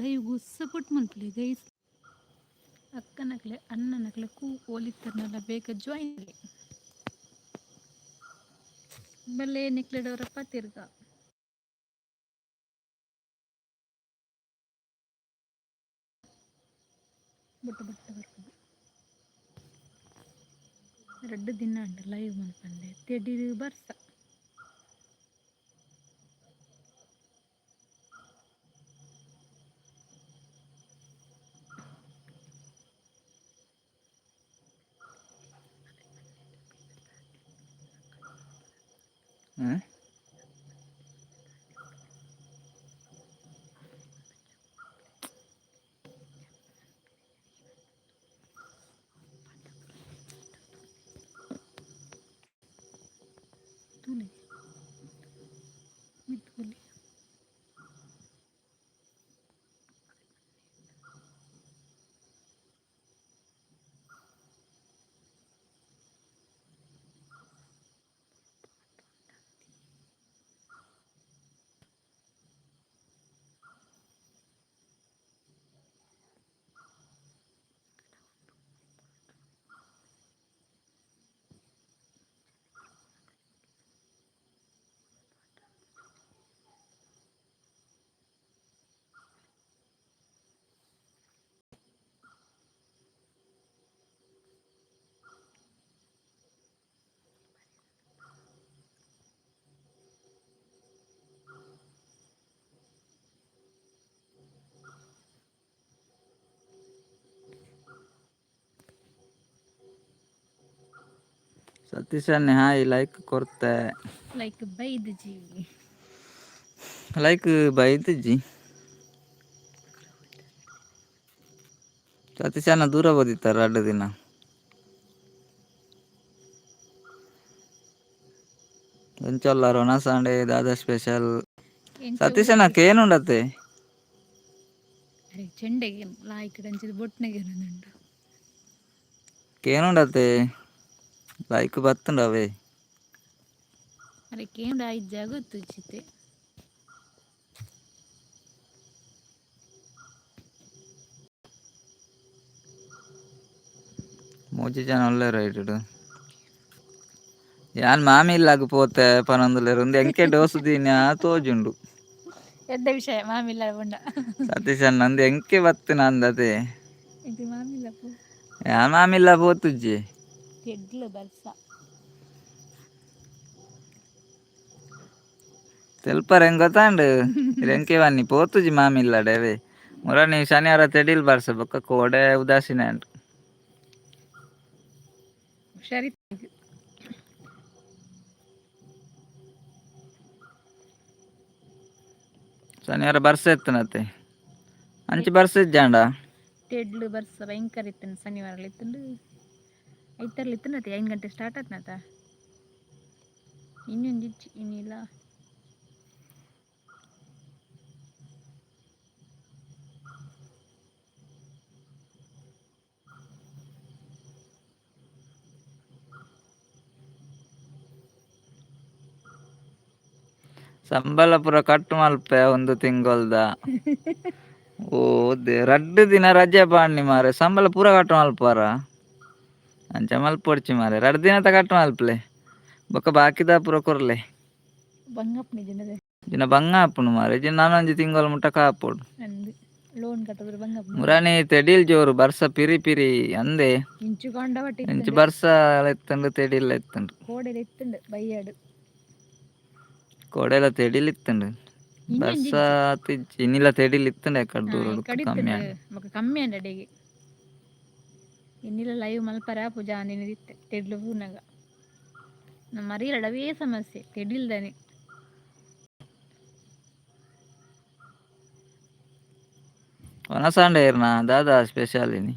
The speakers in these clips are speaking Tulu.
ಲೈವ್ ಸಪೋರ್ಟ್ ಮಲ್ಪಲೆ ಗೈಸ್. ಅಕ್ಕನಕ್ಲೆ ಅಣ್ಣನಕ್ಲೆ ಕೂ ಓಲಿತ್ತರ್ನಲ್ಲ ಬೇಗ ಜಾಯಿನ್ ಬಲ್ಲೆ ನಿಕ್ಲೆಡವರಪ್ಪ ತಿರ್ಗ. ಬೊಟ್ಟ ಬೊಟ್ಟ ಬರ್ಪುಂಡು. ರಡ್ಡ್ ದಿನ ಆಂಡ್ ಲೈವ್ ಮಲ್ಪಂದೆ, ತೆಡಿಲ್ ಬರ್ಸ. ಹ್ಮ್. ತೂಲೆ ಮಿತ್ತ್ ಕುಲ್ಲಿ. ಸತೀಶನ್ನೇ ಹಾಯ್, ಲೈಕ್ ಕೊರ್ತೆ. ಲೈಕ್ ಬೈದ್ಜಿ. ಲೈಕ್ ಬೈದಿಜ್ಜಿ. ಸತೀಶಣ್ಣ ದೂರ ಓದಿತ್ತಾರ ರಡ್ಡ್ ದಿನ. ಎಂಚೊಲ್ಲ ರೊಣಸಾಂಡೆ, ದಾದಾ ಸ್ಪೆಷಲ್? ಎಂಚ? ಸತೀಶಣ್ಣ, ಕೇನುಂಡತೆ? ಅರೆ ಚೆಂಡೆಗೆ ಲಾಯ್ಕ್ ಅಂಚಿದ ಬೊಟ್ನಗೆ ಉಂಡು. ಕೇನುಂಡತೆ, ಲೈಕ್ ಬತ್ತುಂಡವೇ. ಅರೆ ಕೇಂಡ ಇಜ್ಜ ಗೊತ್ತುಜ್ಜಿತೆ. ಮೂಜಿ ಜನ ಉಲ್ಲೆರ್ ಐಟುಡು. ಯಾನ್ ಮಾಮಿ ಇಲ್ಲಾಗ್ ಪೋತೆ ಪನೊಂದುಲ್ಲೆರ್. ಉಂದು ಎಂಕೆ ಡೋಸು ದೀನ ತೋಜುಂಡು. ಎಡ್ಡೆ ವಿಷಯ ಮಾಮಿಲ್ಲ ಪಂಡ. ಸತೀಶ್ ಅಣ್ಣ, ಅಂದ್ ಎಂಕೆ ಬತ್ತಿನ ಅಂದತೆ. ಇದು ಮಾಮಿಲ್ಲ ಪೋ. ಯಾನ್ ಮಾಮಿಲ್ಲ ಪೋತುಜ್ಜಿ. ತೆಡ್ಲು ಬರ್ಸ. ತೆಲ್ಪರ್ ಹೆಂಗ್ ಗೊತ್ತಾಂಡು? ಎಂಕೆ ಬನ್ನಿ ಪೋತುಜಿ ಮಾಮಿಲ್ಲಡೇವೆ. ಮುರಾನಿ ಶನಿವಾರ ತೆಡಿಲ್ ಬರ್ಸ ಬೊಕ್ಕ ಕೋಡೆ ಉದಾಸೀನ ಉಂಟು. ಹುಷಾರಿ. ಶನಿವಾರ ಬರ್ಸ ಇತ್ತನತೆ, ಅಂಚಿ ಬರ್ಸ ಇಜ್ಜಾಂಡ. ತೆಡ್ಲು ಬರ್ಸ ಭಯಂಕರ ಇತ್ತನ ಶನಿವಾರ ಇತ್ತಂಡು, ಐತರ್ಲ ಇತ್ತನತೆ. 5 ಗಂಟೆ ಸ್ಟಾರ್ಟ್ ಆತ್ನತ. ಇನ್ನೊಂದು ಇಜ್ಜಿ ಇನ್ನಿಲ್ಲ. ಸಂಬಳ ಪೂರ ಕಟ್ ಮಲ್ಪೆ ಒಂದು ತಿಂಗೊಲ್ದ. ಓ ರಡ್ಡ್ ದಿನ ರಜೆ ಪಾಡ್ನಿ ಮಾರೆ, ಸಂಬಳ ಪೂರ ಕಟ್ ಮಲ್ಪಾರ? ಅಂಚ ಮಲ್ಪೊಡ್ಚಿ ಮಾರೆ. ರಡ್ಡ್ ದಿನತ ಕಟ್ ಮಲ್ಪಲೆ, ಬೊಕ್ಕ ಬಾಕಿದ ಪೂರ ಕೊರ್ಲೆ. ಬಂಗಪ್ಪನಿ ಜನದೆ. ದಿನ ಬಂಗ ಆಪುಂಡು ಮಾರೆ. ನಾನೊಂಜಿ ತಿಂಗೊಲ್ ಮುಟ್ಟ ಕಾಪೊಡು. ಅಂದ್, ಲೋನ್ ಕಟ್ಟದ್ರೆ ಬಂಗಪ್ಪ. ಮುರಾನಿ ತೆಡಿಲ್ ಜೋರು ಬರ್ಸ ಪಿರಿ ಪಿರಿ ಅಂದೆ. ಇಂಚು ಕಾಂಡವಟ್ಟಿ. ಇಂಚು ಬರ್ಸ ಎತ್ತಂಡು, ತೆಡಿಲ್ ಎತ್ತಂಡು. ಕೋಡೆಲ್ ಇತ್ತುಂಡು ಬಯ್ಯಾಡು. ಕೋಡೆಲ ತೆಡಿಲ್ ಇತ್ತಂಡು, ಬರ್ಸ ಇನ್ನಿಲ್ಲ. ತೆಡಿಲ್ ಇತ್ತಂಡು ಎಕಡೆ ದೂರ ಕಮ್ಮಿ. ಬೊಕ ಕಮ್ಮಿ ಅಂಡ ಅಡೆಗೆ. ಇನ್ನಿಲ್ಲ ಲೈವ್ ಮಲ್ಪರ ಪೂಜಾ ಅಂದಿನಿದಿತ್ತೆ ತೆಡ್ಲು ಪೂನಗ. ನಮ್ಮ ಮರಿಯಲಡವೇ ಸಮಸ್ಯೆ ತೆಡಿಲ್ದಾನೆ. ವನಸಾಂಡೆ ಇರ್ನ, ದಾದಾ ಸ್ಪೆಷಲ್ ಇನಿ?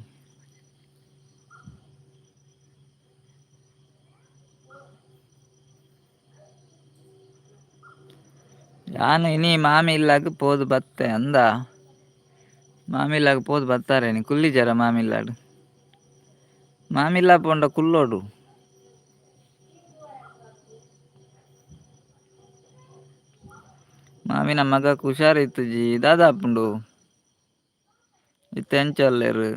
ಯಾನ್ ಇನಿ ಮಾಮಿ ಇಲ್ಲಾಗ ಪೋದು ಬತ್ತೆ ಅಂದ. ಮಾಮಿ ಇಲ್ಲಾಗ ಪೋದು ಬತ್ತಾರೆ ನೀ ಕುಲ್ಲಿಜಾರ ಮಾಮಿ ಇಲ್ಲಾಡು? ಮಾಮಿ ಇಲ್ಲ ಪೋಂಡ ಕುಲ್ಲೋಡು. ಮಾಮಿನ ಮಗಕ್ ಹುಷಾರಿತ್ತುಜಿ, ದಾದಾ ಆಪುಂಡು? ಇತ್ತೆ ಎಂಚಲ್ಲೇರು?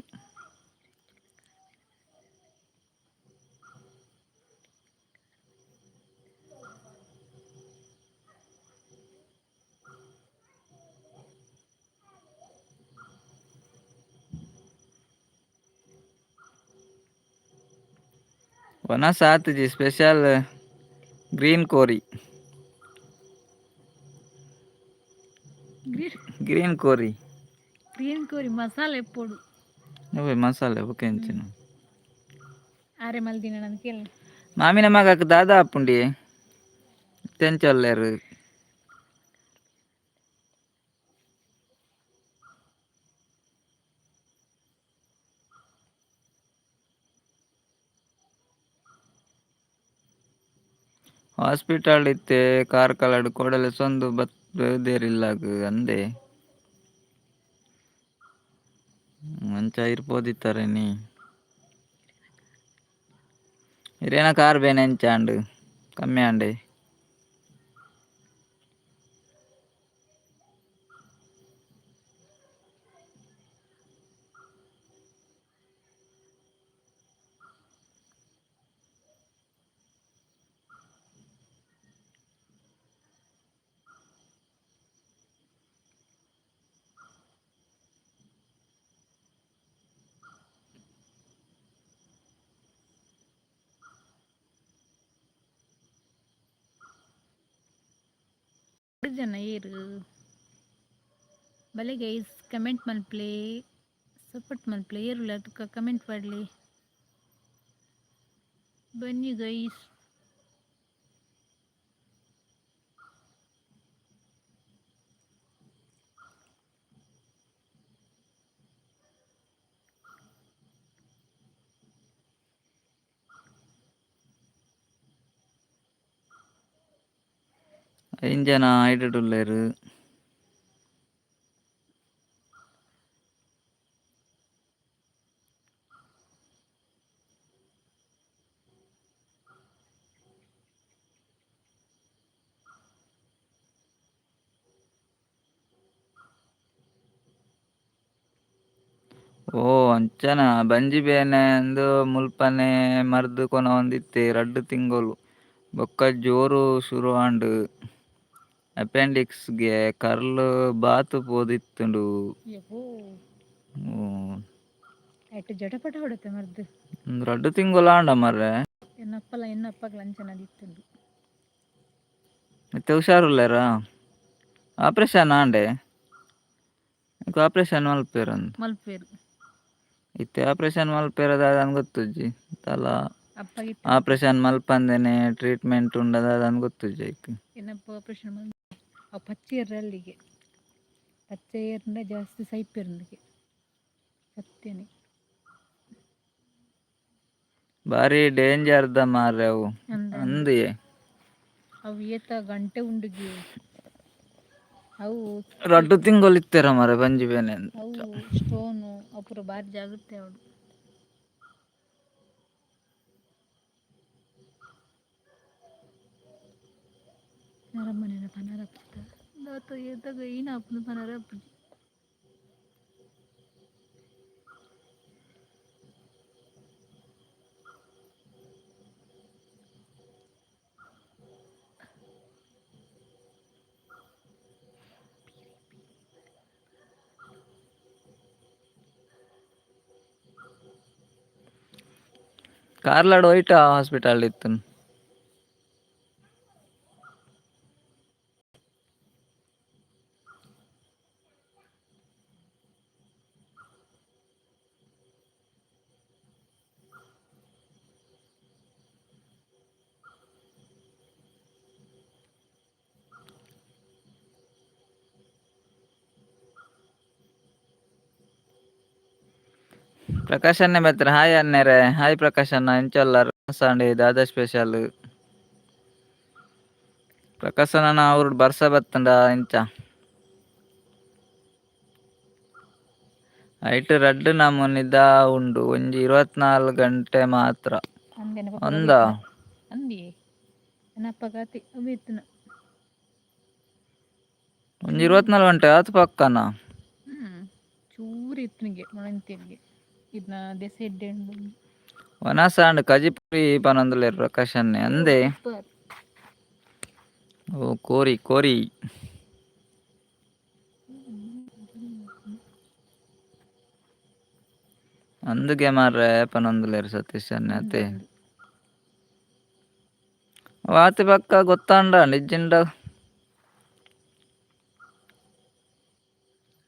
ವನಸ್ ಆತುಜಿ, ಸ್ಪೆಷಲ್ ಗ್ರೀನ್ ಕೋರಿ. ಗ್ರೀನ್. ಗ್ರೀನ್ ಕೋರಿ. ಗ್ರೀನ್ ಕೋರಿ ಮಸಾಲೆ ಪೊಡು. ಅವೇ ಮಸಾಲೆ ಬೊಕ ಎಂಚಿನ? ಆರೆ ಮಲ್ದಿನ ನಾನು ಕೇಳ. ಮಾಮಿನ ಮಗಕ್ ದಾದಾ ಆಪುಂಡಿ? ಇತ್ತೆ ಎಂಚಲ್ಲೇರು? ಹಾಸ್ಪಿಟಲ್ ಇತ್ತೆ ಕಾರ್ಕಳಡ್ ಕೊಡಲೆ ಸೊಂದು ಬತ್ ದೇರಿಲ್ಲಾಗ ಅಂದೆ ಅಂಚ ಇರ್ಪೋದಿತ್ತಾರೆ ನೀ. ಇರೇನ ಕಾರ್ ಬೇನೆ ಎಂಚಾಂಡ್ ಕಮ್ಮಿ ಆಂಡೆ? ಜನ ಏರು ಬಲೆ ಗೈಸ್, ಕಮೆಂಟ್ ಮಲ್ಪ್ಲೆ, ಸಪೋರ್ಟ್ ಮಲ್ಪ್ಲೆ. ಏರುಲ್ಲ ತುಕ ಕಮೆಂಟ್ ಮಾಡಲಿ. ಬನ್ನಿ ಗೈಸ್. ಐನ್ ಜನ ಐಡುಡುಲ್ಲೆರ್. ಓ ಅಂಚನ ಬಂಜಿ ಬೇನೆ ಅಂದ್ ಮುಲ್ಪನೆ ಮರ್ದ್ ಕೊನೊವೊಂದಿತ್ತೆ ರಡ್ಡ್ ತಿಂಗೊಲು ಬೊಕ್ಕ ಜೋರು ಶುರು ಆಂಡ್. ಅಪೆಂಡಿಕ್ಸ್ ಗೆ ಕರ್ಲ್ ಬಾತ್ ಪೋದಿತ್ತುಂಡು. ಯಪ್ಪೋ. ಓ. ಐಟ್ ಜಟಪಟ ಹೊಡತೆ ಮರ್ದ್. ಉಂದು ರಡ್ಡ್ ತಿಂಗೊಲು ಆಂಡ ಮಾರ್ರೆ. ಎನ್ನಪ್ಪಲ ಎನ್ನಪ್ಪಗ್ಲ ಅಂಚನ ದಿತ್ತುಂಡು. ಇತ್ತೆ ಹುಷಾರುಲ್ಲೆರಾ? ಆಪರೇಷನ್ ಆಂಡೆ? ನಿಕ್ ಆಪರೇಷನ್ ಮಲ್ಪೆರಂದ್. ಮಲ್ಪೇರು. ಇತ್ತೆ ಆಪರೇಷನ್ ಮಲ್ಪೆರ ದಾದಾಂದ್ ಗೊತ್ತುಜ್ಜಿ ತಲ. ಅಪ್ಪಗೆ. ಆಪರೇಷನ್ ಮಲ್ಪಂದೆನೆ ಟ್ರೀಟ್ಮೆಂಟ್ ಉಂಡ ದಾದಾಂದ್ ಗೊತ್ತುಜ್ಜಿ ಐಕ್. ಏನಪ್ಪ ಆಪರೇಷನ್ ಮಲ್ ಅವು ಪಚ್ಚೆ ಅಲ್ಲಿಗೆ ಪಚ್ಚೆ ಏರ್ಂಡ ಜಾಸ್ತಿ ಸೈಪೇರ್ಂದಿಗೆ ಸತ್ಯನೇ. ಬಾರಿ ಡೇಂಜರ್ ದ ಮಾರ್ರೆ ಅವು. ಅಂದ. ಅಂದಿಯೇ. ಅವು ಏತ ಗಂಟೆ ಉಂಡುಗೆ ಅವು. ರಡ್ಡ್ ತಿಂಗೊಲು ಇತ್ತೆರ ಮಾರ್ರೆ ಬಂಜಿ ಬೇನೆ. ಅವು ಸ್ಟೋನು ಅವು ಪೂರ ಬಾರಿ ಜಾಗ್ರತೆ ಆವೊಡು. ನರಮನೆನ ಪನರ ದಾತ ಏತಾಗ ಈನ ಆಪುಂಡು ಪನರ ಆಪುಜಿ. ಕಾರ್ಲಡ್ ಒಯ್ಟ ಹಾಸ್ಪಿಟಲ್ ಇತ್ತುನ್. ಪ್ರಕಾಶ್ ಅಣ್ಣೆ ಬತ್ತರ. ಹಾಯ್ ಅಣ್ಣೆರೆ. ಹಾಯ್ ಪ್ರಕಾಶ್ ಅಣ್ಣ, ಎಂಚೊಲ್ಲರ್? ಅಂಡೆ ದಾದಾ ಸ್ಪೆಷಲ್ ಪ್ರಕಾಶ್ ಅಣ್ಣನ ಅವ್ರು? ಬರ್ಸ ಬತ್ತಂಡ ಎಂಚ? ಐಟ್ ರಡ್ಡ್ ನಮೂನಿದ ಉಂಡು, ಒಂಜಿ 24 ಗಂಟೆ ಮಾತ್ರ. ಅಂದೆನ. ಅಂದ. ಅಂದಿಯೇ ಎನ್ನಪ್ಪಗಾತಿ ಅವು ಇತ್ತುನ. ಒಂಜಿ 24 ಗಂಟೆ ಆತು ಪಕ್ಕನ. ಹ್ಮ್ ಚೂರಿ. ಕಜಿಪುರಿ ಇತ್ತನಿಗೆ ಮೊಳಂತಿಗೆ ಇದನ್ನ ದೆಸೆ ಎಡ್ಡೆ ಉಂಡು. ವನಸಾಂಡ್ ಕಜಿಪುರಿ ಪನೊಂದುಲ್ಲೆರ್ ಪ್ರಕಾಶ್ ಅಣ್ಣೆ ಅಂದೆ. ಸೂಪರ್. ಓ ಕೋರಿ ಕೋರಿ. ಅಂದುಗೆ ಮಾರ್ರೆ ಪನೊಂದುಲ್ಲೆರ್ ಸತೀಶ್ ಅಣ್ಣೆ ಅತೆ. ವಾತಿ ಪಕ್ಕ ಗೊತ್ತಾಂಡ ನಿಜ್ಜಿಂಡ.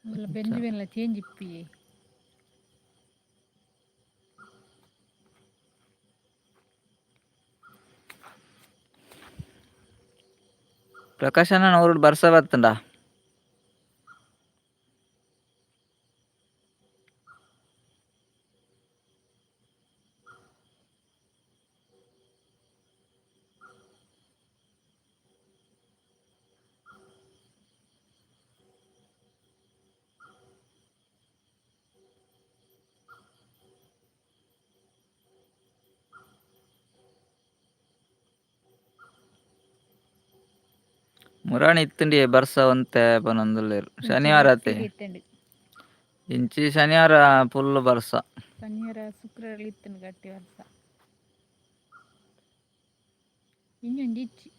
ಅಲ್ಲ ಬೆಂಜುವೆಲ್ಲ ಚೇಂಜ್ ಇಪ್ಪಿ. ಪ್ರಕಾಶ್ ಅಣ್ಣನ ಊರುಡು ಬರ್ಸ ಬತ್ತುಂಡ? ಮುರಾಣಿ ಇತ್ತುಂಡಿ ಬರ್ಸ ಒಂತೆ ಪನೊಂದುಲ್ಲೆರ್ ಶನಿವಾರ ಅತೆ. ಇತ್ತಂಡು. ಇಂಚಿ ಶನಿವಾರ ಫುಲ್ ಬರ್ಸ. ಶನಿವಾರ ಶುಕ್ರವಾರ ಇತ್ತಂಡು ಗಟ್ಟಿ ವರ್ಷ ಇನ್ನೊಂದು ಇಚ್ಚಿ.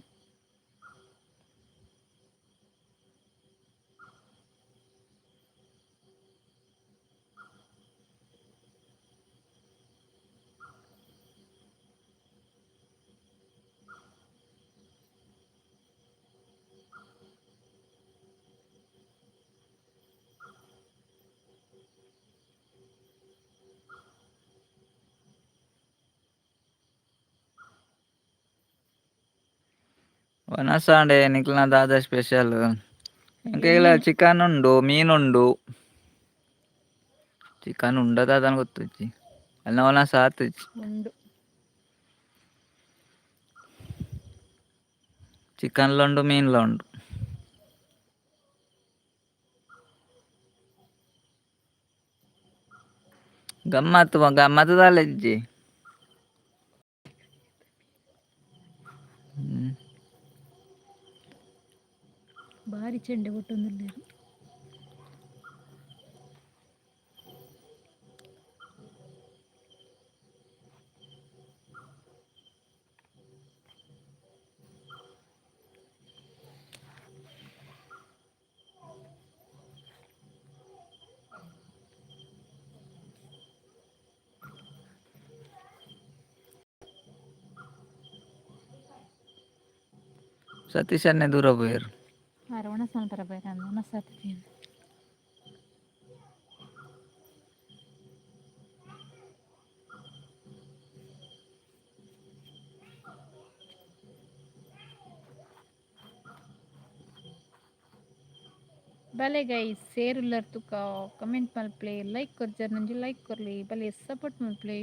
ವನಸಾಂಡೆ ನಿಕ್ಲ್ನ ದಾದ ಸ್ಪೆಷಲ್? ಎಂಕೈಲ ಚಿಕನ್ ಉಂಡು, ಮೀನುಂಡು. ಚಿಕನ್ ಉಂಡ ದಾದನ ಗೊತ್ತುಜ್ಜಿ, ಅಲ್ಲ ವನಸ ಆತುಜಿ. ಉಂಡು. ಚಿಕನ್ಲ ಉಂಡು, ಮೀನ್ಲ ಉಂಡು. ಗಮ್ಮತ್ತು ಗಮ್ಮತ್ತು ದಾಲ ಇಜ್ಜಿ. ಬಾರಿ ಚೆಂಡೆ ಕೊಟ್ಟೊಂದುಲ್ಲೆರ್. ಸತೀಶ್ ಅಣ್ಣೆ ದೂರ ಪೋಯೆರ್. ಆರ್ ಒಣಸ್ ಮಲ್ಪರ ಬೇರೆ ಒಣಸ್ ಆತಿದ್ದೀನಿ. ಬಲೆ ಗೈಸ್, ಸೇರುಲ್ಲರ್ ತುಕ ಕಮೆಂಟ್ ಮಲ್ಪ್ಲೆ, ಲೈಕ್ ಕೊರ್ಜರ್ ನಂಜಿ ಲೈಕ್ ಕೊರ್ಲಿ, ಬಲೆ ಸಪೋರ್ಟ್ ಮಲ್ಪ್ಲೆ.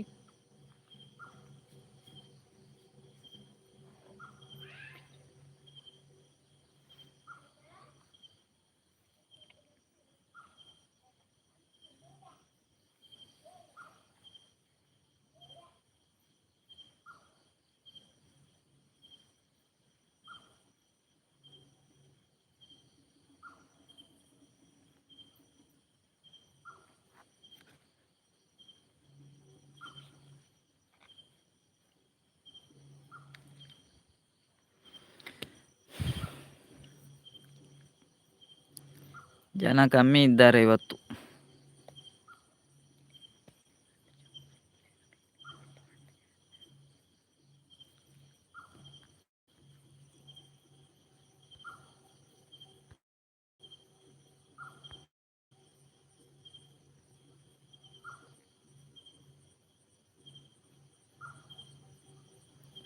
ಜನ ಕಮ್ಮಿ ಇದ್ದಾರೆ ಇವತ್ತು.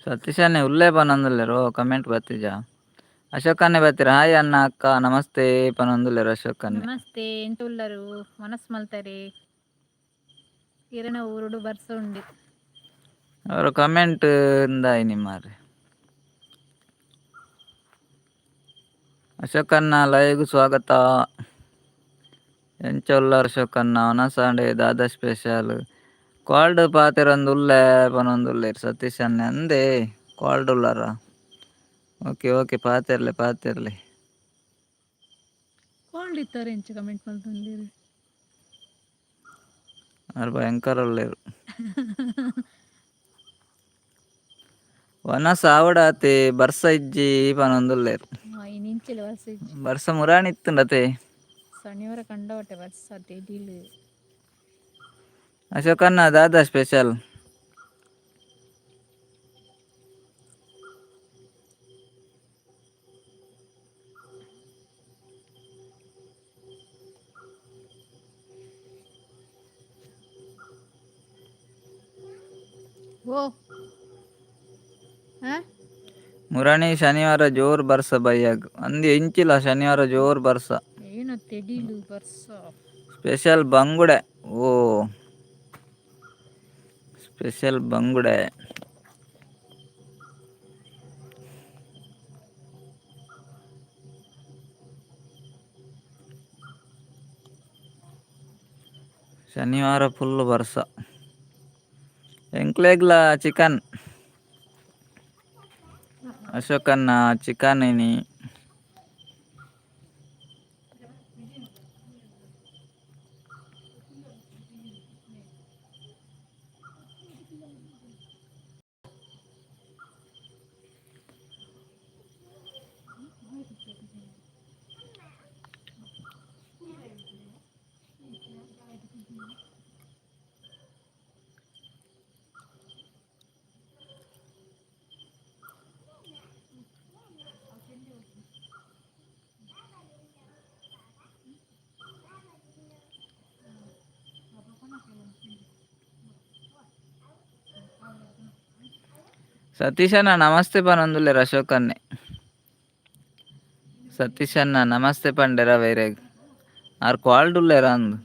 ಸತೀಶ್ ಅಣ್ಣೆ ಉಲ್ಲೇ ಪನೊಂದುಲ್ಲೆರ್ ಕಮೆಂಟ್ ಬತ್ತಿಜ. ಅಶೋಕ್ ಅಣ್ಣೆ ಬತ್ತೀರ, ಹಾಯ್ ಅಣ್ಣ ಅಕ್ಕ ನಮಸ್ತೆ ಪನೊಂದುಲ್ಲೆರ್ ಅಶೋಕ್ ಅಣ್ಣೆ. ನಮಸ್ತೆ, ಎಂತ ಉಲ್ಲರು? ಮನಸ್ ಮಲ್ತಾರೆ ಇರನ ಊರುಡು ಬರ್ಸ ಉಂಡು. ಅವರ ಕಮೆಂಟ್ ಇಂದಾಯಿನಿ ಮಾರ್ರೆ. ಅಶೋಕ್ ಅಣ್ಣ ಲೈವ್ ಸ್ವಾಗತ. ಎಂಚ ಉಲ್ಲರ್ ಅಶೋಕ್ ಅಣ್ಣ? ವನಸಾಂಡೆ ದಾದ ಸ್ಪೆಷಲ್? ಕಾಲ್ಡ್ ಪಾತೆರೊಂದು ಉಲ್ಲೆ ಪನೊಂದುಲ್ಲೆರ್ ಸತೀಶ್ ಅಣ್ಣೆ ಅಂದೆ. ಕಾಲ್ಡ್ ಉಲ್ಲಾರ? ಓಕೆ ಓಕೆ, ಪಾತೆರ್ಲೆ ಪಾತೆರ್ಲೆ. ಕೋಲ್ಡ್ ಇತ್ತಾರೆ ಎಂಚ ಕಮೆಂಟ್ ಮಲ್ತೊಂದಿರು? ಆರ್ ಭಯಂಕರ ಉಲ್ಲೆರ್. ವನಸ್ ಆವಡಾತೆ ಬರ್ಸ ಇಜ್ಜಿ ಪನೊಂದುಲ್ಲೆರ್. ಇಂಚಿಲ ಬರ್ಸ ಇಜ್ಜಿ. ಬರ್ಸ ಮುರಾಣಿ ಇತ್ತುಂಡತೆ. ಶನಿವಾರ ಕಂಡವಟೆ ಬರ್ಸ ತೆಡಿಲ್. ಅಶೋಕಣ್ಣ ದಾದಾ ಸ್ಪೆಷಲ್? ಓ ಹಾ. ಮುರಾಣಿ ಶನಿವಾರ ಜೋರ್ ಬರ್ಸ ಬಯ್ಯಾಗ್ ಅಂದ್ ಇಂಚಿಲ ಶನಿವಾರ ಜೋರ್ ಬರ್ಸ. ಏನು ತೆಡಿಲು ಬರ್ಸ. ಸ್ಪೆಷಲ್ ಬಂಗುಡೆ. ಓ ಸ್ಪೆಷಲ್ ಬಂಗುಡೆ. ಶನಿವಾರ ಫುಲ್ ಬರ್ಸ. ಎಂಕ್ಲೆಗ್ಲ ಚಿಕನ್. ಅಶೋಕಣ್ಣ ಚಿಕನ್ ಇನಿ. ಸತೀಶಣ್ಣ ನಮಸ್ತೆ ಪನೊಂದುಲ್ಲೆರ್ ಅಶೋಕನ್ನೆ. ಸತೀಶಣ್ಣ ನಮಸ್ತೆ ಪಂಡೆರ ವೈರೆಗ್ ಆರ್ ಕ್ವಾಲ್ಡ್ ಉಲ್ಲೆರ ಅಂದ್.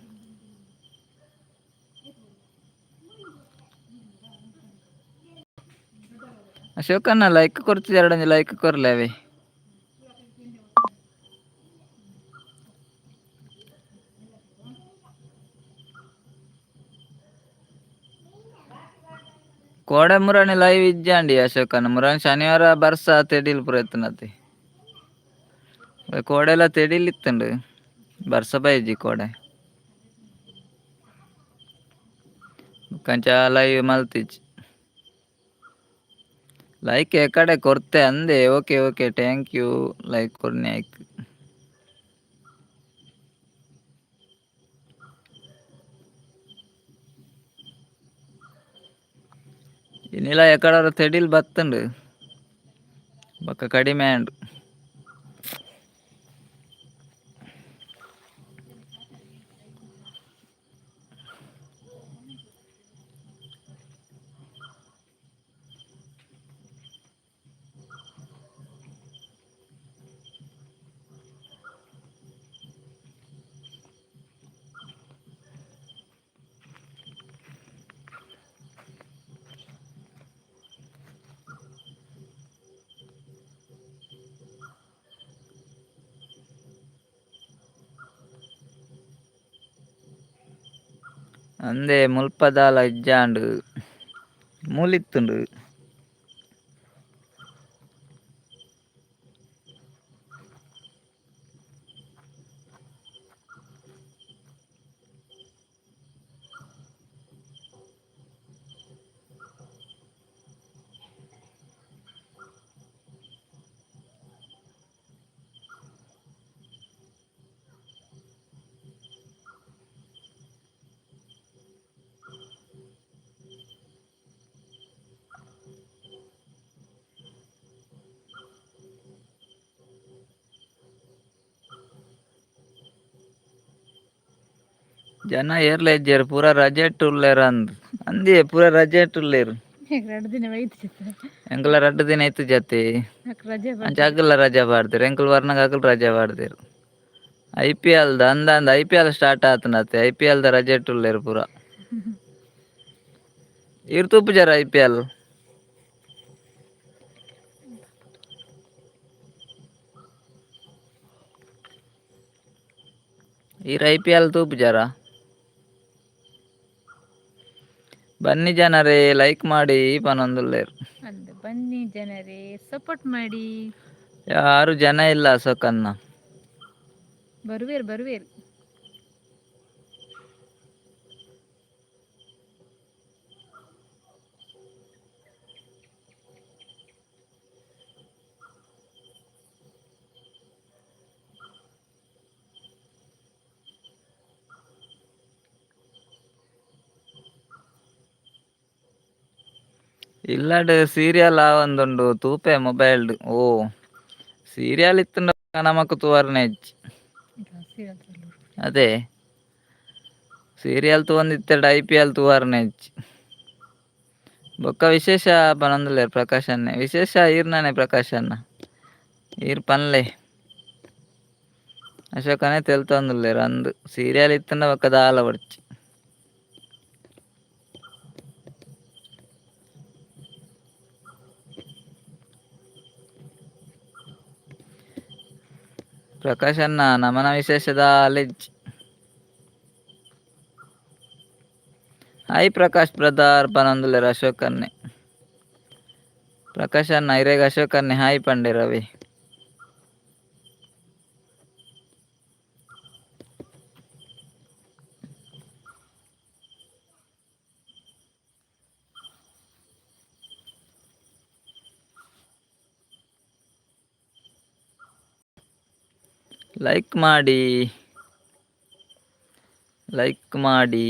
ಅಶೋಕಣ್ಣ ಲೈಕ್ ಕೊರ್ತಿಜಾರ್ಡ ಒಂಜಿ ಲೈಕ್ ಕೊರ್ಲೆ ಅವೆ. ಕೋಡೆ ಮುರಾಣಿ ಲೈವ್ ಇಜ್ಜಾಂಡಿ ಅಶೋಕಣ್ಣ. ಮುರಾಣಿ ಶನಿವಾರ ಬರ್ಸ ತೆಡಿಲ್ ಪೂರ ಇತ್ತುಂಡತೆ. ಕೋಡೆಲ ತೆಡಿಲ್ ಇತ್ತುಂಡು ಬರ್ಸ ಬೈಜಿ ಕೋಡೆ. ಕಂಚ ಲೈವ್ ಮಲ್ತಿಜಿ. ಲೈಕ್ ಎಕಡೆ ಕೊರ್ತೆ ಅಂದೆ. Okay okay thank you like ಕೊರ್ನೆ ಐಕ್. ಇನಿಲ ಎಕಡರ ತೆಡಿಲ್ ಬತ್ತುಂಡು ಬೊಕ ಕಡಿಮೆ ಆಂಡ್. ಅಂದೆ ಮುಲ್ಪದಾಲ ಇಜ್ಜಾಂಡ್ ಮೂಲಿತ್ತುಂಡು. ಜನ ಏರ್ಲ ಇಜ್ಜೆರ್ ಪೂರ ರಜೆಟ್ ಉಲ್ಲೆರ್ ಅಂದ್ ಅಂದಿಯೇ ಪೂರ ರಜೆಟ್ ಉಲ್ಲೆರ್. ರಡ್ಡ್ ದಿನ ಬೈತ್. ಎಂಕಲ ರಡ್ಡ್ ದಿನ ಇತ್ತು ಜತೆ. ರಜೆ. ಅಂಚ ಅಗಲ ರಜೆ ಪಾಡ್ದೆರ್ ಎಂಕುಲು ವರ್ನಗ ಅಗಲ್ ರಜೆ ಪಾಡ್ದೆರ್. I P L ದ ಅಂದ ಅಂದ್ I P L start ಆತುಂಡತೆ. I P L ದ ರಜೆಟ್ ಉಲ್ಲೆರ್ ಪೂರ. ಈರ್ ತೂಪುಜಾರ I P L? Eer I P L ತೂಪುಜಾರ? ಬನ್ನಿ ಜನರೇ ಲೈಕ್ ಮಾಡಿ ಪನೊಂದುಲ್ಲೆರ್. ಅಂದ್ ಬನ್ನಿ ಜನರೇ ಸಪೋರ್ಟ್ ಮಾಡಿ. ಯಾರು ಜನ ಇಲ್ಲ ಅಶೋಕಣ್ಣ. ಬರುವೇರು ಬರುವೇರು. ಇಲ್ಲಡ್ ಸೀರಿಯಲ್ ಆವೊಂದುಂಡು ತೂಪೆ ಮೊಬೈಲ್ಡ್. ಓ ಸೀರಿಯಲ್ ಇತ್ತುಂಡ ನಮಕ್ ತೂವರ್ನೆ ಇಜ್ಜಿ. ಅದೇ ಸೀರಿಯಲ್ ತೂವೊಂದಿತ್ತೆರ್ಡ ಐಪಿಎಲ್ ತೂವರ್ನೆ ಇಜ್ಜಿ. ಬೊಕ್ಕ ವಿಶೇಷ ಪನೊಂದುಲ್ಲೆರ್ ಪ್ರಕಾಶ್ ಅಣ್ಣೆ. ವಿಶೇಷ ಈರ್ನನೆ ಪ್ರಕಾಶ್ ಅಣ್ಣ, ಈರ್ ಪನ್ಲೆ. ಅಶೋಕನೇ ತೆಲ್ತೊಂದುಲ್ಲೆರ್ ಅಂದ್ ಸೀರಿಯಲ್ ಇತ್ತುಂಡ ಬೊಕ್ಕ ದಾಲ ಬೊಡ್ಚಿ. ಪ್ರಕಾಶ್ ಅಣ್ಣ ನಮನ ವಿಶೇಷ ದಾಲ ಇಜ್ಜಿ. ಹಾಯ್ ಪ್ರಕಾಶ್ ಬ್ರದರ್ ಪನೊಂದುಲ್ಲೆರ್ ಅಶೋಕ್ ಅಣ್ಣೆ. ಪ್ರಕಾಶ್ ಅಣ್ಣ ಇರೆಗ್ ಅಶೋಕ್ ಅಣ್ಣೆ ಹಾಯ್ ಪಂಡೆ ರವಿ. ಲೈಕ್ ಮಾಡಿ, ಲೈಕ್ ಮಾಡಿ,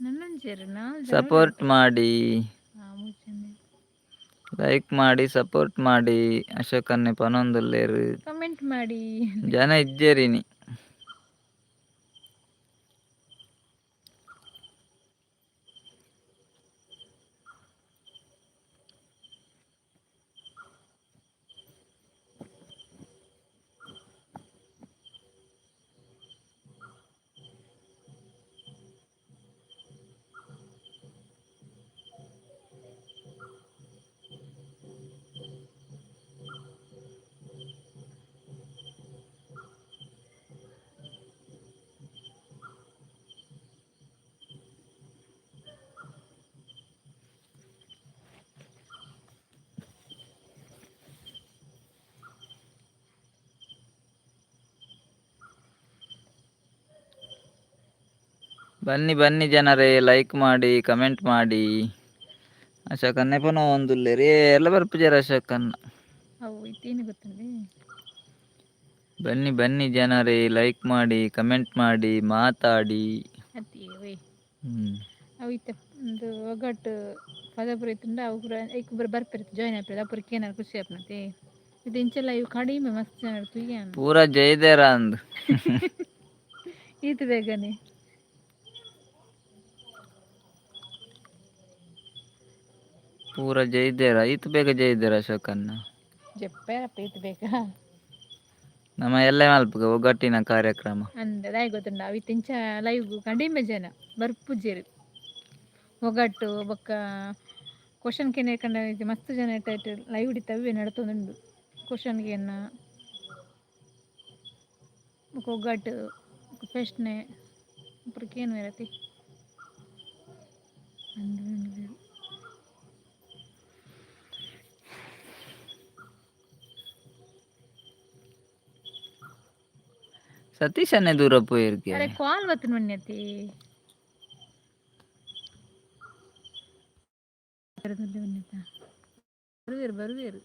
ನನ್ನೊಂಜೇರು ನಾಲ್ ಜನ. ಸಪೋರ್ಟ್ ಮಾಡಿ. ಮೂಜಿ ಜನ. ಲೈಕ್ ಮಾಡಿ, ಸಪೋರ್ಟ್ ಮಾಡಿ ಅಶೋಕ್ ಅಣ್ಣೆ ಪನೊಂದುಲ್ಲೆರ್. ಕಮೆಂಟ್ ಮಾಡಿ. ಜನ ಇಜ್ಜೆರಿನಿ. ಬನ್ನಿ ಬನ್ನಿ ಜನರೇ, ಲೈಕ್ ಮಾಡಿ, ಕಮೆಂಟ್ ಮಾಡಿ. ಅಶೋಕ್ ಅಣ್ಣೆ ಪನೊಂದುಲ್ಲೆರ್. ಏರ್ಲ ಬರ್ಪುಜೆರ್ ಅಶೋಕ್ ಅಣ್ಣ. ಅವು ಇತ್ತೇನು ಗೊತ್ತುಂಡೆ. ಬನ್ನಿ ಬನ್ನಿ ಜನರೇ, ಲೈಕ್ ಮಾಡಿ, ಕಮೆಂಟ್ ಮಾಡಿ, ಮಾತಾಡಿ. ಅತ್ತೆ ಒಯ್. ಅವು ಇತ್ತೆ ಒಂದು ಒಗ್ಗಟ್ಟು ಪದ ಪೂರ ಇತ್ತುಂಡ ಅವು ಪೂರ ಐಕ್ ಪೂರ ಬರ್ಪೆರ್, ಜಾಯ್ನ್ ಆಪೆರ್. ಅವು ಪೂರ ಕೇನರೆ ಖುಷಿ ಆಪುನತೆ. ಇದು ಇಂಚ ಲೈವ್ ಕಡಿಮೆ, ಮಸ್ತ್ ಜನ ತೂಯಾನ. ಪೂರ ಜೈದೇರ ಅಂದ್. ಈತ್ ಬೇಗನೆ. ಪೂರ ಜೈದೇರ, ಈತ್ ಬೇಗ ಜೈದೇರ ಅಶೋಕ್ ಅಣ್ಣ. ಜೆಪ್ಪೇರಪ್ಪ ಈತ್ ಬೇಗ. ನಮ್ಮ ಎಲ್ಲೆ ಮಲ್ಪುಗ ಒಗ್ಗಟ್ಟಿನ ಕಾರ್ಯಕ್ರಮ. ಅಂದ್ ದಾಯೆ ಗೊತ್ತುಂಡ, ಅವು ಇತ್ತೆ ಇಂಚ ಲೈವ್ ಕಡಿಮೆ ಜನ ಬರ್ಪುಜೆರ್. ಒಗ್ಗಟ್ಟು ಬೊಕ್ಕ ಕ್ವಶನ್ ಕೇನ ಮಸ್ತ್ ಜನ ಇತ್ತೆ ಲೈವ್ ಇತ್ತವೆ ನಡತೊಂದುಂಡು. ಕ್ವಶನ್ ಕೇನ್ನ ಬೊಕ್ಕ ಒಗ್ಗಟ್ಟು ಪ್ರಶ್ನೆ ಪೂರ ಕೇನುವೆರತೆ. ಅಂದ್ ಅಂದ್. ಸತೀಶ್ ಅಣ್ಣೆ ದೂರ ಪೋಯಿರ್ಗೆ. ಅರೆ ಕಾಲ್ ಬತ್ತುಂಡು ಮನ್ಯತಿ. ಬರುವೇರು ಬರುವೇರು.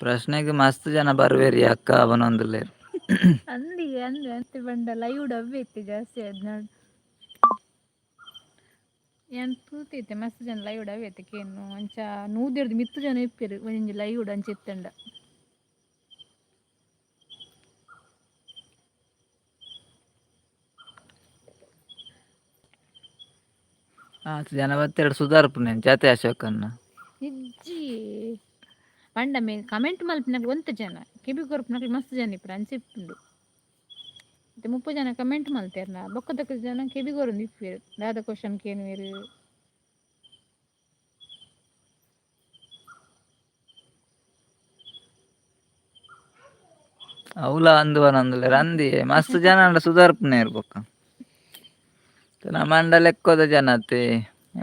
ಪ್ರಶ್ನೆಗೆ ಮಸ್ತ್ ಜನ ಬರ್ವೇರಿ ಅಕ್ಕ ಪನೊಂದುಲ್ಲೆರ್. ಅಂದಿ ಅಂದ್ ಅಂತೆ ಪಂಡ ಲೈವ್ ಡಬ್ಬೆ ಇತ್ತೆ ಜಾಸ್ತಿ ಅದ್ ಯಾನ್ ತೂತಿತ್ತೆ ಮಸ್ತ್ ಜನ ಲೈವ್ ಡಬ್ಬೆ ಇತ್ತೆ ಕೇನು. ಅಂಚ ನೂದೆರ್ದ್ ಮಿತ್ತ್ ಜನ ಇಪ್ಪೆರ್ ಒಂಜಿ ಲೈವ್ ಅಂಚ ಇತ್ತಂಡ. ಆತ್ ಜನ ಬತ್ತೆರಡು ಸುಧಾರ್ಪುನೆ ಜಾತೆ ಅಶೋಕ್ ಅಣ್ಣ. ಇಜ್ಜಿ, ಪಂಡ ಮೇ ಕಮೆಂಟ್ ಮಲ್ಪಿನಕ್ಲು ಒಂತೆ ಜನ, ಕೆಬಿ ಕೊರ್ಪಿನಕ್ಲು ಮಸ್ತ್ ಜನ ಇಪ್ಪೆರ್. ಅಂಚ ಇಪ್ಪುಂಡು. ಇತ್ತೆ 30 ಜನ ಕಮೆಂಟ್ ಮಲ್ತೆರ್ನ ಬೊಕ್ಕದಕ್ಕ ಜನ ಕೆಬಿ ಕೊರೊಂದು ಇಪ್ಪುವೆರ್, ದಾದ ಕ್ವಶನ್ ಕೇನುವೆರ್. ಅವುಲ ಅಂದ್ ಪನೊಂದುಲ್ಲೆರ್. ಅಂದಿಯೇ ಮಸ್ತ್ ಜನ ಅಂಡ ಸುಧಾರ್ಪುನೇರ್ ಬೊಕ್ಕ ನಮಂಡ ಲೆಕ್ಕೊದ ಜನತೆ,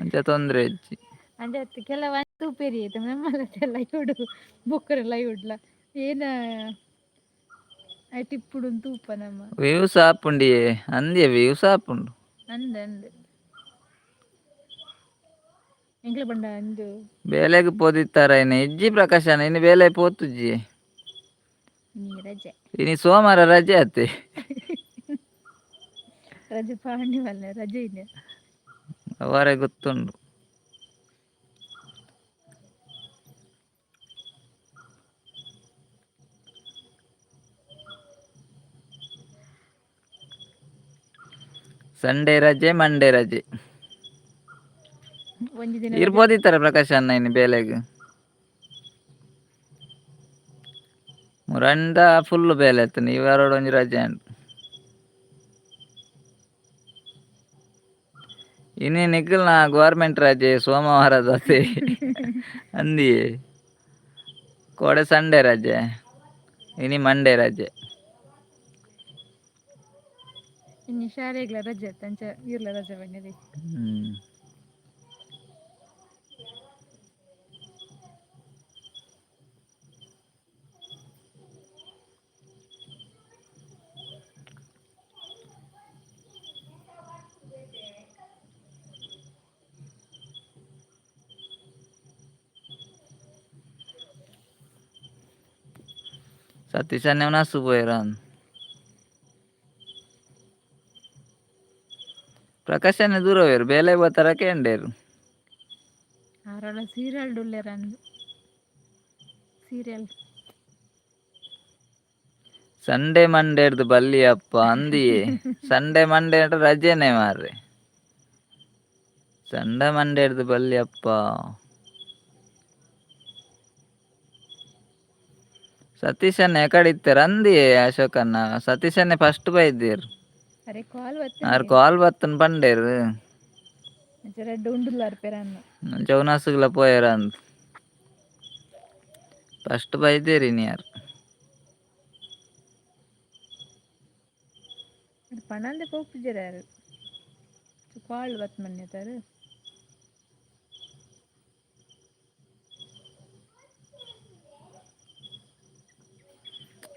ಅಂಚ ತೊಂದ್ರೆ ಇಜ್ಜಿ. ಅಂಚ ಅತ್ತ್, ಕೆಲವು ತೂಪೆರಿ ನಮ್ಮಲ ಲೈವ್ ಬೊಕ್ಕರೆ ಲೈವ್ ಡ್ಲ ಏನ ಐಟ್ ಇಪ್ಪುಡು ತೂಪ ನಮ್ಮ. ವ್ಯೂಸ್ ಆಪುಂಡಿಯೇ, ಅಂದಿಯೇ ವ್ಯೂಸ್ ಆಪುಂಡು. ಅಂದ್ ಅಂದ್, ಎಂಕ್ಲೆ ಪಂಡ ಅಂದು. ಬೇಲೆಗ್ ಪೋದಿತ್ತಾರ ಇನಿ? ಇಜ್ಜಿ ಪ್ರಕಾಶ್ ಅಣ್ಣ, ಇನಿ ಬೇಲೆ ಪೋತುಜಿ. ಇನಿ ರಜೆ. ಇನಿ ಸೋಮವಾರ ರಜೆ ಅತ್ತೆ. ರಜೆ ಪಾಂಡಿ ಮಲ್ಲೆ ರಜೆ ಇದೆ. ಅವರೇ ಗೊತ್ತುಂಡು. ಸಂಡೇ ರಜೆ, ಮಂಡೇ ರಜೆ. ಒಂಜಿ ದಿನ ರಜೆ. ಇರ್ಬೋದಿತ್ತರ ಪ್ರಕಾಶ್ ಅಣ್ಣ ಇನ್ನು ಬೇಲೆಗ್. ಮುರಂಡ ಫುಲ್ ಬೇಲೆ ಆಯ್ತು, ಈ ವಾರೋಡು ಒಂಜಿ ರಜೆ ಉಂಡು. ಇನಿ ನಿಖಲ್ನ ಗೌರ್ಮೆಂಟ್ ರಜೆ ಸೋಮವಾರದತೆ ಅಂದಿಯೇ. ಕೋಡೆ ಸಂಡೇ ರಜೆ, ಇನಿ ಮಂಡೇ ರಜೆ. ಇನ್ನು ಶಾಲೆಗ್ಲ ರಜೆ ಅತ್ತ, ಅಂಚ ಇರ್ಲ ರಜೆ ಬಂದಿದೆ. ಸತೀಶ್ ಅಣ್ಣೆ ಉನಸು ಪೋಯೆರ. ಪ್ರಕಾಶ್ ಅಣ್ಣೆ ದೂರ ಹೋಯೆರು, ಬೇಲೆ ಬೋತಾರ ಕೇಂಡೇರು. ಆರಳ ಸೀರಿಯಲ್ ಡುಲ್ಲೆರ ಅಂದು ಸೀರಿಯಲ್. ಸಂಡೇ ಮಂಡೇ ಹಿಡ್ದು ಬಲ್ಲಿ ಅಪ್ಪ ಅಂದಿಯೇ. ಸಂಡೇ ಮಂಡೇ ಅಂದ್ರೆ ರಜೆನೆ ಮಾರ್ರೆ. ಸಂಡೇ ಮಂಡೇ ಹಿಡ್ದು ಬಲ್ಲಿ ಅಪ್ಪ. ಸತೀಶ್ ಅಣ್ಣ ಎಕಡೆ ಇತ್ತೆರ್ ಅಂದಿಯೇ ಅಶೋಕ್ ಅಣ್ಣ. ಸತೀಶ್ ಅಣ್ಣೆ ಫಸ್ಟ್ ಬೈದೇರ್. ಅರೆ ಕಾಲ್ ಆರ್ ಬತ್ತನೆ. ಕಾಲ್ ಬತ್ತನ್ ಪಂಡೇರು. ಅಂಚ ರಡ್ಡ್ ಉಂಡುಲಾರ್ ಪೆರನ್ನ. ಅಂಚ ಉನಸುಗ್ಲ ಪೋಯೆರ ಅಂದ್. ಫಸ್ಟ್ ಬೈದೇರಿ ಇನಿ ಯಾರ್. ಪಣಂದೆ ಪೋಪುಜೆರ್ ಯಾರು. ಕಾಲ್ ಬತ್ ಮನ್ಯತಾರು.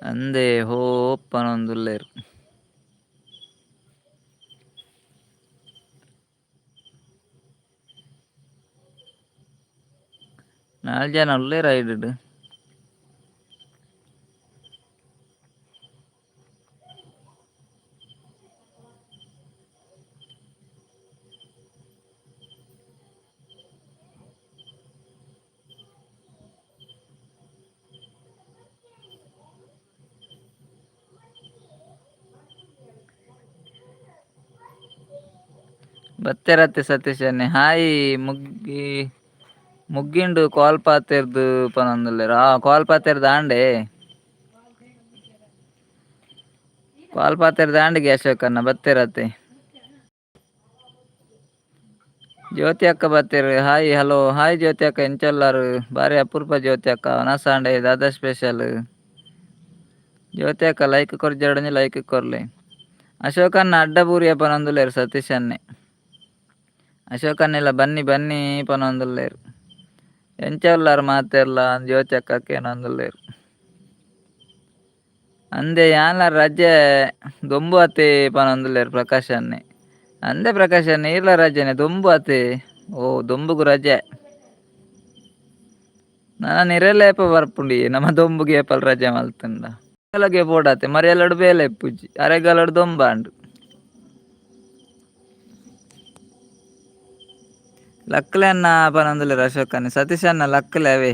ಅಂದೆ ಹೋಪನೊಂದುಲ್ಲೆರ್. ನಾಲ್ ಜನ ಉಲ್ಲೆರ್ ಐಡ್. ಬತ್ತೆರತ್ತೆ ಸತೀಶ್ ಅಣ್ಣೆ. ಹಾಯ್ ಮುಗ್ಗಿ ಮುಗ್ಗಿಂಡು ಕಾಲ್ ಪಾತೆರ್ದು ಪನೊಂದುಲ್ಲೆರ್. ಆ ಕಾಲ್ ಪಾತೆರ್ದು ಆಂಡೆ. ಕಾಲ್ ಪಾತೆರ್ದು ಆಂಡಿಗೆ ಅಶೋಕ್ ಅಣ್ಣ ಬತ್ತೆರತ್ತೆ. ಜ್ಯೋತಿ ಅಕ್ಕ ಬತ್ತೆರ್. ಹಾಯ್ ಹಲೋ ಹಾಯ್ ಜ್ಯೋತಿ ಅಕ್ಕ, ಎಂಚೊಲ್ಲಾರು? ಬಾರಿ ಅಪರೂಪ ಜ್ಯೋತಿ ಅಕ್ಕ. ವನಸಾಂಡೆ ದಾದಾ ಸ್ಪೆಷಲ್? ಜ್ಯೋತಿ ಅಕ್ಕ ಲೈಕ್ ಕೊರ್ಜಾಡಂಜಿ ಲೈಕ್ ಕೊರ್ಲೆ. ಅಶೋಕ್ ಅಣ್ಣ ಅಡ್ಡ ಬೂರಿಯ ಪನೊಂದುಲ್ಲೆರ್ ಸತೀಶ್ ಅಣ್ಣೆ. ಅಶೋಕ್ ಅಣ್ಣೆಲ ಬನ್ನಿ ಬನ್ನಿ ಪನೊಂದುಲ್ಲೆರ್. ಎಂಚ ಉಲ್ಲಾರ್ ಮಾತೆರ್ಲ ಜ್ಯೋತಿ ಅಕ್ಕ ಕೇನೊಂದುಲ್ಲೆರ್. ಅಂದೆ ಯಾನ್ಲ ರಜೆ ದೊಂಬು ಅತೆ ಪನೊಂದುಲ್ಲೆರ್ ಪ್ರಕಾಶ್ ಅಣ್ಣೆ. ಅಂದೆ ಪ್ರಕಾಶ್ ಅಣ್ಣೆ ಈರ್ಲ ರಜೆನೆ ದೊಂಬು ಅತೆ. ಓ ದೊಂಬುಗು ರಜೆ. ನನ ನಿರೆಲ ಏಪ ಬರ್ಪುಂಡಿ ನಮ್ಮ ದೊಂಬುಗೆ ಏಪಲ್ ರಜೆ ಮಲ್ತುಂಡ. ಗೆ ಪೋಡಾತೆ ಮರಿಯಲಡು ಬೇಲೆ ಇಪ್ಪುಜಿ, ಅರೆಗಾಲಡು ದೊಂಬಾಂಡು. ಲಕ್ಲೆ ಅಣ್ಣ ಪನೊಂದುಲ್ಲೆರ್ ಅಶೋಕ್ ಅಣ್ಣೆ. ಸತೀಶ್ ಅಣ್ಣ ಲಕ್ಲೆ ಅವೇ.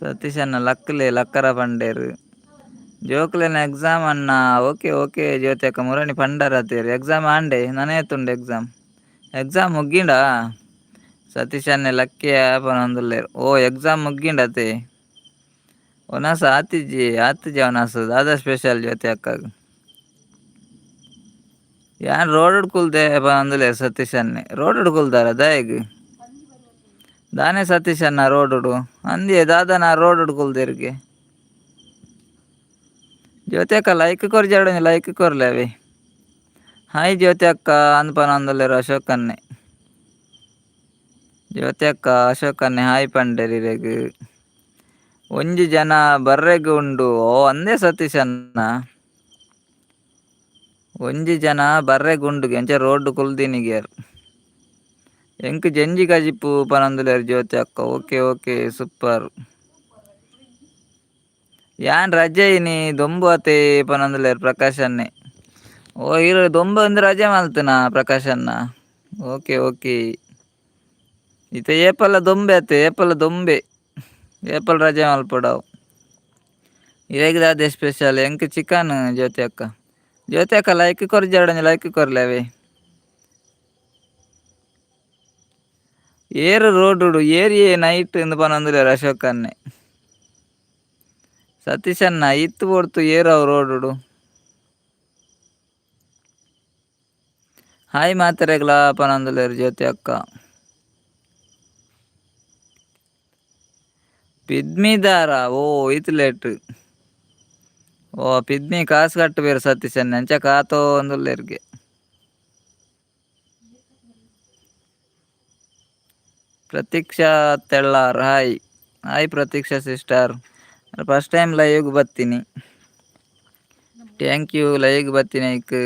ಸತೀಶ್ ಅಣ್ಣ ಲಕ್ಲೆ ಲಕ್ಕರ ಪಂಡೇರು. ಜೋಕ್ಲೆನ ಎಕ್ಸಾಮ್ ಅಣ್ಣ. ಓಕೆ ಓಕೆ ಜ್ಯೋತಿ ಅಕ್ಕ ಮುರಣಿ ಪಂಡರತೇರು. ಎಕ್ಸಾಮ್ ಆಂಡೆ ನನ ಏತುಂಡು ಎಕ್ಸಾಮ್? ಎಕ್ಸಾಮ್ ಮುಗ್ಗಿಂಡಾ? ಸತೀಶ್ ಅಣ್ಣೆ ಲಕ್ಕಿಯ ಪನೊಂದುಲ್ಲೆರ್. ಓ ಎಕ್ಸಾಮ್ ಮುಗ್ಗಿಂಡತೆ. ಒನಸ ಆತಿಜಿ ಆತಿಜಿ ಒನಸು ದಾದಾ ಸ್ಪೆಷಲ್ ಜ್ಯೋತಿ ಅಕ್ಕಗ್? ಯಾನ್ ರೋಡ್ ಕುಲ್ದೆ ಪನೊಂದುಲ್ಲೆರ್ ಸತೀಶ್ ಅಣ್ಣೆ. ರೋಡ್ ಕುಲ್ದಾರ ದಾಯೆಗ್? ದಾನೆ ಸತೀಶ್ ಅಣ್ಣ ರೋಡುಡು ಅಂದಿಯೇ ದಾದನ ರೋಡುಡು ಕುಲ್ದೆರ್ಗೆ. ಜ್ಯೋತಿ ಅಕ್ಕ ಲೈಕ್ ಕೊರ್ಜಾಡ ಲೈಕ್ ಕೊರ್ಲೆ ಅವೆ. ಹಾಯ್ ಜ್ಯೋತಿ ಅಕ್ಕ ಅಂದ್ ಪನೊಂದುಲ್ಲೆರ್ ಅಶೋಕ್ ಅಣ್ಣೆ. ಜ್ಯೋತಿ ಅಕ್ಕ ಅಶೋಕ್ ಅಣ್ಣೆ ಹಾಯ್ ಪಂಡೆರ್ ಇರೆಗ್. ಒಂಜಿ ಜನ ಬರ್ರೆಗ್ ಉಂಡು. ಓ ಅಂದೇ ಸತೀಶ್ ಅಣ್ಣ. ಒಂಜಿ ಜನ ಬರ್ರೆಗ್ ಉಂಡುಗೆ ಅಂಚ ರೋಡ್ ಕುಲ್ದಿನಿಗೆರ್. ಎಂಕ್ ಜಂಜಿ ಕಜಿಪು ಪನೊಂದುಲ್ಲೆರ್ ಜ್ಯೋತಿ ಅಕ್ಕ. Okay okay, super. ಯಾನ್ ರಜೆ ಇನಿ, ದೊಂಬು ಅತೆ ಪನೊಂದುಲ್ಲೆರ್ ಪ್ರಕಾಶ್ ಅಣ್ಣೆ. ಓ, ಇರ್ ದೊಂಬು ಅಂದ್ ರಜೆ ಮಲ್ತನಾ ಪ್ರಕಾಶ್ ಅಣ್ಣ? Okay okay. ಇತ್ತೆ ಏಪಲ ದೊಂಬೆ ಅತ್ತೆ, ಏಪಲ ದೊಂಬೆ, ಏಪಲ್ ರಜೆ ಮಲ್ಪೊಡವು. ಇರೆಗ್ ದಾದೆ ಸ್ಪೆಷಲ್? ಎಂಕ್ ಚಿಕನ್ ಜ್ಯೋತಿ ಅಕ್ಕ. ಜ್ಯೋತಿ ಅಕ್ಕ, ಲೈಕ್ ಕೊರ್ಜಾಡ, ಲೈಕ್ ಕೊರ್ಲೆ ಅವೇ. ಏರು ರೋಡುಡು ಏರಿಯೇ ನೈಟ್ ಇಂದು ಪನೊಂದುಲ್ಲೆರ್ ಅಶೋಕ್ ಅಣ್ಣೆ. ಸತೀಶ್ ಅಣ್ಣ, ಇತ್ತು ಪೊರ್ತು ಏರು ಅವು ರೋಡುಡು. ಹಾಯ್ ಮಾತೆರೆಗ್ಲಾ ಪನೊಂದುಲ್ಲೆರ್ ಜ್ಯೋತಿ ಅಕ್ಕ. ಪಿದ್ಮಿದಾರ? ಓ, ಈತ್ ಲೇಟ್. ಓ, ಪಿದ್ಮಿ ಕಾಸು ಕಟ್ಟುಬೇರು ಸತೀಶ್ ಅಣ್ಣ, ಅಂಚ ಕಾತೊಂದುಲ್ಲೆರ್ಗೆ. Pratiksha Tellar, hi hi Pratiksha sister. First time ಲೈವ್ಗೆ ಬರ್ತೀನಿ. Thank you ಲೈವ್ಗೆ ಬರ್ತೀನಿ. ಐಕ್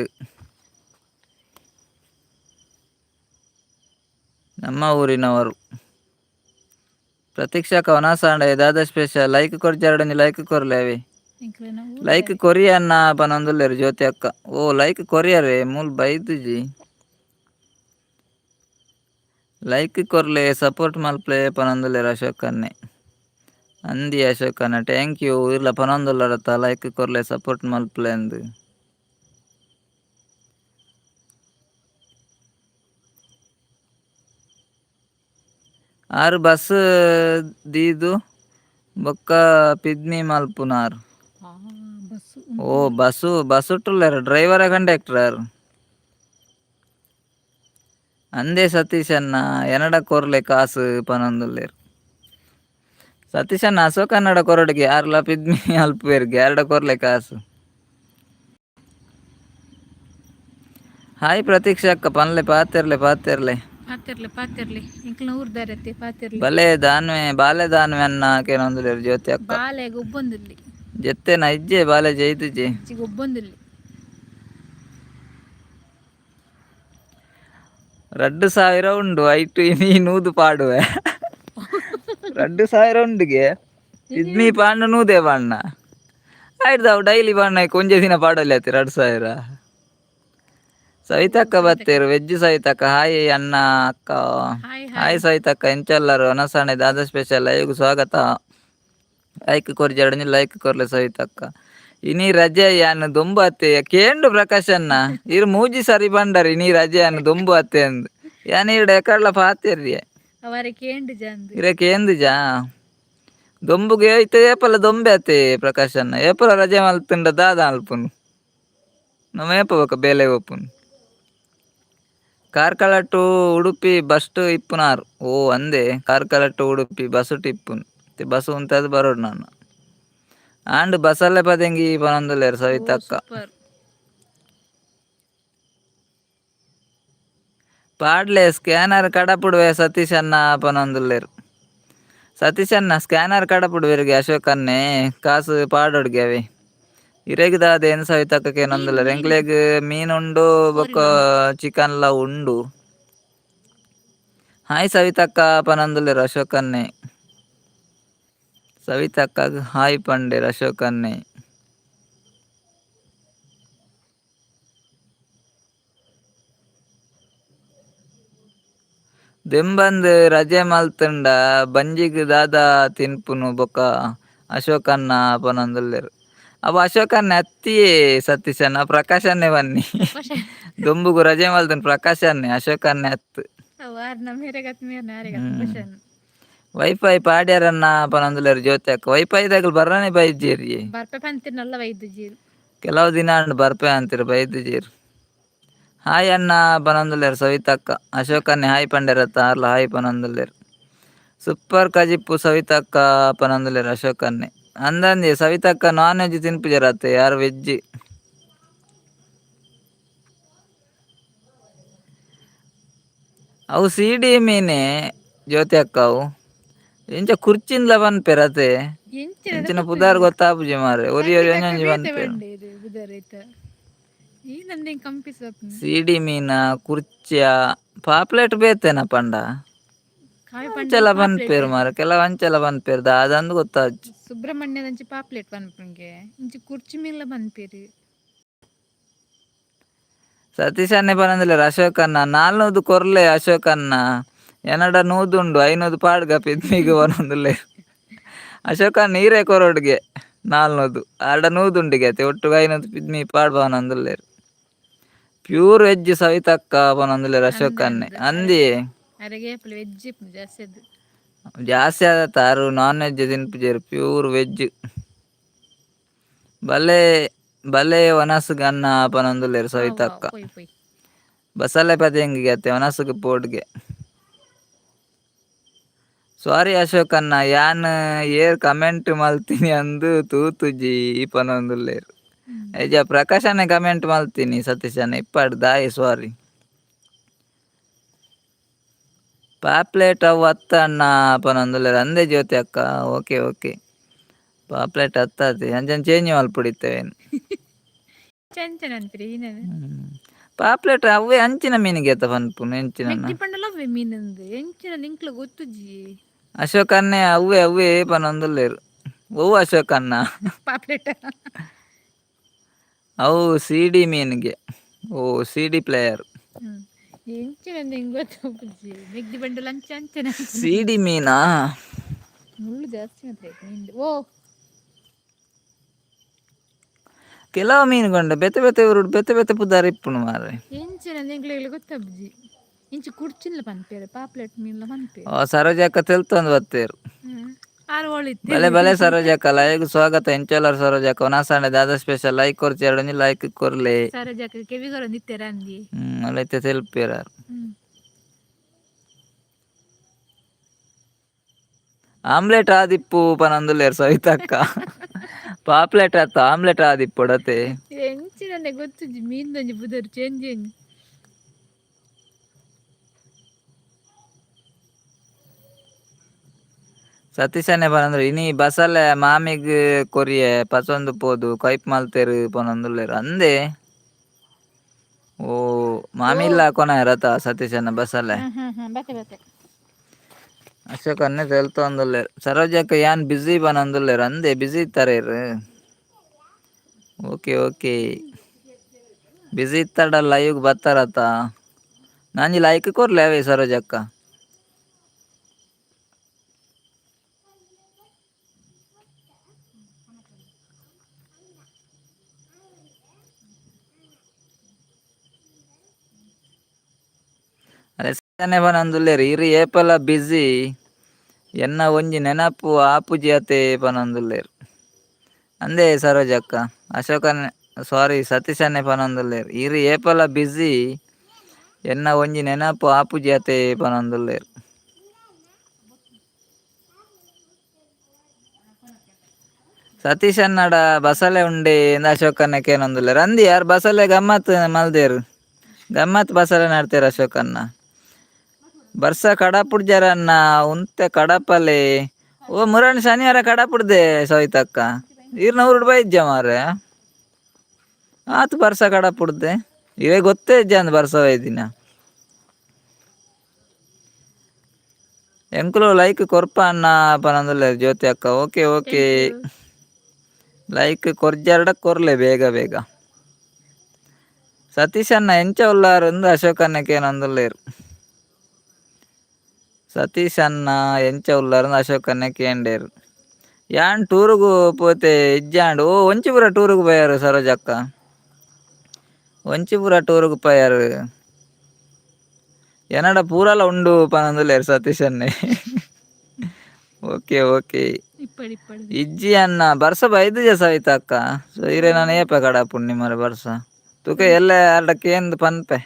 ನಮ್ಮ ಊರಿನವರು. ಪ್ರತೀಕ್ಷಾ ಕವನಾಸಾಂಡ ದಾದ ಸ್ಪೆಷಲ್? ಲೈಕ್ ಕೊರ್ಜಾರಡಂಜಿ ಲೈಕ್ ಕೊರ್ಲೆ ಅವೆ. ಎಂಕ್ಲೆನ ಲೈಕ್ ಕೊರಿಯನ್ನ ಪನೊಂದುಲ್ಲೆರ್ ಜ್ಯೋತಿ ಅಕ್ಕ. ಓ, ಲೈಕ್ ಕೊರಿಯರೆ ಮೂಲ್ ಬೈದುಜಿ. ಲೈಕ್ ಕೊರ್ಲೆ, ಸಪೋರ್ಟ್ ಮಲ್ಪ್ಲೆ ಪನೊಂದುಲ್ಲೆರ್ ಅಶೋಕ್ ಅಣ್ಣೆ. ಅಂದಿ ಅಶೋಕ್ ಅಣ್ಣ, thank you. ಇರ್ಲ ಪನೊಂದುಲ್ಲರತ್ತ, ಲೈಕ್ ಕೊರ್ಲೆ, ಸಪೋರ್ಟ್ ಮಲ್ಪ್ಲೆ ಅಂದ್. ಆರು ಬಸ್ ದೀದು ಬೊಕ್ಕ ಪಿದ್ಮಿ ಮಲ್ಪುನಾರ್. ಬಸ್. ಓ, ಬಸ್ಸು ಬಸ್ ಉಟ್ಟುಲ್ಲೆರ್, ಡ್ರೈವರ ಕಂಡಕ್ಟರ್. ಅಂದೇ ಸತೀಶ್ ಅಣ್ಣ, ಎನಡ ಕೊರ್ಲೆ ಕಾಸು ಪನೊಂದುಲ್ಲೆರ್ ಸತೀಶ್ ಅಣ್ಣ. ಅಶೋಕ್ ಕನ್ನಡ ಕೊರೊಡುಗೆ, ಯಾರ್ಲ ಪಿದ್ಮಿ ಅಲ್ಪುವೆರ್ಗೆ, ಯಾರ್ಡ ಕೊರ್ಲೆ ಕಾಸು. ಹಾಯ್ ಪ್ರತೀಕ್ಷಾ ಅಕ್ಕ, ಪನ್ಲೆ, ಪಾತೆರ್ಲೆ ಪಾತೆರ್ಲೆ. ಪಾತೆರ್ಲೆ ಪಾತೆರ್ಲೆ, ಎಂಕ್ಲೆನ ಊರ್ದಾರತ್ತೆ, ಪಾತೆರ್ಲೆ. ಬಲೆ ದಾನ್ವೆ, ಬಾಲೆ ದಾನ್ವೆ ಅನ್ನ ಕೇನೊಂದುಲ್ಲೆರ್ ಜ್ಯೋತಿ ಅಕ್ಕ. ಬಾಲೆ ಗೊಬ್ಬೊಂದುಲ್ಲಿ. ಜೆತ್ತೆನ ಇಜ್ಜೆ, ಬಾಲೆ ಜೈದುಜೆ. ಇಜ್ಜಿ, ಗೊಬ್ಬೊಂದುಲ್ಲಿ. 2000 ಉಂಡು, ಐಟು ಇನಿ ನೂದು ಪಾಡುವೆ. 2000 ಉಂಡುಗೆ, ಇದ್ಮಿ ಪಾಂಡ ನೂದೆ ಪಾಂಡ ಆಯ್ತು. ಡೈಲಿ ಪಾಂಡ ಕೊಂಜೆ ದಿನ ಪಾಡಲಿ ಆತಿ 2000. ಸವಿತಕ್ಕ ಬತ್ತೇರು, ವೆಜ್ ಸವಿತಕ್ಕ. ಹಾಯ್ ಅಣ್ಣ, ಅಕ್ಕ. ಹಾಯ್. ಹಾಯ್ ಸವಿತಕ್ಕ, ಎಂಚಲ್ಲರು? ಅನಸಾಣೆ ದಾದ ಸ್ಪೆಷಲ್? ಲೈವ್ಗೆ ಸ್ವಾಗತ. ಲೈಕ್ ಕೊರ್ಜಾಡಂಜಿ ಲೈಕ್ ಕೊರ್ಲೆ ಸವಿತಕ್ಕ. ಇನಿ ರಜೆ ಯಾನ್, ದೊಂಬು ಅತ್ತೆ ಕೇಂಡು ಪ್ರಕಾಶ್ ಅಣ್ಣ. ಇರ್ ಮೂಜಿ ಸರಿ ಬಂಡರ್, ಇನಿ ರಜೆ ಯಾನ್, ದೊಂಬು ಅತ್ತೆ ಅಂದ್. ಯಾನ್ ಈರ್ಡ ಎಕಡ್ಲ ಪಾತೆರ್ಯೆ. ಅವರೆ ಕೇಂಡು ಜಂದು. ಇರೆ ಕೇಂದುಜಾ? ದೊಂಬುಗೆ ಇತ್ತೆ ಏಪಲ ದೊಂಬೆ ಅತ್ತೆ ಪ್ರಕಾಶ್ ಅಣ್ಣ. ಏಪಲ ರಜೆ ಮಲ್ತುಂಡ ದಾದ ಅಲ್ಪುನು ನಮ್ಮ? ಏಪ ಬೊಕ ಬೇಲೆ ಒಪ್ಪುನು? ಕಾರ್ಕಳ ಟು ಉಡುಪಿ ಬಸ್ಟ್ ಇಪ್ಪುನಾರ್. ಓ, ಅಂದೆ, ಕಾರ್ಕಳ ಟು ಉಡುಪಿ ಬಸ್ ಇಪ್ಪುನು. ಬಸ್ ಉಂತದ್ ಬರೋಡು ನಾನು ಆಂಡ್ ಬಸ್ಸಲ್ಲೇ ಪದೆಂಗಿ ಪನೊಂದುಲ್ಲೆರ್ ಸವಿತಕ್ಕ. ಸೂಪರ್. ಪಾಡ್ಲೆ ಸ್ಕ್ಯಾನರ್ ಕಡಪುಡುವೆ ಸತೀಶ್ ಅಣ್ಣ ಪನೊಂದುಲ್ಲೆರ್. ಸತೀಶ್ ಅಣ್ಣ, ಸ್ಕ್ಯಾನರ್ ಕಡಪುಡುವೆರ್ಗೆ ಅಶೋಕ್ ಅಣ್ಣೆ, ಕಾಸು ಪಾಡೊಡ್ಗೆ ಅವೆ. ಇರೆಗ್ ದಾದ ಏನ್ ಸವಿತಕ್ಕ ಕೇನೊಂದುಲ್ಲೆರ್. ಎಂಕ್ಲೆಗ್ ಮೀನ್ ಉಂಡು, ಬೊಕ್ಕ ಚಿಕನ್ ಲ ಉಂಡು. ಹಾಯ್ ಸವಿತಕ್ಕ ಪನೊಂದುಲ್ಲೆರ್ ಅಶೋಕ್ ಅಣ್ಣೆ. ಸವಿತಕ್ಕಗ್ ಹಾಯ್ ಪಂಡೆರ್ ಅಶೋಕ್ ಅಣ್ಣೆ. ದೆಂಬಂದ್ ರಜೆ ಮಲ್ತುಂಡ ಬಂಜಿಗ್ ದಾದ ತಿನ್ಪುನು ಬೊಕ ಅಶೋಕಣ್ಣ ಪನೊಂದುಲ್ಲೆರ್. ಅವ ಅಶೋಕಣ್ಣೆ ಅತ್ತಿಯೇ ಸತೀಶ್ ಅಣ್ಣ, ಪ್ರಕಾಶ್ ಅಣ್ಣೆ ಬನ್ನಿ. ದೊಂಬುಗು ರಜೆ ಮಲ್ತುಂಡು ಪ್ರಕಾಶ್ ಅಣ್ಣೆ, ಅಶೋಕ್ ಅಣ್ಣೆ ಅತ್ತು. ವೈಫೈ ಪಾಡ್ಯಾರನ್ನ ಪನೊಂದುಲ್ಲೆರ್ ಜ್ಯೋತಿ ಅಕ್ಕ. ವೈಫೈ ದಗಲ್ ಬರ್ರನೆ ಬೈಜೇರಿ. ಬರ್ಪೆ ಪಂತಿನಲ್ಲ ವೈದ್ಯಜೀರು. ಕೆಲವು ದಿನ ಅಂಡ್ ಬರ್ಪೆ ಅಂತೀರ, ಬೈದುಜೀರ್. ಹಾಯ್ ಅಣ್ಣ ಪನೊಂದುಲ್ಲೆರ್ ಸವಿತಕ್ಕ. ಅಶೋಕ್ ಅಣ್ಣೆ ಹಾಯ್ ಪಂಡೆರತ್ತ, ಆರ್ಲ ಹಾಯ್ ಪನೊಂದುಲ್ಲೆರ್. ಸೂಪರ್ ಕಜಿಪ್ಪು ಸವಿತಕ್ಕ ಪನೊಂದುಲ್ಲೆರ್ ಅಶೋಕ್ ಅಣ್ಣೆ. ಅಂದಂದಿ ಸವಿತಕ್ಕ ನಾನ್ ವೆಜ್ ತಿನ್ಪುಜರತ್ತೆ, ಯಾರು ವೆಜ್. ಅವು ಸಿಡಿ ಮೀನೆ ಜ್ಯೋತಿ ಅಕ್ಕ. ಅವು ಎಂಚ ಕುರ್ಚಿಂದ್ಲ ಪನ್ಪೆರತೆ, ಎಂಚಿನ ಪುದಾರ್ ಗೊತ್ತಾಪುಜಿ ಮಾರೆ. ಒರಿ ಒರಿ ಒಂಜೊಂಜಿ ಪನ್ಪೆರ್. ಈ ನಂದೇನ್ ಕಂಪಿಸಪ್. ಸಿಡಿ ಮೀನ ಕುರ್ಚಿಯ ಪಾಪ್ಲೆಟ್ ಬೇತೇನ ಪಂಡ. ಕಾಯಿ ಪಂಡ. ಅಂಚೆಲ ಪನ್ಪೇರು ಮಾರ, ಕೆಲವು ಅಂಚೆಲ ಪನ್ಪೇರು, ದಾದಂದು ಗೊತ್ತಾಜ್. ಸುಬ್ರಹ್ಮಣ್ಯದಂಚಿ ಪಾಪ್ಲೆಟ್ ಪನ್ಪುಂಗೆ, ಇಂಚಿ ಕುರ್ಚಿ ಮೀನ್ಲ ಪನ್ಪೇರು. ಸತೀಶ್ ಅಣ್ಣೆ ಪನಂದಿಲ್ಲ. ಅಶೋಕಣ್ಣ ನಾಲ್ನೂದು ಕೊರ್ಲೆ. ಅಶೋಕಣ್ಣ ಎನ್ನಡ ನೂದುಂಡು, ಐನೂದು ಪಾಡ್ಗ ಪಿದ್ಮಿಗ್ ಪನೊಂದುಲ್ಲೆ. ಅಶೋಕ ನೀರೇ ಕೊರೊಡ್ಗೆ ನಾಲ್ನೂದು, ಆಡ ನೂದುಂಡಿಗೆ ಅತೆ ಒಟ್ಟುಗು ಐನೂದು ಪಿದ್ಮಿ ಪಾಡ್ ಪನೊಂದುಲ್ಲೆರ್. ಪ್ಯೂರ್ ವೆಜ್ ಸವಿತಕ್ಕ ಪನೊಂದುಲ್ಲೆರ್ ಅಶೋಕ್ ಅಣ್ಣೆ ಅಂದಿಯೇ. ಅರೆಗೆ ವೆಜ್ ಜಾಸ್ತಿ ಅದು. ಜಾಸ್ತಿ ಆದ ತಾರು ನಾನ್ ವೆಜ್ ತಿನ್ಪುಜೆರ್, ಪ್ಯೂರ್ ವೆಜ್. ಬಲೆ ಬಲೆ ವನಸ್ಗ್ ಅನ್ನ ಪನೊಂದುಲ್ಲೆರ್ ಸವಿತಕ್ಕ. ಪೋಯ್ ಪೋಯ್. ಬಸಲೆ ಪದೆಂಗಿಗೆ ಅತ್ತೆ ವನಸ್ಗ್ ಪೋಡ್ಗೆ. ಸಾರಿ ಅಶೋಕ್ ಅಣ್ಣ, ಯಾನ್ ಏರ್ ಕಮೆಂಟ್ ಮಲ್ತಿನಿ ಅಂದು ತೂತುಜಿ ಪನೊಂದುಲ್ಲೆರ್. ಏಜ ಪ್ರಕಾಶ್ ಅಣ್ಣೆ ಕಮೆಂಟ್ ಮಲ್ತಿನಿ. ಸತೀಶ್ ಅಣ್ಣ ಇಪ್ಪಾಡ್ ದಾಯಿ ಸಾರಿ. ಪಾಪ್ಲೆಟ್ ಅವು ಅತ್ತ ಅಣ್ಣ ಪನೊಂದುಲ್ಲೆರ್. ಅಂದೆ ಜ್ಯೋತಿ ಅಕ್ಕ, ಓಕೆ ಓಕೆ. ಪಾಪ್ಲೆಟ್ ಅತ್ತಾತೆ, ಅಂಚನ್ ಚೇಂಜ್ ಮಲ್ಪುಡಿತ್ತೇನು. ಚಂಚನ ಅಂತೀರಿ ಏನೇನು. ಪಾಪ್ಲೆಟ್ ಅವೇ ಅಂಚಿನ ಮೀನಿಗೆ ಅತ್ತ ಪನ್ಪುನು ಎಂಚಿನ. ಮೆಗ್ದಿ ಪಂಡಲ ಅವೇ ಮೀನಂದು, ಎಂಚಿನ ನಿಂಕ್ಲ ಗೊತ್ತುಜಿ. ಅಶೋಕ್ ಅಣ್ಣೆ ಅವ್ವೆ ಅವ್ವೆ ಪನೊಂದುಲ್ಲೆರ್. ಒವ್ವು ಅಶೋಕ್ ಅಣ್ಣ? ಪಾಪ್ಲೆಟ್. ಅವು ಸಿಡಿ ಮೀನಿಗೆ, ಓ ಸಿಡಿ ಪ್ಲೇಯರ್. ಎಂಚಿನ ನಿಂಗೆ ಗೊತ್ತುಜಿ, ಮೆಗ್ದಿ ಪಂಡಲ ಅಂಚ ಅಂಚನ. ಸಿಡಿ ಮೀನಾ? ಮುಳ್ಳು ಜಾಸ್ತಿ ಮಾತ್ರ ಮೀನ್ದು ಓ. ಕೆಲವು ಮೀನುಗೊಂಡ ಬೇತೆ ಬೇತೆ ಊರುಡು ಬೇತೆ ಬೇತೆ ಪುದಾರ್ ಇಪ್ಪುನು ಮಾರ್ರೆ. ಎಂಚಿನ ನಿಂಕ್ಲೆಗ್ ಗೊತ್ತಬ್ಜಿ, ಇಂಚಿ ಕುರ್ಚಿನ್ಲ ಪನ್ಪೇರು, ಪಾಪ್ಲೆಟ್ ಮೀನ್ಲ ಪನ್ಪೇರು. ಓ ಸರೋಜಕ್ಕ ತೆಲ್ತೊಂದು ಬತ್ತೇರು. ಆರು ಒಳಿತ್ತೆ. ಬಲೆ ಬಲೆ ಸರೋಜಕ್ಕ, ಲೈವ್ ಸ್ವಾಗತ. ಎಂಚೋಲರ್ ಸರೋಜಕ್ಕ? ಒನಾಸಂಡೆ ದಾದ ಸ್ಪೆಷಲ್? ಲೈಕ್ ಕೊರ್ಚಿ, ಎರಡೊಂಜಿ ಲೈಕ್ ಕೊರ್ಲೆ. ಸರೋಜಕ್ಕ ಕೆಬಿಗೊರೊಂದು ಇತ್ತೆರ ಅಂದಿ. ಅಲ್ಲೈತೆ ತೆಲ್ಪೇರ. ಆಮ್ಲೆಟ್ ಆದಿಪ್ಪು ಪನೊಂದುಲ್ಲೆರ್ ಸವಿತಕ್ಕ. ಪಾಪ್ಲೆಟ್ ಅತ್ತ, ಆಮ್ಲೆಟ್ ಆದಿಪ್ಪುಡತೆ. ಎಂಚಿನಂದೆ ಗೊತ್ತುಜಿ, ಮೀನ್ದೊಂಜಿ ಪುದರ್ ಚೇಂಜ್ ಚೇಂಜ್. ಸತೀಶನೇ ಪನಂದ್ರೆ ಇನಿ ಬಸಲೆ ಮಾಮಿಗ್ ಕೊರಿಯೆ ಪಸೊಂದು ಪೋದು ಕೈಪ್ ಮಲ್ತೆರ್ ಪನೊಂದುಲ್ಲೆರ್. ಅಂದೆ ಓ ಮಾಮಿ ಇಲ್ಲ ಕೊನಯರತ ಸತೀಶನ ಬಸಲೆ. ಹ್ಮ್ ಹ್ಮ್ ಹ್ಮ್ ಬತ್ತೆ ಬತ್ತೆ. ಅಶೋಕ್ ಅನ್ನೆ ತೆಲ್ತೊಂದುಲ್ಲೆರ್. ಸರೋಜಕ್ಕ ಯಾನ್ ಬಿಜಿ ಪನೊಂದುಲ್ಲೆರ್. ಅಂದೆ ಬಿಜಿ ಇತ್ತಾರೇರ್? Okay okay. ಬಿಜಿ ಇತ್ತಾಡ ಲೈವ್ ಬತ್ತಾರತ. ನಾಂಜಿ ಲೈಕ್ ಕೊರ್ಲೆ ಅವೇ ಸರೋಜಕ್ಕ. ಅರೆ ಪನೊಂದುಲ್ಲೆರ್ ಇರ್ ಏಪಲ ಬಿಜಿ, ಎನ್ನ ಒಂಜಿ ನೆನಪು ಆಪುಜಿ ಅತೆ ಪನೊಂದುಲ್ಲೆರ್. ಅಂದೆ ಸರೋಜಕ್ಕ. ಅಶೋಕನ್ನೆ ಸಾರಿ ಸತೀಶನ್ನೆ ಪನೊಂದುಲ್ಲೆರ್ ಇರ್ ಏಪಲ ಬಿಜಿ, ಎನ್ನ ಒಂಜಿ ನೆನಪು ಆಪುಜಿ ಅತೆ ಪನೊಂದುಲ್ಲೆರ್. ಸತೀಶ್ ಅನ್ನಡ ಬಸಲೆ ಉಂಡೆ ಇಂದ ಅಶೋಕನ್ನ ಕೇನೊಂದುಲ್ಲೆರ್. ಅಂದಿ ಯಾರ್ ಬಸಲೆ ಗಮ್ಮತ್ ಮಲ್ದೇರು, ಗಮ್ಮತ್ ಬಸಲೆ ನಡ್ತೇರು ಅಶೋಕನ್ನ. ಬರ್ಸ ಕಡಪುಡ್ಜರನ್ನ ಉಂತೆ ಕಡಪಲೆ. ಓ ಮುರಣ್ ಶನಿವಾರ ಕಡಪುಡ್ದೆ ಸವಿತಕ್ಕ. ಈರ್ನ ಊರುಡು ಬೈದ್ಯ ಮಾರೆ ಆತು ಬರ್ಸ ಕಡಪುಡ್ದೆ. ಇವೇ ಗೊತ್ತೇ ಇಜ್ಜ ಅಂದ್ ಬರ್ಸ ಬೈದಿನ. ಎಂಕುಲು ಲೈಕ್ ಕೊರ್ಪ ಅಣ್ಣ ಪನೊಂದುಲ್ಲೆರ್ ಜ್ಯೋತಿ ಅಕ್ಕ. Okay okay. ಲೈಕ್ ಕೊರ್ಜರ್ಡ ಕೊರ್ಲೆ ಬೇಗ ಬೇಗ. ಸತೀಶ್ ಅಣ್ಣ ಎಂಚ ಉಲ್ಲಾರ್ ಅಂದ್ ಅಶೋಕ್ ಅಣ್ಣ ಕೇನೊಂದುಲ್ಲೆರ್. ಸತೀಶ್ ಅಣ್ಣ ಎಂಚ ಉಲ್ಲಾರ್ ಅಂದ್ ಅಶೋಕ್ ಅಣ್ಣ ಕೇಂಡೇರ್. ಯಾನ್ ಟೂರುಗು ಪೋತೆ ಇಜ್ಜಾಂಡ್. ಓ ಒಂಚಿಪುರ ಟೂರುಗು ಪೋಯಾರು ಸರೋಜಕ್ಕ? ಒಂಚಿಪುರ ಟೂರುಗು ಪೋಯಾರು? ಎನಡ ಪೂರಲ ಉಂಡು ಪನೊಂದುಲ್ಲೆರ್ ಸತೀಶ್ ಅಣ್ಣೆ. Okay okay. ಇಪ್ಪಡಿ ಇಪ್ಪಡಿ. ಇಜ್ಜಿ ಅಣ್ಣ, ಬರ್ಸ ಬೈದುಜ ಸವಿತಕ್ಕ. ಸೊ ಇರೆ ನಾನು ಏಪ ಕಡಪುಂಡು ಮಾರೆ ಬರ್ಸ ತುಕ ಎಲ್ಲ ಅರ್ಡ ಕೇಂದ್ ಪನ್ಪೆ.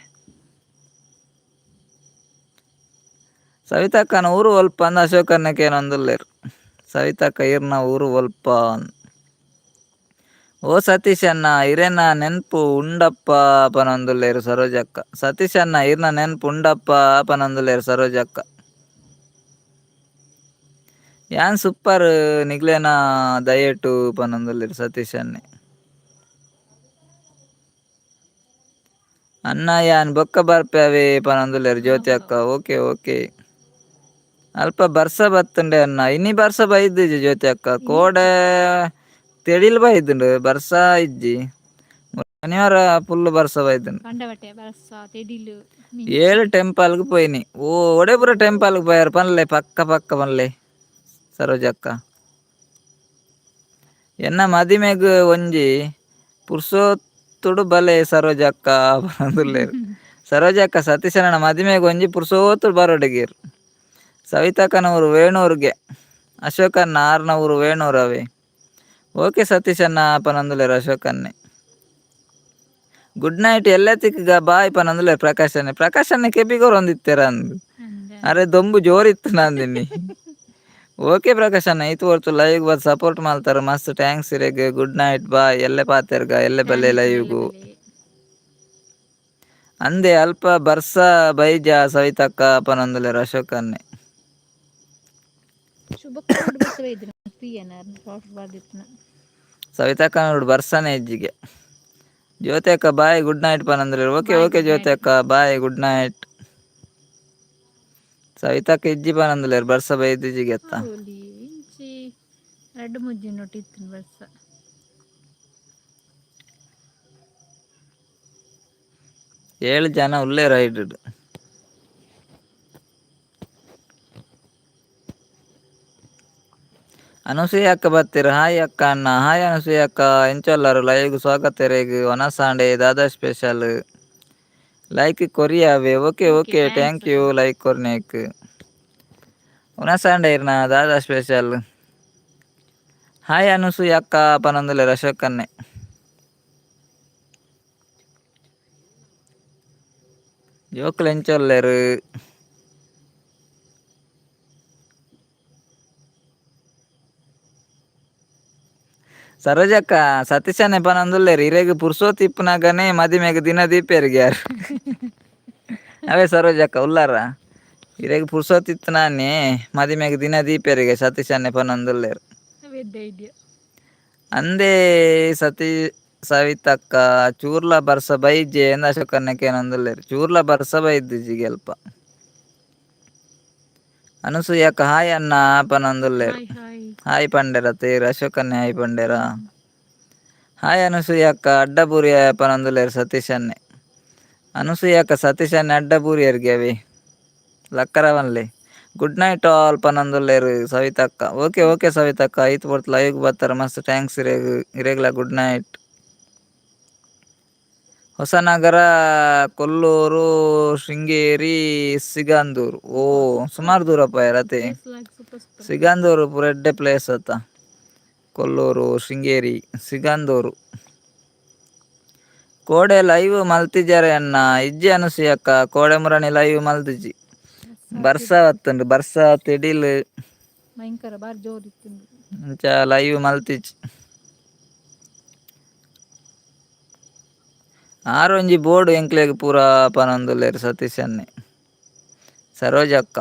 ಸವಿತಕ್ಕನ ಊರು ಒಲ್ಪ ಅಂದ್ ಅಶೋಕನ್ನ ಕೇನೊಂದುಲ್ಲೆರ್. ಸವಿತಕ್ಕ ಇರ್ನ ಊರು ಒಲ್ಪ? ಓ ಸತೀಶ್ ಅಣ್ಣ ಇರೆನ ನೆನ್ಪು ಉಂಡಪ್ಪ ಪನೊಂದುಲ್ಲೆರ್ ಸರೋಜಕ್ಕ. ಸತೀಶ್ ಅಣ್ಣ ಇರ್ನ ನೆನ್ಪು ಉಂಡಪ್ಪ ಪನೊಂದುಲ್ಲೆರ್ ಸರೋಜಕ್ಕ. ಯಾನ್ ಸೂಪರ್ ನಿಗ್ಲೇನ ದಯಟು ಪನೊಂದುಲ್ಲೆರ್ ಸತೀಶ್ ಅಣ್ಣೆ. ಅಣ್ಣ ಯಾನ್ ಬೊಕ್ಕ ಬರ್ಪೆ ಅವೇ ಪನೊಂದುಲ್ಲೆರ್ ಜ್ಯೋತಿ ಅಕ್ಕ. ಓಕೆ ಓಕೆ ಅಲ್ಪ ಬರ್ಸ ಬತ್ತುಂಡೆ ಅಣ್ಣ. ಇನಿ ಬರ್ಸ ಬೈದಿಜಿ ಜ್ಯೋತಿ ಅಕ್ಕ. ಕೋಡೆ ತೆಡಿಲ್ ಬೈದುಂಡು, ಬರ್ಸ ಇಜ್ಜಿ. ಶನಿವಾರ ಫುಲ್ ಬರ್ಸ ಬೈದುಂಡು. ಕಂಡವಟೆ ಬರ್ಸ ತೆಡಿಲು. ಏಳು ಟೆಂಪಲ್ಗ್ ಪೋಯಿನಿ. ಓ ಒಡೆಪುರ ಟೆಂಪಲ್ಗ್ ಪೋಯಾರ ಪನ್ಲೆ, ಪಕ್ಕ ಪಕ್ಕ ಪನ್ಲೆ ಸರೋಜಕ್ಕ. ಎನ್ನ ಮದಿಮೆಗ್ ಒಂಜಿ ಪುರ್ಸೊತ್ತುಡು ಬಲೆ ಸರೋಜಕ್ಕ ಪನೊಂದುಲ್ಲೆರ್. ಸರೋಜಕ್ಕ ಸತೀಶನ ಮದಿಮೆಗ್ ಒಂಜಿ ಪುರ್ಸೊತ್ತುಡು ಬರೊಡುಗೇರ್. ಸವಿತಕ್ಕನ ಊರು ವೇಣೂರ್ಗೆ. ಅಶೋಕಣ್ಣ ಆರ್ನ ಊರು ವೇಣೂರವೇ. ಓಕೆ ಸತೀಶಣ್ಣ ಪನೊಂದುಲ್ಲೆರ್ ಅಶೋಕನ್ನೆ. ಗುಡ್ ನೈಟ್ ಎಲ್ಲೆ ತಿಕ್ಗ ಬಾಯ್ ಪನೊಂದುಲ್ಲೆರ್ ಪ್ರಕಾಶ್ ಅಣ್ಣೆ. ಪ್ರಕಾಶ್ ಅಣ್ಣೆ ಕೆಬಿಗೊರೊಂದಿತ್ತೆರ ಅಂದ್. ಅರೆ ದೊಂಬು ಜೋರಿತ್ತು ನಂದಿನಿ. ಓಕೆ ಪ್ರಕಾಶ್ ಅಣ್ಣ, ಈತ್ ಹೊರ್ತು ಲೈವ್ ಬತ್ ಸಪೋರ್ಟ್ ಮಲ್ತಾರ, ಮಸ್ತ್ thanks ಇರೆಗ್. Good night bye. ಎಲ್ಲೆ ಪಾತೆರ್ಗ, ಎಲ್ಲೆ ಬಲ್ಲೆ ಲೈವ್ಗು. ಅಂದೆ ಅಲ್ಪ ಬರ್ಸ ಬೈಜ ಸವಿತಕ್ಕ ಪನೊಂದುಲ್ಲೆರ್ ಅಶೋಕ್ ಅಣ್ಣೆ. ಸವಿತಕ್ಕ ನೋಡು ಬರ್ಸನೆ ಇಜ್ಜಿಗೆ. ಜ್ಯೋತಿ ಅಕ್ಕ ಬಾಯ್, ಗುಡ್ ನೈಟ್ ಪನೊಂದುಲ್ಲೆರ್. ಓಕೆ ಓಕೆ ಜ್ಯೋತಿ ಅಕ್ಕ ಬಾಯ್, ಗುಡ್ ನೈಟ್. ಸವಿತಕ್ಕ ಇಜ್ಜಿ ಪನೊಂದುಲ್ಲೆರ್, ಬರ್ಸ ಬೈದಿಜಿಗೆ ಅತ್ತ. ರಡ್ಡ್ ಮೂಜಿ ನೋಟ್ ಇತ್ತು ಬರ್ಸ. 7 ಜನ ಉಲ್ಲೆರ್ ರೈಡ್. ಅನುಸೂಯ ಅಕ್ಕ ಬತ್ತೆರ್. ಹಾಯ್ ಅಕ್ಕ ಅಣ್ಣ. ಹಾಯ್ ಅನುಸೂಯ ಅಕ್ಕ, ಎಂಚೊಲ್ಲರು? ಲೈವ್ಗ್ ಸ್ವಾಗತ ಇರೆಗ್. ವನಸಾಂಡೆ ದಾದಾ ಸ್ಪೆಷಲ್? ಲೈಕ್ ಕೊರಿಯಾವೆ. Okay okay thank you like ಕೊರ್ನೇಕ್. ವನಸಾಂಡೆ ಇರ್ನ ದಾದಾ ಸ್ಪೆಷಲ್? ಹಾಯ್ ಅನುಸೂಯ ಅಕ್ಕ ಪನೊಂದುಲ್ಲೆರ್ ಅಶೋಕ್ ಅಣ್ಣೆ. ಜೋಕುಲು ಎಂಚೊಲ್ಲೆರ್? ಸರೋಜಕ್ಕ ಸತೀಶನೆ ಪನೊಂದುಲ್ಲೆರ್ ಇರೆಗ್ ಪುರ್ಸೋತ್ ಇಪ್ಪುನಗನೆ ಮದಿಮೆಗ್ ದಿನ ದೀಪೆರ್ಗೆ ಯಾರ್. ಅವೇ ಸರೋಜಕ್ಕ ಉಲ್ಲಾರ? ಇರೆಗ್ ಪುರ್ಸೋತ್ ಇತ್ತುನಾನೆ ಮದಿಮೆಗ್ ದಿನ ದೀಪೆರ್ಗೆ ಸತೀಶನ್ನೆ ಪನೊಂದುಲ್ಲೆರ್. ಅಂದೇ ಸತಿ ಸವಿತಕ್ಕ ಚೂರ್ಲ ಬರ್ಸ ಬೈಜೆ ಅಂದ್ ಅಶೋಕನ್ನೆ ಕೇನೊಂದುಲ್ಲೆರ್. ಚೂರ್ಲ ಬರ್ಸ ಬೈದಿಜಿಗೆ ಅಲ್ಪ. ಅನುಸೂಯಕ್ಕ ಹಾಯ್ ಅಣ್ಣ ಪನೊಂದುಲ್ಲೆರ್. ಹಾಯ್ ಪಂಡೆರ ತೇರ್ ಅಶೋಕನ್ನೆ ಹಾಯ್ ಪಂಡೆರ. ಹಾಯ್ ಅನುಸೂಯಕ್ಕ ಅಡ್ಡಬೂರಿಯ ಪನೊಂದುಲ್ಲೆರ್ ಸತೀಶನ್ನೆ. ಅನುಸೂಯಕ್ಕ ಸತೀಶನ್ನೆ ಅಡ್ಡಬೂರಿಯರ್ಗೆ ಅವೆ ಲಕ್ಕರವನ್ಲೆ. Good night all ಪನೊಂದುಲ್ಲೆರ್ ಸವಿತಕ್ಕ. Okay okay ಸವಿತಕ್ಕ, ಈತ್ ಪೊರ್ತು ಲೈವ್ಗ್ ಬತ್ತರ ಮಸ್ತ್ thanks ಇರೆಗ್. ಇರೆಗ್ಲ ಗುಡ್ ನೈಟ್. ಹೊಸನಗರ, ಕೊಲ್ಲೂರು, ಶೃಂಗೇರಿ, ಸಿಗಂದೂರು. ಓ ಸುಮಾರು ದೂರ ಪೋಯರತೆ. ಸಿಗಂದೂರು ಪೂರ ಎಡ್ಡೆ ಪ್ಲೇಸ್ ಅತ್ತ. ಕೊಲ್ಲೂರು, ಶೃಂಗೇರಿ, ಸಿಗಂದೂರು. ಕೋಡೆ ಲೈವ್ ಮಲ್ತಿಜಾರೆ ಅಣ್ಣ? ಇಜ್ಜಿ ಅನುಸೂಯಕ್ಕ, ಕೋಡೆ ಮುರಣಿ ಲೈವ್ ಮಲ್ತಿಜಿ. ಬರ್ಸ ಬತ್ತುಂಡು, ಬರ್ಸ ತೆಡಿಲ್ ಭಯಂಕರ ಬಾರಿ ಜೋರು ಇತ್ತು. ಅಂಚ ಲೈವ್ ಮಲ್ತಿಜಿ. ಆರೊಂಜಿ ಬೋರ್ಡ್ ಎಂಕ್ಲೆಗ್ ಪೂರ ಪನೊಂದುಲ್ಲೆರ್ ಸತೀಶ್ ಅಣ್ಣೆ. ಸರೋಜಕ್ಕ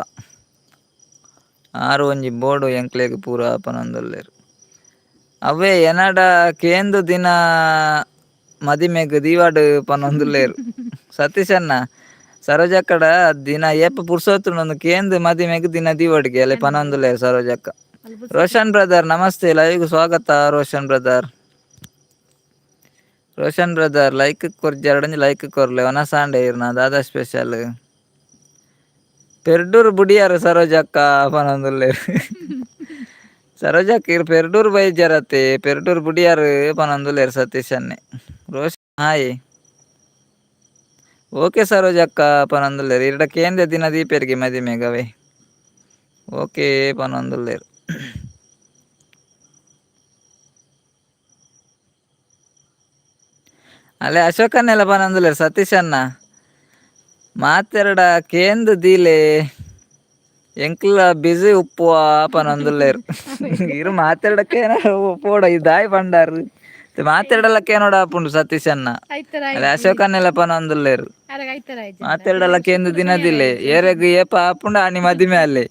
ಆರು ಒಂಜಿ ಬೋರ್ಡ್ ಎಂಕ್ಲೆಗ್ ಪೂರ ಪನೊಂದುಲ್ಲೆರ್. ಅವೇ ಎನಡ ಕೇಂದು ದಿನ ಮದಿಮೆಗ್ ದೀವಾಡ್ ಪನೊಂದುಲ್ಲೆರ್ ಸತೀಶ್ ಅಣ್ಣ. ಸರೋಜಕ್ಕಡ ದಿನ ಏಪ ಪುರ್ಸೊತ್ತುಂಡು ಕೇಂದು ಮದಿಮೆಗ್ ದಿನ ದೀವಡ್ಗೆ ಅಲೆ ಪನೊಂದುಲ್ಲೆರ್ ಸರೋಜಕ್ಕ. ರೋಷನ್ ಬ್ರದರ್ ನಮಸ್ತೆ, ಲೈವ್ಗ್ ಸ್ವಾಗತ Roshan brother. Roshan brother like ಕೊರ್ಜರಡಂಜಿ ಲೈಕ್ ಕೊರ್ಲೆ. ವನಸಾಂಡೆ ಇರ್ನ ದಾದಾ ಸ್ಪೆಷಲ್? ಪೆರ್ಡೂರು ಬುಡಿಯಾರ ಸರೋಜಕ್ಕ ಪನೊಂದುಲ್ಲೆರ್. ಸರೋಜಕ್ಕ ಇರ್ ಪೆರ್ಡೂರು ಬೈಜರತೆ, ಪೆರ್ಡೂರು ಬುಡಿಯಾರು ಪನೊಂದುಲ್ಲೆರ್ ಸತೀಶ್ ಅಣ್ಣೆ. ರೋಷನ್ ಹಾಯ್. ಓಕೆ ಸರೋಜಕ್ಕ ಪನೊಂದುಲ್ಲೆರ್. ಇರ್ಡ ಕೇಂದ್ರ ದಿನ ದೀಪೆರ್ಗೆ ಮದಿಮೆಗವೆ. ಓಕೆ ಪನೊಂದುಲ್ಲೆರ್. ಅಲ್ಲೇ ಅಶೋಕನ್ನೆಲ್ಲ ಪನೊಂದುಲ್ಲೆರ್ ಸತೀಶ್ ಅಣ್ಣ. ಮಾತೆರಡ ಕೇಂದ್ ದೀಲೆ ಎಂಕ್ಲ ಬಿಸಿ ಉಪ್ಪುವ ಪನೊಂದುಲ್ಲೆರ್. ಇರು ಮಾತೆರಡ ಪೋಡ ಈ ದಾಯಿ ಪಂಡಾರ್ ಮಾತೆರಡಲ ಕೇನೋಡ ಆಪುಂಡು ಸತೀಶ್ ಅಣ್ಣ. ಅಲ್ಲೇ ಅಶೋಕನ್ನೆಲ್ಲ ಪನೊಂದುಲ್ಲೆರ್. ಮಾತೆರಡಲ ಕೇಂದ್ ದಿನದಿಲೆ ಏರೆಗ್ ಏಪ ಆಪುಂಡು ಆನಿ ಮದಿಮೆ ಅಲ್ಲೇ.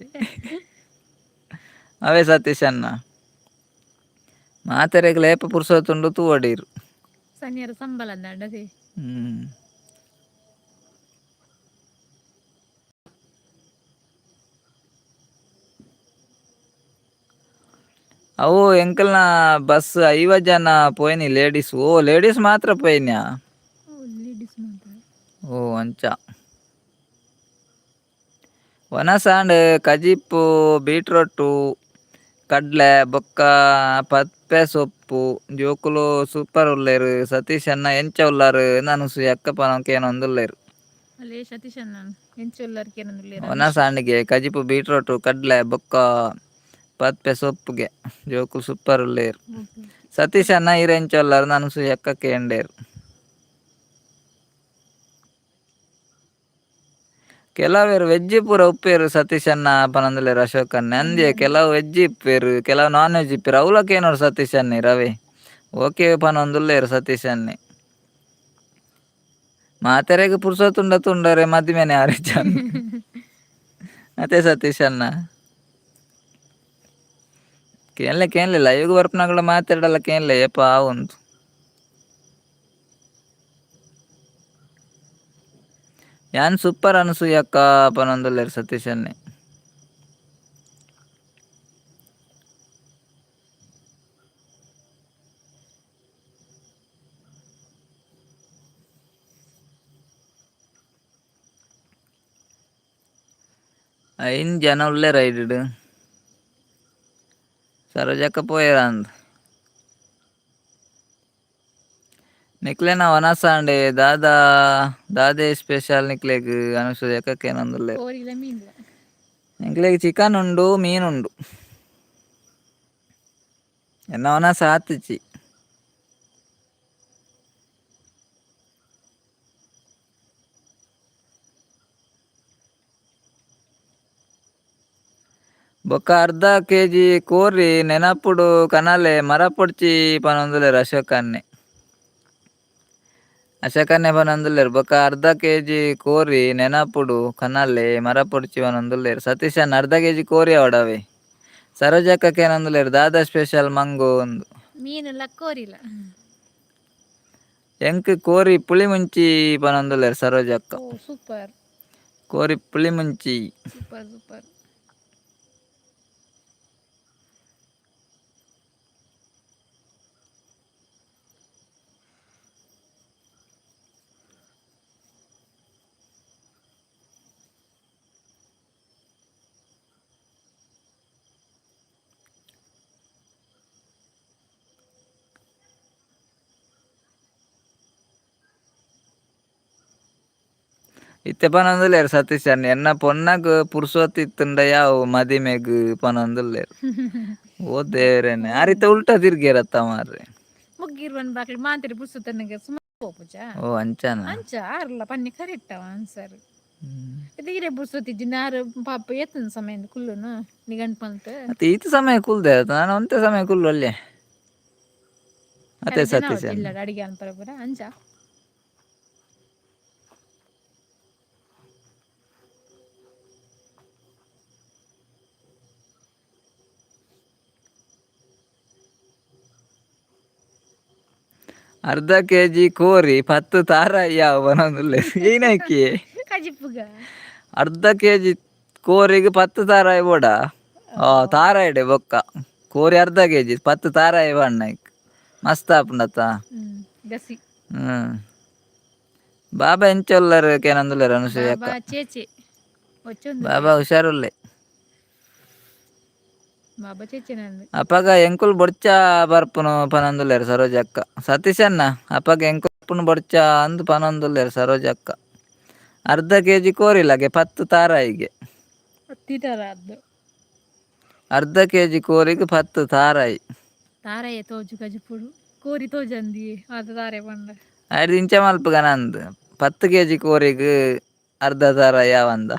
ಅವೇ ಸತೀಶ್ ಅಣ್ಣ ಮಾತೆರೆಗ್ಲ ಏಪ ಪುರ್ಸೊತ್ತುಂಡು ತೂವೊಡಿರು. ಸನಿಯಾರ ಸಂಬಳ ಅಂದಾಂಡದೆ. ಹ್ಮ್. ಅವು ಎಂಕಲ್ನ ಬಸ್ 50 ಜನ ಪೋಯಿನಿ ಲೇಡೀಸ್. ಓ ಲೇಡೀಸ್ ಮಾತ್ರ ಪೋಯಿನ್ಯಾ? ಲೇಡೀಸ್ ಮಾತ್ರ. ಓ ಅಂಚ. ವನಸಾಂಡ್ ಕಜಿಪ್ಪು, ಬೀಟ್ರೋಟು, ಕಡ್ಲೆ ಬೊಕ್ಕ ಪದ್ಪೆ ಸೊಪ್ಪು. ಜೋಕುಲು ಸೂಪರ್ ಉಲ್ಲೇರು. ಸತೀಶ್ ಅಣ್ಣ ಎಂಚ ಉಲ್ಲಾರು ಅನಸೂಯ ಅಕ್ಕ ಪನೊಂದು ಕೇನೊಂದುಲ್ಲೇರು. ಅಲ್ಲೇ ಸತೀಶ್ ಅಣ್ಣ ಎಂಚ ಉಲ್ಲಾರ್ ಕೇನೊಂದುಲ್ಲೇರ್. ವನಸಾಂಡ್ಗೆ ಕಜಿಪು, ಬೀಟ್ರೋಟು, ಕಡ್ಲೆ ಬೊಕ್ಕ ಪದ್ಪೆ ಸೊಪ್ಪುಗೆ. ಜೋಕುಲು ಸೂಪರ್ ಉಲ್ಲೇರು. ಸತೀಶ್ ಅಣ್ಣ ಈರ್ ಎಂಚ ಉಲ್ಲಾರ್ ಅನಸೂಯ ಅಕ್ಕ ಕೇಂಡೇರು. ಕೆಲವೆರ್ ವೆಜ್ ಪೂರ ಉಪ್ಪೇರು ಸತೀಶ್ ಅಣ್ಣ ಪನೊಂದುಲ್ಲೇರು ಅಶೋಕ್ ಅಣ್ಣೆ. ಅಂದ್ಯೆ ಕೆಲವು ವೆಜ್ ಇಪ್ಪೇರು, ಕೆಲವು ನಾನ್ ವೆಜ್ ಇಪ್ಪೇರು. ಅವ್ಲ ಕೇನೋಡು ಸತೀಶ್ ಅಣ್ಣೆ ರವಿ. ಓಕೆ ಪನೊಂದುಲ್ಲೇರು ಸತೀಶ್ ಅಣ್ಣೆ. ಮಾತೆರೆಗ್ ಪುರ್ಸೊತ್ತುಂಡ ತುಂಡರೆ ಮದಿಮೆನೆ ಆರಿಚಂದ್. ಅತೆ ಸತೀಶ್ ಅಣ್ಣ. ಕೇನ್ಲೆ ಕೇನ್ಲೆ, ಲೈವ್ ಬರ್ಪುನಕುಲು ಮಾತೆರ್ಡಲ ಕೇನ್ಲೆ ಏಪ ಆವುಂದು. ಯಾನ್ ಸೂಪರ್ ಅನಸೂಯಕ್ಕ ಪನೊಂದುಲ್ಲೇರು ಸತೀಶ್ ಅಣ್ಣೆ. 5 ಜನ ಉಲ್ಲೇರ್ ಐಡಿಡ್. ಸರೋಜಕ್ಕ ಪೋಯೆರಾಂದ್. ನಿಕ್ಲೆನ ವನಸಾಂಡೆ ದಾದಾ ದಾದೆ ಸ್ಪೆಷಲ್ ನಿಕ್ಲೆಗ್ ಅನಸೂಯಕ್ಕ ಕೇನೊಂದುಲ್ಲೇರ್. ಕೋರಿಲ ಮೀನ್ಲ. ಎಂಕ್ಲೆಗ್ ಚಿಕನ್ ಉಂಡು, ಮೀನ್ ಉಂಡು. ಎನ್ನ ವನಸ್ ಆತಿಜಿ. ಬೊಕ್ಕ ಅರ್ಧ ಕೆಜಿ ಕೋರಿ ನೆನಪುಡು ಕನಲೆ ಮರಪೊಡ್ಚಿ ಪನೊಂದುಲ್ಲೇರು ಅಶೋಕ್ ಅಣ್ಣೆ. ಅಶೋಕ್ ಅಣ್ಣೆ ಪನೊಂದುಲ್ಲೇರು ಬೊಕ್ಕ ಅರ್ಧ ಕೆಜಿ ಕೋರಿ ನೆನಪುಡು ಕನಲೆ ಮರಪೊಡ್ಚಿ ಪನೊಂದುಲ್ಲೇರು. ಸತೀಶ್ ಅಣ್ಣ ಅರ್ಧ ಕೆಜಿ ಕೋರಿ ಅವಡವೆ. ಸರೋಜಕ್ಕ ಕೇನೊಂದುಲ್ಲೇರು ದಾದಾ ಸ್ಪೆಷಲ್ ಮಂಗು ಅಂದು. ಮೀನುಲ ಕೋರಿಲ. ಎಂಕ್ ಕೋರಿ ಪುಳಿ ಮುಂಚಿ ಪನೊಂದುಲ್ಲೇರು ಸರೋಜಕ್ಕ. ಓ ಸೂಪರ್. ಕೋರಿ ಪುಳಿ ಮುಂಚಿ. Super super. ಇತ್ತೆ ಪನೊಂದುಲ್ಲೇರು ಸತೀಶ್ ಅಣ್ಣ ಎನ್ನ ಪೊನ್ನಗ್ ಪುರ್ಸೊತ್ತು ಇತ್ತುಂಡ ಯಾವು ಮದಿಮೆಗ್ ಪನೊಂದುಲ್ಲೇರು. ಓ ದೇವರೇನೆ ಆರ್ ಇತ್ತೆ ಉಲ್ಟಾ ತಿರ್ಗೇರತ್ತ ಮಾರ್ರೆ. ಮುಗ್ಗಿರ್ವನ್ ಬಾಕ್ಲಿ ಮಾಂತಿರಿ ಪುರ್ಸೊತ್ತನಿಗೆ ಸುಮಾರು ಪೋಪುಜ. ಓ ಅಂಚನ. ಅಂಚ ಆರ್ಲ ಪನ್ನಿ ಕರೆಕ್ಟ್ ಅವ ಆನ್ಸರ್. ಇದು ಈರೆ ಪುರ್ಸೊತ್ತಿಜ್ಜಿ ನಾರು ಪಾಪ ಏತನ್ ಸಮಯ ಕುಲ್ಲುನು ನಿಗಂಟ್ ಮಲ್ತ್. ಮತ್ತೆ ಈತ ಸಮಯ ಕುಲ್ದೆ ನಾನು ಒಂತೆ ಸಮಯ ಕುಲ್ಲು ಅಲ್ಲೇ. ಅತ್ತೆ ಸತೀಶ್ ಅಣ್ಣ. ಇಲ್ಲ ಅಡಿಗೆ ಅನ್ಪರ ಪೂರ ಅಂಚ. ಅರ್ಧ ಕೆಜಿ ಕೋರಿ 10 ತಾರಾಯಿ ಯಾವು ಪನೊಂದುಲ್ಲೇರು. ಏನಕ್ಕೆ? ಕಜಿಪುಗ. ಅರ್ಧ ಕೆಜಿ ಕೋರಿಗೆ 10 ತಾರಾಯಿ ಬೋಡ. ಆ ತಾರಾಯಿಡೆ ಬೊಕ್ಕ ಕೋರಿ ಅರ್ಧ ಕೆಜಿ 10 ತಾರಾಯಿ ಬಣ್ಣ ಮಸ್ತ್ ಆಪುಂಡತ್ತ. ಗಸಿ. ಹ್ಮ್. ಬಾಬಾ ಎಂಚ ಉಲ್ಲರ್ ಕೇನೊಂದುಲ್ಲೇರು ಅನಸೂಯ ಅಕ್ಕ. ಬಾಬಾ ಚೇಚೆ ಒಚ್ಚೊಂದು. ಬಾಬಾ ಹುಷಾರುಲ್ಲೆ. ಬಾಬಾ ಚೇಚೆ ನಂದು. ಅಪಗ ಎಂಕುಲು ಬೊಡ್ಚ ಬರ್ಪುನು ಪನೊಂದುಲ್ಲೇರು ಸರೋಜ ಅಕ್ಕ. ಸತೀಶ್ ಅಣ್ಣ ಅಪಗ ಎಂಕುಲು ಬೊಡ್ಚ ಅಂದ್ ಪನೊಂದುಲ್ಲೇರು ಸರೋಜ ಅಕ್ಕ. ಅರ್ಧ ಕೆಜಿ ಕೋರಿಲಗೆ 10 ತಾರಾಯಿಗೆ. ತೀಟರಾದ್ದು. ಅರ್ಧ ಕೆಜಿ ಕೋರಿಗೆ 10 ತಾರಾಯಿ. ತಾರಾಯ ತೋಜು ಕಜಿಪುಡು ಕೋರಿ ತೋಜಂದಿ ಅದು ತಾರೆ ಪಂಡ. ಐಡ್ದ್ ಇಂಚ ಮಲ್ಪುಗ ನಂದು 10 ಕೆಜಿ ಕೋರಿಗ್ ಅರ್ಧ ತಾರಾಯಿ ಯಾವಂದ.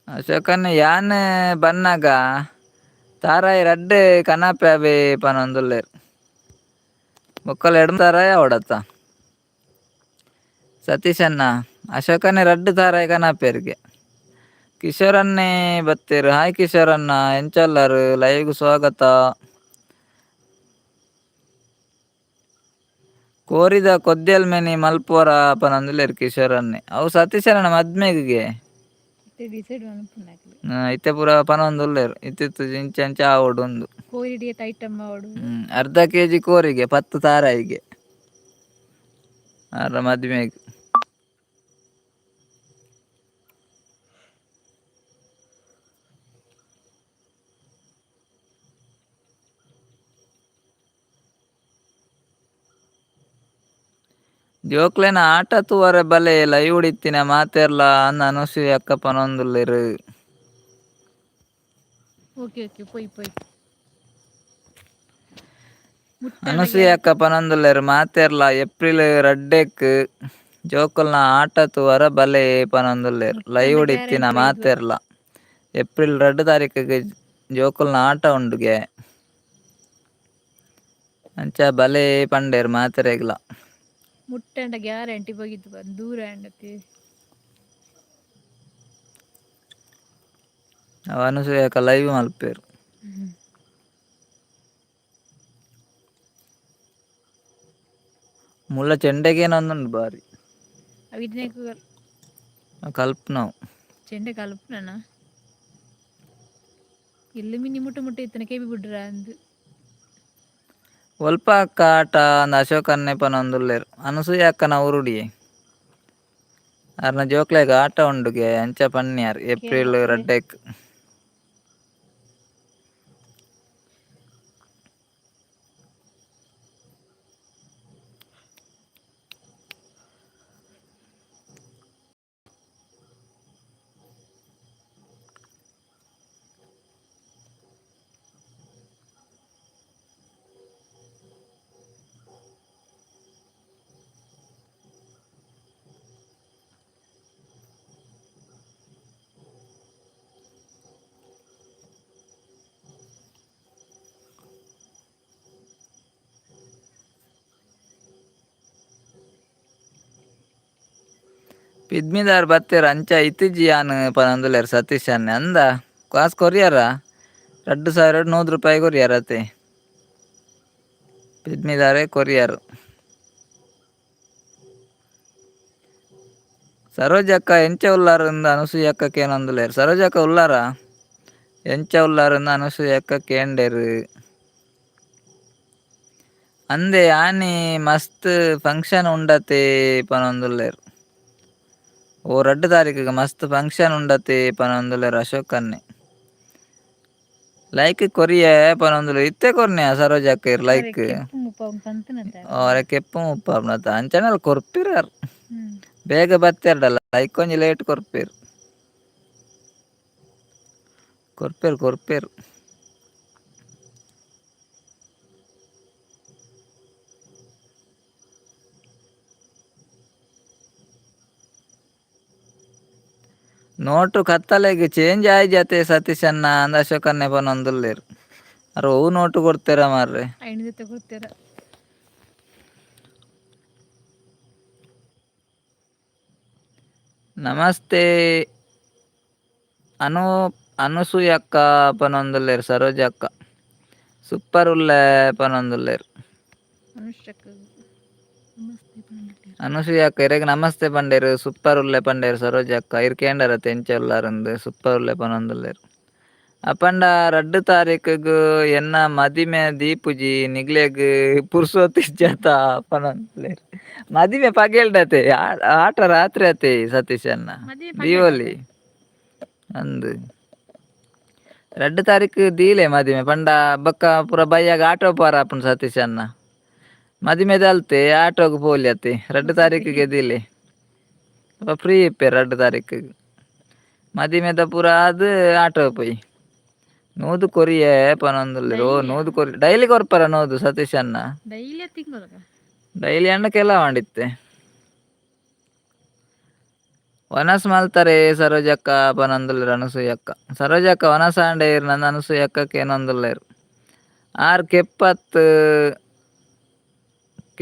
ಅಶೋಕಣ್ಣ ಯಾನ್ ಬನ್ನಗ ತಾರಾಯಿ ರಡ್ಡ್ ಕನಪೆ ಅವೇ ಪನೊಂದುಲ್ಲೇರು. ಬೊಕ್ಕಲ ಎಡ್ಮ ಅವಡತ್ತ ಸತೀಶಣ್ಣ ಅಶೋಕನೇ ರಡ್ಡು ತಾರಾಯಿ ಕನಪೇರಿಗೆ. ಕಿಶೋರನ್ನೇ ಬತ್ತೇರು. ಹಾಯ್ ಕಿಶೋರಣ್ಣ, ಎಂಚಲ್ಲಾರು? ಲೈವ್ಗೆ ಸ್ವಾಗತ. ಕೋರಿದ ಕೊದ್ಯಲ್ ಮೆನಿ ಮಲ್ಪುವರ ಪನೊಂದುಲ್ಲೆರ್ ಕಿಶೋರನ್ನೇ. ಅವು ಸತೀಶಣ್ಣ ಮದ್ಮೆಗೆ. ಡಿಸೈಡ್ ಮನ್ಪುನಕ್ಲು. ಇತ್ತೆ ಪೂರ ಪನೊಂದುಲ್ಲೆರ್ ಇತ್ತಿತ್ತು ಇಂಚ ಇಂಚ ಆವೊಡು ಉಂದು. ಕೋರಿಡ್ ಏತ್ ಐಟಮ್ ಆವೊಡು. ಅರ್ಧ ಕೆಜಿ ಕೋರಿಗೆ 10 ತಾರಾಯಿಗೆ ಆರ ಮದ್ಮೆಗ್. ಜೋಕ್ಲೆನ ಆಟ ತೂವರೆ ಬಲೆ ಲೈವ್ ಇತ್ತಿನ ಮಾತೆರ್ಲ ಅಂದ್ ಅನಸೂಯ ಅಕ್ಕ ಪನೊಂದುಲ್ಲೆರ್. ಓಕೆ ಓಕೆ, ಪೋಯ್ ಪೋಯ್. ಅನಸೂಯ ಅಕ್ಕ ಪನೊಂದುಲ್ಲೆರ್ ಮಾತೆರ್ಲ ಏಪ್ರಿಲ್ 2ಕ್ ಜೋಕುಲ್ನ ಆಟ ತೂವರೆ ಬಲೆ ಪನೊಂದುಲ್ಲೆರ್. ಲೈವ್ ಇತ್ತಿನ ಮಾತೆರ್ಲ ಏಪ್ರಿಲ್ 2 ತಾರೀಕಿಗೆ ಜೋಕುಲ್ನ ಆಟ ಉಂಡುಗೆ ಅಂಚ ಬಲೆ ಪಂಡೇರ್ ಮಾತೆರೆಗ್ಲ. ಮುಟ್ಟಂಡ ಗ್ಯಾರಂಟಿ ಬಗಿದ್ ದೂರ ಅಂಡತಿ. ಅವು ಅನಸೂಯ ಅಕ್ಕ ಲೈವ್ ಮಲ್ಪೇರು. ಮುಲ್ಲ ಚೆಂಡೆಗೇನೊಂದುಂಡು ಬಾರಿ. ಅವು ಇದನ್ನೇ ಕಲ್ಪನವು. ಚೆಂಡೆ ಕಲ್ಪುನನ ಇಲ್ಲಿ ಮಿನಿ ಮುಟ್ಟ ಮುಟ್ಟ ಇತ್ತನ ಕೆಬಿ ಬಿಡ್ರ ಅಂದು. ಒಲ್ಪ ಅಕ್ಕ ಆಟ ಅಂದ್ ಅಶೋಕ್ ಅಣ್ಣೆ ಪನೊಂದುಲ್ಲೆರ್. ಅನಸೂಯ ಅಕ್ಕನ ಊರುಡಿಯೆ ಅರ್ನ ಜೋಕ್ಲೆಗ್ ಆಟ ಉಂಡುಗೆ ಅಂಚ ಪನ್ಯಾರ್ ಏಪ್ರಿಲ್ 2ಕ್. ಪಿದ್ಮಿದಾರ್ ಬತ್ತೆರ್ ಅಂಚ ಇತ್ತಿಜಿ ಯಾನ್ ಪನೊಂದುಲ್ಲೆರ್ ಸತೀಶ್ ಅಣ್ಣೆ. ಅಂದ ಕಾಸ್ ಕೊರಿಯರ 2100 ರೂಪಾಯಿ ಕೊರಿಯರ್ ಅತೆ ಪಿದ್ಮಿದಾರೆ ಕೊರಿಯರ್. ಸರೋಜಕ್ಕ ಎಂಚ ಉಲ್ಲಾರ್ ಅಂದ್ ಅನಸೂಯ ಅಕ್ಕ ಕೇನೊಂದುಲ್ಲೆರ್. ಸರೋಜಕ್ಕ ಉಲ್ಲಾರ ಎಂಚ ಉಲ್ಲಾರ್ ಅಂದ್ ಅನಸೂಯ ಅಕ್ಕ ಕೇಂಡೆರ್. ಅಂದೆ ಆನಿ ಮಸ್ತ್ ಫಂಕ್ಷನ್ ಉಂಡತೆ ಪನೊಂದುಲ್ಲೆರ್. ಓ 2 ತಾರೀಕಿಗೆ ಮಸ್ತ್ ಫಂಕ್ಷನ್ ಉಂಡತೆ ಪನೊಂದುಲ್ಲೆರ್ ಅಶೋಕ್ ಅಣ್ಣೆ. ಲೈಕ್ ಕೊರಿಯೆ ಪನೊಂದುಲ್ಲೆರ್. ಇತ್ತೆ ಕೊರ್ನ್ಯ ಸರೋಜಕ್ಕ ಇರ್ ಲೈಕ್. ಅರೆ ಕೆಪ್ಪು ಮುಪ್ಪ ಅಂಚನೆ ಕೊರ್ಪಿರಾರ್. ಬೇಗ ಬತ್ತೆರ್ಡಲ್ಲ ಲೈಕ್ ಒಂಜಿ ಲೇಟ್ ಕೊರ್ಪೇರು. ಕೊರ್ಪೇರು ಕೊರ್ಪೇರು. ನೋಟು ಕತ್ತಲೆಗ್ ಚೇಂಜ್ ಆಯಿಜತೆ ಸತೀಶ್ ಅಣ್ಣ ಅಂದ್ ಅಶೋಕ್ ಅಣ್ಣೆ ಪನೊಂದುಲ್ಲೆರ್. ಅರ್ ಒವು ನೋಟು ಕೊರ್ತೆರ ಮಾರ್ರೆ. ಐನ್ ಜೊತೆ ಕೊರ್ತೆರ. ನಮಸ್ತೆ ಅನು ಅನಸೂಯ ಅಕ್ಕ ಪನೊಂದುಲ್ಲೆರ್ ಸರೋಜ ಅಕ್ಕ. ಸೂಪರ್ ಉಲ್ಲೆ ಪನೊಂದುಲ್ಲೆರ್. ಅನುಷಕ್ಕ ಅನಸೂಯ ಅಕ್ಕ ಇರೆಗ್ ನಮಸ್ತೆ ಪಂಡೆರ್. ಸೂಪರ್ ಉಲ್ಲೆ ಪಂಡೆರ್ ಸರೋಜ ಅಕ್ಕ. ಇರ್ ಕೇಂಡರತೆ ಎಂಚ ಉಲ್ಲಾರಂದ್ ಸೂಪರ್ ಉಲ್ಲೆ ಪನೊಂದುಲ್ಲೆರ್. ಅಪಂಡ 2 ತಾರೀಕಿಗ್ ಎನ್ನ ಮದಿಮೆ ದೀಪುಜಿ ನಿಗ್ಲೆಗ್ ಪುರ್ಸೊತ್ತು ಇಜ್ಜತ ಪನೊಂದುಲ್ಲೆರ್. ಮದಿಮೆ ಪಗೆಲ್ಡತೆ ಆಟ ರಾತ್ರಿ ಅತೆ ಸತೀಶ್ ಅಣ್ಣ. ದೀವೊಲಿ ಅಂದ್ 2 ತಾರೀಕು ದೀಲೆ ಮದಿಮೆ ಪಂಡ ಬೊಕ್ಕ ಪೂರ ಬಯ್ಯಾಗ ಆಟೋ ಪಾರ ಆಪುಂಡು ಸತೀಶ್ ಅಣ್ಣ. ಮದಿಮೆದ ಅಲ್ತೆ ಆಟೋಗ್ ಪೋಲಿ ಅತೆ 2 ತಾರೀಕಿಗೆ ದೀಲೆ ಅಪ ಫ್ರೀ ಇಪ್ಪೆರ್ 2 ತಾರೀಕಿಗ್. ಮದಿಮೆದ ಪೂರ ಆದ್ ಆಟೋ ಪೋಯಿ. ನೂದು ಕೊರಿಯೆ ಪನೊಂದುಲ್ಲೆರ್. ಓ ನೂದು ಕೊರಿ ಡೈಲಿ ಕೊರ್ಪರ ನೂದು ಸತೀಶ್ ಅಣ್ಣ. ಡೈಲಿ ತಿಂಗೊಳಗ. ಡೈಲಿ ಅಣ್ಣ ಕೆಲವಾಂಡಿತ್ತೆ. ವನಸ್ ಮಲ್ತಾರೆ ಸರೋಜಕ್ಕ ಪನೊಂದುಲ್ಲೆರ್ ಅನಸೂಯಕ್ಕ. ಸರೋಜಕ್ಕ ವನಸ್ ಆಂಡ ಇರ್ ನಂದ್ ಅನಸೂಯಕ್ಕ ಕೇನೊಂದುಲ್ಲೆರ್. ಆರ್ ಕೆಪ್ಪತ್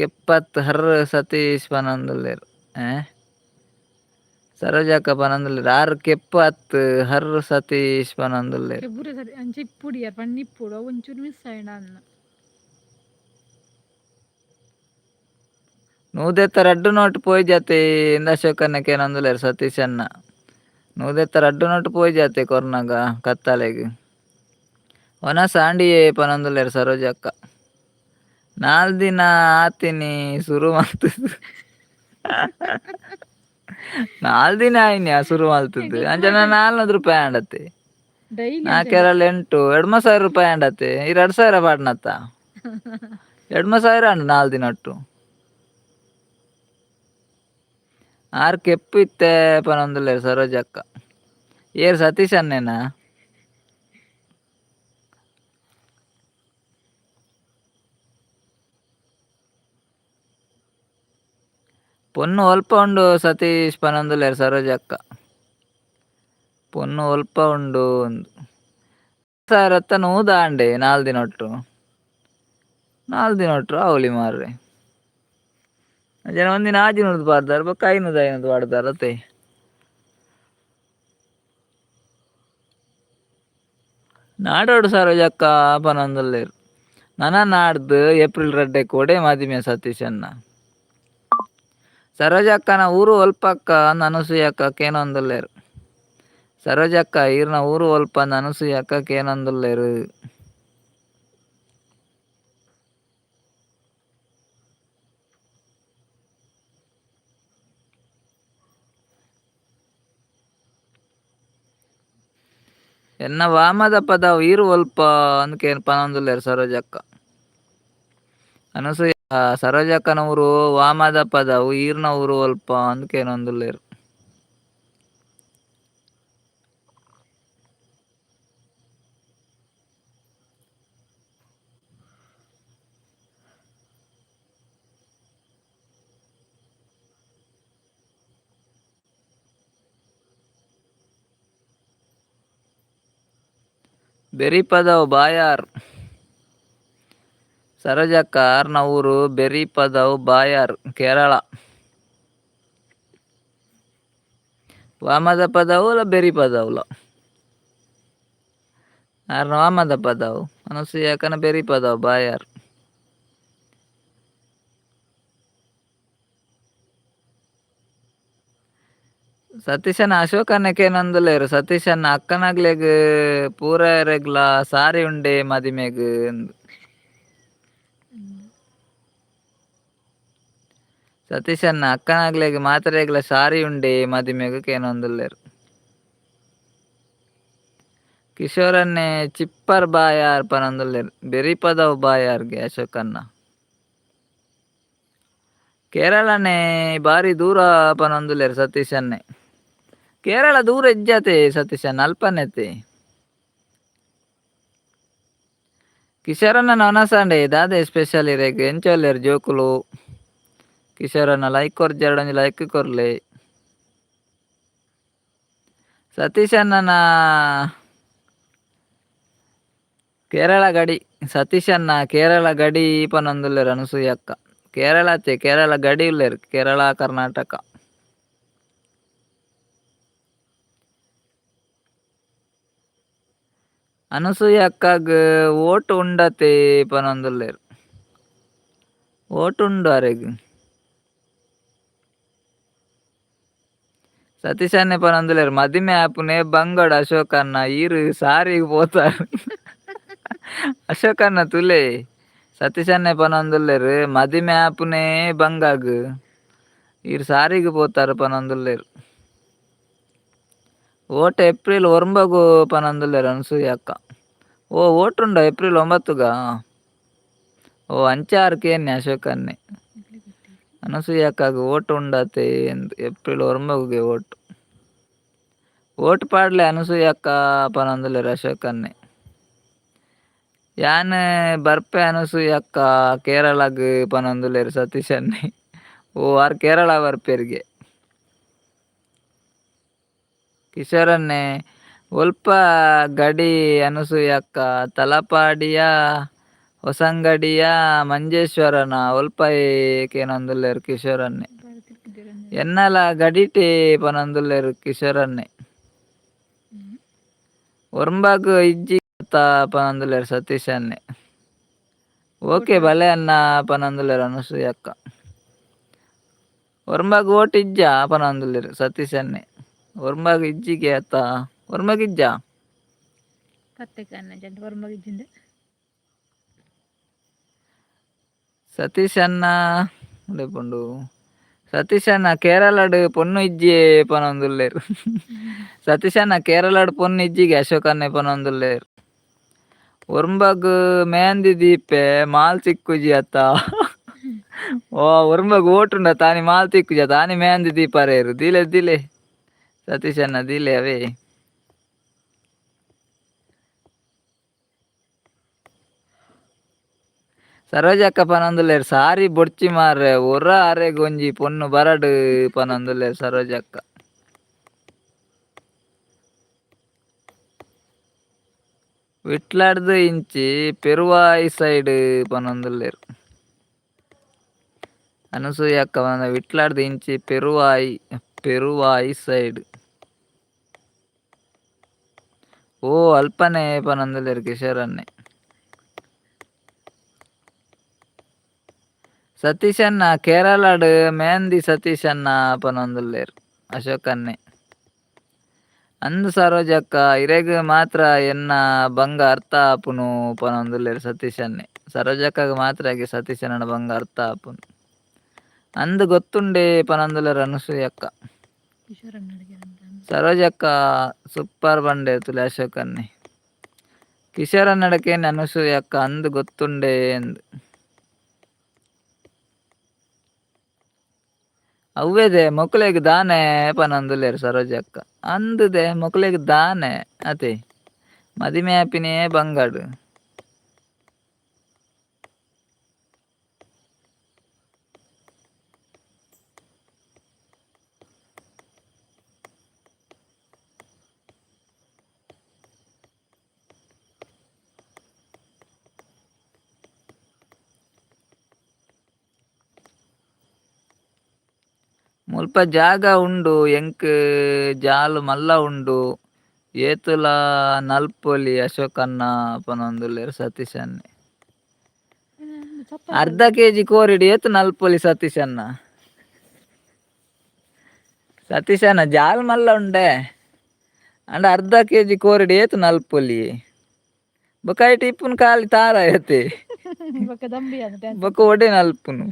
ಕೆಪ್ಪತ್ ಹರ್ ಸತೀಶ್ ಪನೊಂದುಲ್ಲೆರ್ ಸರೋಜಕ್ಕ ಪನೊಂದುಲ್ಲೆರ್ ಆರ್ ಕೆಪ್ಪತ್ ಹರ್ ಸತೀಶ್ ಪನೊಂದುಲ್ಲೆರ್. ಪೂರ ಸರಿ ಅಂಚ ಇಪ್ಪುಡಿ ಯಾರ್ ಪಂಡ ಇಪ್ಪುಡು ಅವು ಒಂಚೂರು ಮಿಸ್ ಆಯಿನ ಅನ್ನ. ನೂದೆತ್ತ ರಡ್ಡು ನೋಟ್ ಪೋಯಿಜತೆ ಇಂದ ಅಶೋಕನ್ನ ಕೇನೊಂದುಲ್ಲೆರ್ ಸತೀಶ್ ಅಣ್ಣ. ನೂದೆತ್ತ ರಡ್ಡು ನೋಟ್ ಪೋಯಿಜತೆ ಕೊರ್ನಗ ಕತ್ತಲೆಗ್. ವನಸ್ ಆಂಡಿಯೇ ಪನೊಂದುಲ್ಲೆರ್ ಸರೋಜಕ್ಕ. ನಾಲ್ ದಿನ ಆತಿನಿ ಸುರು ಮಲ್ತುದು. ನಾಲ್ ದಿನ ಆಯಿನಿ ಆ ಸುರು ಮಲ್ತುದು. ಅಂಚ 400 ರೂಪಾಯಿ ಆಂಡತೆ. ಡೈಲಿ ನಾಲ್ಕೆರಡು ಎಂಟು 2500 ರೂಪಾಯಿ ಆಂಡತೆ. ಈ 2000 ಪಾಡ್ನತ್ತ. 2500 ಆಂಡ್ ನಾಲ್ ದಿನೊಟ್ಟು. ಆರ್ ಕೆಪ್ಪು ಇತ್ತೆ ಪನೊಂದುಲ್ಲೆರ್ ಸರೋಜಕ್ಕ. ಏರ್ ಸತೀಶ್ ಅಣ್ಣೇನಾ? ಪೊನ್ನು ಒಲ್ಪ ಉಂಡು ಸತೀಶ್ ಪನೊಂದುಲ್ಲೆರ್ ಸರೋಜಕ್ಕ. ಪೊನ್ನು ಒಲ್ಪ ಉಂಡು ಅಂದ್. ಸಾವಿರತ್ತ ನೂದು ಆಂಡೆ ನಾಲ್ ದಿನೊಟ್ಟು. ನಾಲ್ ದಿನೊಟ್ಟು ಆವೊಲಿ ಮಾರ್ರೆ. ಅಂಚನೆ ಒಂದಿನ 600 ಪಾಡ್ದಾರ್ ಬೊಕ್ಕ 500 500 ಪಾಡ್ದಾರ್ ಅತೆ. ನಾಡೋಡು ಸರೋಜಕ್ಕ ಪನೊಂದುಲ್ಲೆರ್. ನನ ನಾಡ್ದು ಏಪ್ರಿಲ್ ರಡ್ಡೆ ಕೋಡೆ ಮದಿಮೆ ಸತೀಶ್ ಅಣ್ಣ. ಸರೋಜಕ್ಕನ ಊರು ಒಲ್ಪಕ್ಕ ಅಂದ್ ಅನಸೂಯಕ್ಕ ಕೇನೊಂದುಲ್ಲೆರ್. ಸರೋಜಕ್ಕ ಈರ್ನ ಊರು ಒಲ್ಪ ಅಂದ್ ಅನಸೂಯಕ್ಕ ಕೇನೊಂದುಲ್ಲೆರ್. ಎನ್ನ ವಾಮದ ಪದವು ಈರು ಒಲ್ಪ ಅಂದ್ ಕೇನ್ ಪನೊಂದುಲ್ಲೆರ್ ಸರೋಜಕ್ಕ. ಅನಸೂಯ ಸರೋಜಕ್ಕನ ಊರು ವಾಮದ ಪದವು ಈರ್ನ ಊರು ಒಲ್ಪ ಅಂದ್ ಕೇನೊಂದುಲ್ಲೆರ್. ಬೆರಿಪದವು ಬಾಯಾರ್. ಸರೋಜಕ್ಕ ಆರ್ನ ಊರು ಬೆರಿಪದವು ಬಾಯಾರ್ ಕೇರಳ. ವಾಮದ ಪದವುಲ ಬೆರಿಪದವುಲ. ಆರ್ನ ವಾಮದ ಪದವು ಅನಸೂಯಕ್ಕನ ಬೆರಿಪದವು ಬಾಯಾರ್. ಸತೀಶನ ಅಶೋಕನ್ನ ಕೇನೊಂದುಲ್ಲೆರ್. ಸತೀಶನ್ನ ಅಕ್ಕನಗ್ಲೆಗ್ ಪೂರೆರೆಗ್ಲ ಸಾರಿ ಉಂಡೆ ಮದಿಮೆಗ್ ಅಂದ್. ಸತೀಶನ್ನ ಅಕ್ಕನಗ್ಲೆಗ್ ಮಾತೆರೆಗ್ಲ ಸಾರಿ ಉಂಡೆ ಮದಿಮೆಗ್ ಕೇನೊಂದುಲ್ಲೆರ್. ಕಿಶೋರನ್ನೆ ಚಿಪ್ಪರ್ ಬಾಯಾರ್ ಪನೊಂದುಲ್ಲೆರ್. ಬೆರಿಪದವು ಬಾಯಾರ್ಗೆ ಅಶೋಕನ್ನ. ಕೇರಳನೇ ಬಾರಿ ದೂರ ಪನೊಂದುಲ್ಲೆರ್ ಸತೀಶನ್ನೆ. ಕೇರಳ ದೂರ ಇಜ್ಜತೆ ಸತೀಶಣ್ಣ ಅಲ್ಪನೆತೆ. ಕಿಶೋರನ್ನ ವನಸಾಂಡೆ ದಾದೆ ಸ್ಪೆಷಲ್ ಇರೆಗ್ ಎಂಚ ಉಲ್ಲೆರ್ ಜೋಕುಲು. ಕಿಶೋರನ್ನ ಲೈಕ್ ಕೊರ್ಜೆರಡ ಒಂಜಿ ಲೈಕ್ ಕೊರ್ಲೆ. ಸತೀಶಣ್ಣನ ಕೇರಳ ಗಡಿ ಸತೀಶಣ್ಣ ಕೇರಳ ಗಡಿ ಪನೊಂದುಲ್ಲೆರ್ ಅನಸೂಯಕ್ಕ. ಕೇರಳ ಅತ್ತೆ ಕೇರಳ ಗಡಿ ಉಲ್ಲೆರ್ ಕೇರಳ ಕರ್ನಾಟಕ. ಅನಸೂಯಕ್ಕಗ್ ಓಟು ಉಂಡತೆ ಪನೊಂದುಲ್ಲೆರ್. ಓಟು ಉಂಡು ಅರೆಗ್. ಸತೀಶನ್ನೆ ಪನೊಂದುಲ್ಲೆರ್ ಮದಿಮೆ ಆಪುನೆ ಬಂಗಡ್ ಅಶೋಕಣ್ಣ ಈರ್ ಸಾರಿಗ್ ಪೋತಾರ್. ಅಶೋಕಣ್ಣ ತೂಲೆ ಸತೀಶನ್ನೆ ಪನೊಂದುಲ್ಲೆರ್ ಮದಿಮೆ ಆಪುನೆ ಬಂಗಗ್ ಈರ್ ಸಾರಿಗ್ ಪೋತಾರ್ ಪನೊಂದುಲ್ಲೆರ್. ಓಟ್ ಏಪ್ರಿಲ್ 9ಗು ಪನೊಂದುಲ್ಲೆರ್ ಅನಸೂಯಕ್ಕ. ಓ ಓಟುಂಡ ಏಪ್ರಿಲ್ 9ಗ. ಓ ಅಂಚ ಆರ್ ಕೇನ್ನೆ ಅಶೋಕನ್ನೆ. ಅನಸೂಯಕ್ಕಗ್ ಓಟು ಉಂಡತೆ ಅಂದ್ ಏಪ್ರಿಲ್ 9ಗೆ ಓಟು. ಓಟು ಪಾಡ್ಲೆ ಅನಸೂಯಕ್ಕ ಪನೊಂದುಲ್ಲೆರ್ ಅಶೋಕನ್ನೆ. ಯಾನ್ ಬರ್ಪೆ ಅನಸೂಯಕ್ಕ ಕೇರಳಗ್ ಪನೊಂದುಲ್ಲೆರ್ ಸತೀಶನ್ನೆ. O R Kerala ಬರ್ಪೆರ್ಗೆ. ಕಿಶೋರನ್ನೆ ಒಲ್ಪ ಗಡಿ ಅನಸೂಯಕ್ಕ ತಲಪಾಡಿಯ ಹೊಸಂಗಡಿಯ ಮಂಜೇಶ್ವರನ ಒಲ್ಪೈ ಕೇನೊಂದುಲ್ಲೆರ್ ಕಿಶೋರನ್ನೆ. ಎನ್ನಲ ಗಡಿಟೆ ಪನೊಂದುಲ್ಲೆರ್ ಕಿಶೋರನ್ನೆ. ಒರ್ಂಬಗ್ ಇಜ್ಜಿ ಪನೊಂದುಲ್ಲೆರ್ ಸತೀಶನ್ನೆ. ಓಕೆ ಬಲೆ ಅನ್ನ ಪನೊಂದುಲ್ಲೆರ್ ಅನಸೂಯಕ್ಕ. ಒರ್ಂಬಗ್ ಓಟ್ ಇಜ್ಜ ಪನೊಂದುಲ್ಲೆರ್ ಸತೀಶನ್ನೆ. ಒರ್ಂಬಗ್ ಇಜ್ಜಿಗೆ ಅತ್ತ ಒರ್ಂಬಗ್ ಇಜ್ಜ? ಪತ್ತೆ ಕನ್ನ ಜಂಟ ಒರ್ಂಬಗ್ ಇಜ್ಜಿಂದ. ಸತೀಶ್ ಅಣ್ಣ ಉಂಡು ಸತೀಶ್ ಅಣ್ಣ ಕೇರಳಡ್ ಪೊಣ್ಣು ಇಜ್ಜಿ ಪನೊಂದುಲ್ಲೆರ್. ಸತೀಶ್ ಅಣ್ಣ ಕೇರಳಡ್ ಪೊಣ್ಣು ಇಜ್ಜಿಗೆ ಅಶೋಕ್ ಅಣ್ಣೆ ಪನೊಂದುಲ್ಲೆರ್. ಒರ್ಂಬಗ್ ಮೆಹಂದಿ ದೀಪೆ ಮಾಲ್ ತಿಕ್ಕುಜಿ ಅತ್ತ. ಓ ಒರ್ಂಬಗ್ ಓಟುಂಡ ತಾನಿ ಮಾಲ್ ತಿಕ್ಕುಜಿ ತಾನಿ ಮೆಹಂದಿ ದೀಪರೇರು ದಿಲೆ ದಿಲೆ ಸತೀಶ್ ಅಣ್ಣ ದಿಲೆ ಅವೇ. ಸರೋಜಕ್ಕ ಪನೊಂದುಲ್ಲೆರ್ ಸಾರಿ ಬೊಡ್ಚಿ ಮಾರ್ರೆ ಒರ ಅರೆಗ್ ಒಂಜಿ ಪೊಣ್ಣು ಬರಡ್ ಪನೊಂದುಲ್ಲೆರ್ ಸರೋಜಕ್ಕ. ವಿಟ್ಲಡ್ದ್ ಇಂಚಿ ಪೆರುವಾಯಿ ಸೈಡ್ ಪನೊಂದುಲ್ಲೆರ್. ಅನಸೂಯಕ್ಕ ವಿಟ್ಲಡ್ದ್ ಇಂಚಿ ಪೆರುವಾಯಿ ಪೆರುವಾಯಿ ಸೈಡ್. ಓ ಅಲ್ಪನೆ ಪನೊಂದುಲ್ಲೆರ್ ಕಿಶೋರನ್ನೆ. ಸತೀಶಣ್ಣ ಕೇರಳಡ್ ಮೆಹಂದಿ ಸತೀಶಣ್ಣ ಪನೊಂದುಲ್ಲೆರ್ ಅಶೋಕನ್ನೆ. ಅಂದ್ ಸರೋಜಕ್ಕ ಇರೆಗ್ ಮಾತ್ರ ಎನ್ನ ಬಂಗ ಅರ್ಥ ಆಪುನು ಪನೊಂದುಲ್ಲೆರ್ ಸತೀಶನ್ನೆ. ಸರೋಜಕ್ಕಗ್ ಮಾತ್ರ ಸತೀಶಣ್ಣನ ಬಂಗ ಅರ್ಥ ಆಪುನು. ಅಂದ್ ಗೊತ್ತುಂಡೆ ಪನೊಂದುಲ್ಲೆರ್ ಅನಸೂಯಕ್ಕ. ಸರೋಜಕ್ಕ ಸೂಪರ್ ಬಂಡೆ ತುಲೆ ಅಶೋಕನ್ನೆ. ಕಿಶೋರಣ್ಣಡಕೇನ್ ಅನಸೂಯಕ್ಕ ಅಂದ್ ಗೊತ್ತುಂಡೆ ಅಂದ್. ಅವ್ವೇದೆ ಮೊಕ್ಲೆಗ್ ದಾನೆ ಪನೊಂದುಲ್ಲೆರ್ ಸರೋಜಕ್ಕ. ಅಂದುದೆ ಮೊಕ್ಲೆಗ್ ದಾನೆ ಅತೆ ಮದಿಮೆ ಆಪಿನೇ ಬಂಗಾಡು. ಮುಲ್ಪ ಜಾಗ ಉಂಡು ಎಂಕ್ ಜಾಲ್ ಮಲ್ಲ ಉಂಡು ಏತುಲ ನಲ್ಪೊಲಿ ಅಶೋಕಣ್ಣ ಪನೊಂದುಲ್ಲೆರ್ ಸತೀಶನ್ನೆ. ಅರ್ಧ ಕೆಜಿ ಕೋರಿಡ್ ಏತ್ ನಲ್ಪೊಲಿ ಸತೀಶಣ್ಣ? ಸತೀಶಣ್ಣ ಜಾಲ್ ಮಲ್ಲ ಉಂಡೆ ಅಂಡ ಅರ್ಧ ಕೆಜಿ ಕೋರಿಡ್ ಏತ್ ನಲ್ಪೊಲಿ? ಬೊಕ ಐಟ್ ಇಪ್ಪುನು ಖಾಲಿ ತಾರ ಐತೆ. ಬೊಕ ಒಡೆ ನಲ್ಪುನು?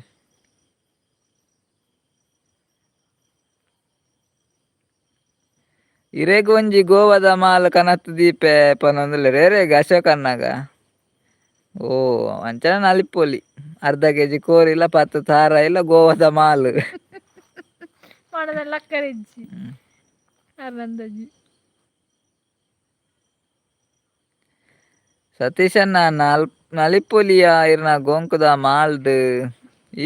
ಇರೆಗ್ ಒಂಜಿ ಗೋವಾದ ಮಾಲ್ ಕನತ್ ದೀಪೆ ಪನೊಂದುಲ್ಲೆರ್ ಏರೆಗ್ ಅಶೋಕಣ್ಣಗ? ಓ ಅಂಚನೆ ನಲಿಪೊಲಿ ಅರ್ಧ ಕೆಜಿ ಕೋರಿಲ ಪತ್ತ್ ತಾರಾಯಿಲ ಗೋವಾದ ಮಾಲ್. ಲಕ್ಕರಿಜ್ಜಿ ಅರ್ನಂದಜ್ಜಿ. ಸತೀಶಣ್ಣ ನಲಿಪೊಲಿಯ ಇರ್ನ ಗೋಂಕುದ ಮಾಲ್ಡ್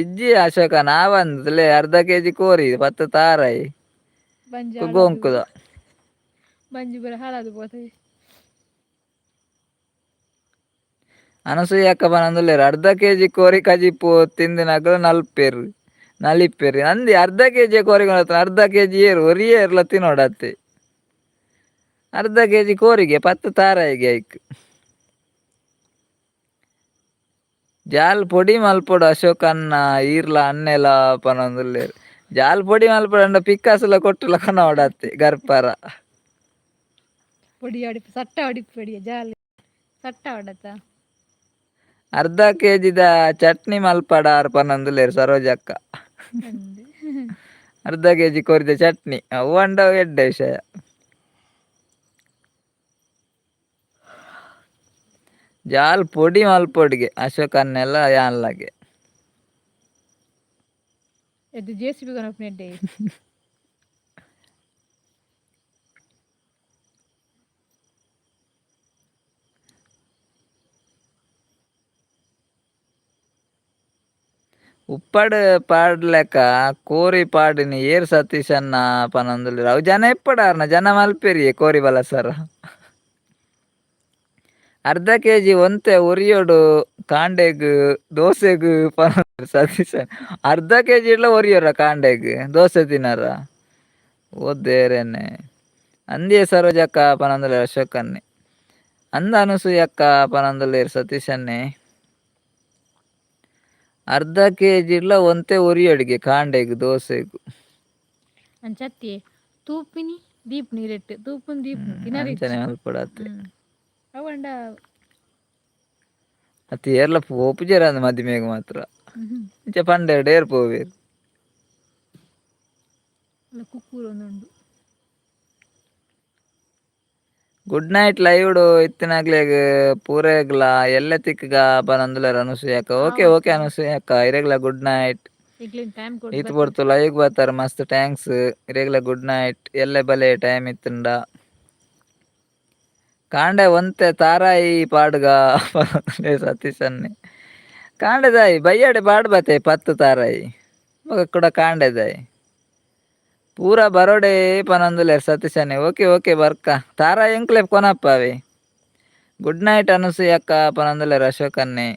ಇಜ್ಜಿ ಅಶೋಕ ನಾವಂದ್ಲೆ ಅರ್ಧ ಕೆಜಿ ಕೋರಿ ಪತ್ತ್ ತಾರಾಯಿ ಗೋಂಕುದ. ಬಂಜಿ ಪೂರ ಹಾಳಾದ್ ಪೋತವೆ. ಅನಸೂಯಕ್ಕ ಪನೊಂದುಲ್ಲೆರ್ ಅರ್ಧ ಕೆಜಿ ಕೋರಿ ಕಜಿಪು ತಿಂದಿನಕುಲು ನಲ್ಪೆರ್ ನಲಿಪೆರ್. ಅಂದಿ ಅರ್ಧ ಕೆಜಿ ಕೋರಿ ಕೊನೊತುನ ಅರ್ಧ ಕೆಜಿ ಏರು ಒರಿಯೇ ಏರ್ಲ ತಿನೋಡತ್ತೆ. ಅರ್ಧ ಕೆಜಿ ಕೋರಿಗೆ ಪತ್ತ್ ತಾರಾಯಿಗೆ ಐಕ್. ಜಾಲ್ ಪೊಡಿ ಮಲ್ಪೊಡು ಅಶೋಕಣ್ಣ ಈರ್ಲ ಅಣ್ಣೆಲ ಪನೊಂದುಲ್ಲೆರ್. ಜಾಲ್ ಪೊಡಿ ಮಲ್ಪೊಡು ಅಂಡ ಪಿಕ್ಕಾಸುಲ ಕೊಟ್ಟುಲ ಕೊನೊಡತ್ತೆ ಗರ್ಪರ. ಪೊಡಿ ಅಡಿಪು ಸಟ್ಟ ಅಡಿಪು ಜಾಲಿ ಸಟ್ಟ ಆಡತ್ತ. ಅರ್ಧ ಕೆಜಿದ ಚಟ್ನಿ ಮಲ್ಪಡಾರ್ ಪನೊಂದುಲ್ಲೆರ್ ಸರೋಜಕ್ಕ. ಅರ್ಧ ಕೆಜಿ ಕೋರಿದ ಚಟ್ನಿ ಅವು ಅಂಡ ಎಡ್ಡೆ ವಿಷಯ. ಜಾಲ್ ಪೊಡಿ ಮಲ್ಪೊಡಿಗೆ ಅಶೋಕನ್ನೆಲ್ಲ ಯಾನ್ಲಾಗೆ. ಇದು J C B ಕೊನೊಪುನೆಡ್ಡೆ. ಉಪ್ಪಡ್ ಪಾಡ್ಲೆಕ ಕೋರಿ ಪಾಡಿನಿ ಏರ್ ಸತೀಶಣ್ಣ ಪನೊಂದುಲ್ಲೆರ್. ಅವು ಜನ ಇಪ್ಪಡಾರ್ನ ಜನ ಮಲ್ಪೆರಿಯೆ ಕೋರಿ ಬಲಸರ. ಅರ್ಧ ಕೆಜಿ ಒಂತೆ ಒರಿಯೋಡು ಕಾಂಡೆಗ್ ದೋಸೆಗ್ ಸತೀಶ್. ಅರ್ಧ ಕೆಜಿ ಇಡ್ಲ ಒರಿಯೋರ ಕಾಂಡೆಗ್ ದೋಸೆ ತಿನ್ನರ? ಓ ದೇರೇನೆ. ಅಂದಿಯೇ ಸರೋಜಕ್ಕ ಪನೊಂದುಲ್ಲೆರ್ ಅಶೋಕನ್ನೆ. ಅಂದ ಅನಸೂಯಕ್ಕ ಪನೊಂದುಲ್ಲೆರ್ ಸತೀಶನ್ನೆ. ಅರ್ಧ ಕೆಜಿ ಇಡ್ಲ ಒಂತೆ ಒರಿಯೊಡಿಗೆ ಕಾಂಡೆಗ್ ದೋಸೆಗ್. ಅಂಚತ್ತಿ ತೂಪಿನಿ ದೀಪ್ ನೀರೆಟ್ ತೂಪುನ್ ದೀಪ್ ತಿನರೆ. ಅಂಚನೆ ಮಲ್ಪೊಡತ್ತೆ. ಅವಂಡ. ಅತ್ತ ಏರ್ಲ ಪೋಪುಜೆರ್ ಅಂದ್ ಮದಿಮೆಗ್ ಮಾತ್ರ. ಇಂಚ ಪಂಡೆರ್ಡ ಏರ್ ಪೋವೆರ್? ಅಲ್ಲ ಕುಕ್ಕೂರು ಒಂದುಂಡು. ಗುಡ್ ನೈಟ್ ಲೈವ್ ಇತ್ತಿನಗ್ಲೆಗ್ ಪೂರೆಗ್ಲಾ ಎಲ್ಲೆ ತಿಕ್ಗ ಪನೊಂದುಲ್ಲೆರ್ ಅನಸೂಯಕ್ಕ. ಓಕೆ ಓಕೆ ಅನಸೂಯಕ್ಕ, ಇರೆಗ್ಲ ಗುಡ್ ನೈಟ್. ಇಗ್ಲಿನ್ ಟೈಮ್ ಕೊಡ್. ಈತ್ ಪೊರ್ತು ಲೈವ್ ಬತ್ತರ, ಮಸ್ತ್ thanks. ಇರೆಗ್ಲ good night. ಎಲ್ಲೆ ಬಲೆ ಟೈಮ್ ಇತ್ತುಂಡ. ಕಾಂಡೆ ಒಂತೆ ತಾರಾಯಿ ಪಾಡ್ಗ ಸತೀಶ್ ಅನ್ನೆ. ಕಾಂಡೆದಾಯಿ ಬಯ್ಯಾಡೆ ಪಾಡ್ ಬತ್ತೆ 10 ತಾರಾಯಿ ಬೊಕ ಕುಡ ಕಾಂಡೆದಾಯಿ ಪೂರ ಬರೋಡೆ ಪನೊಂದುಲ್ಲೆರ್ ಸತೀಶನ್ನೆ. ಓಕೆ ಓಕೆ, ಬರ್ಕ. ತಾರಾಯಿ ಎಂಕ್ಲೆ ಕೊನಪ್ಪಾವೆ. ಗುಡ್ ನೈಟ್ ಅನಸೂಯಕ್ಕ ಪನೊಂದುಲ್ಲೆರ್ ಅಶೋಕನ್ನೆ.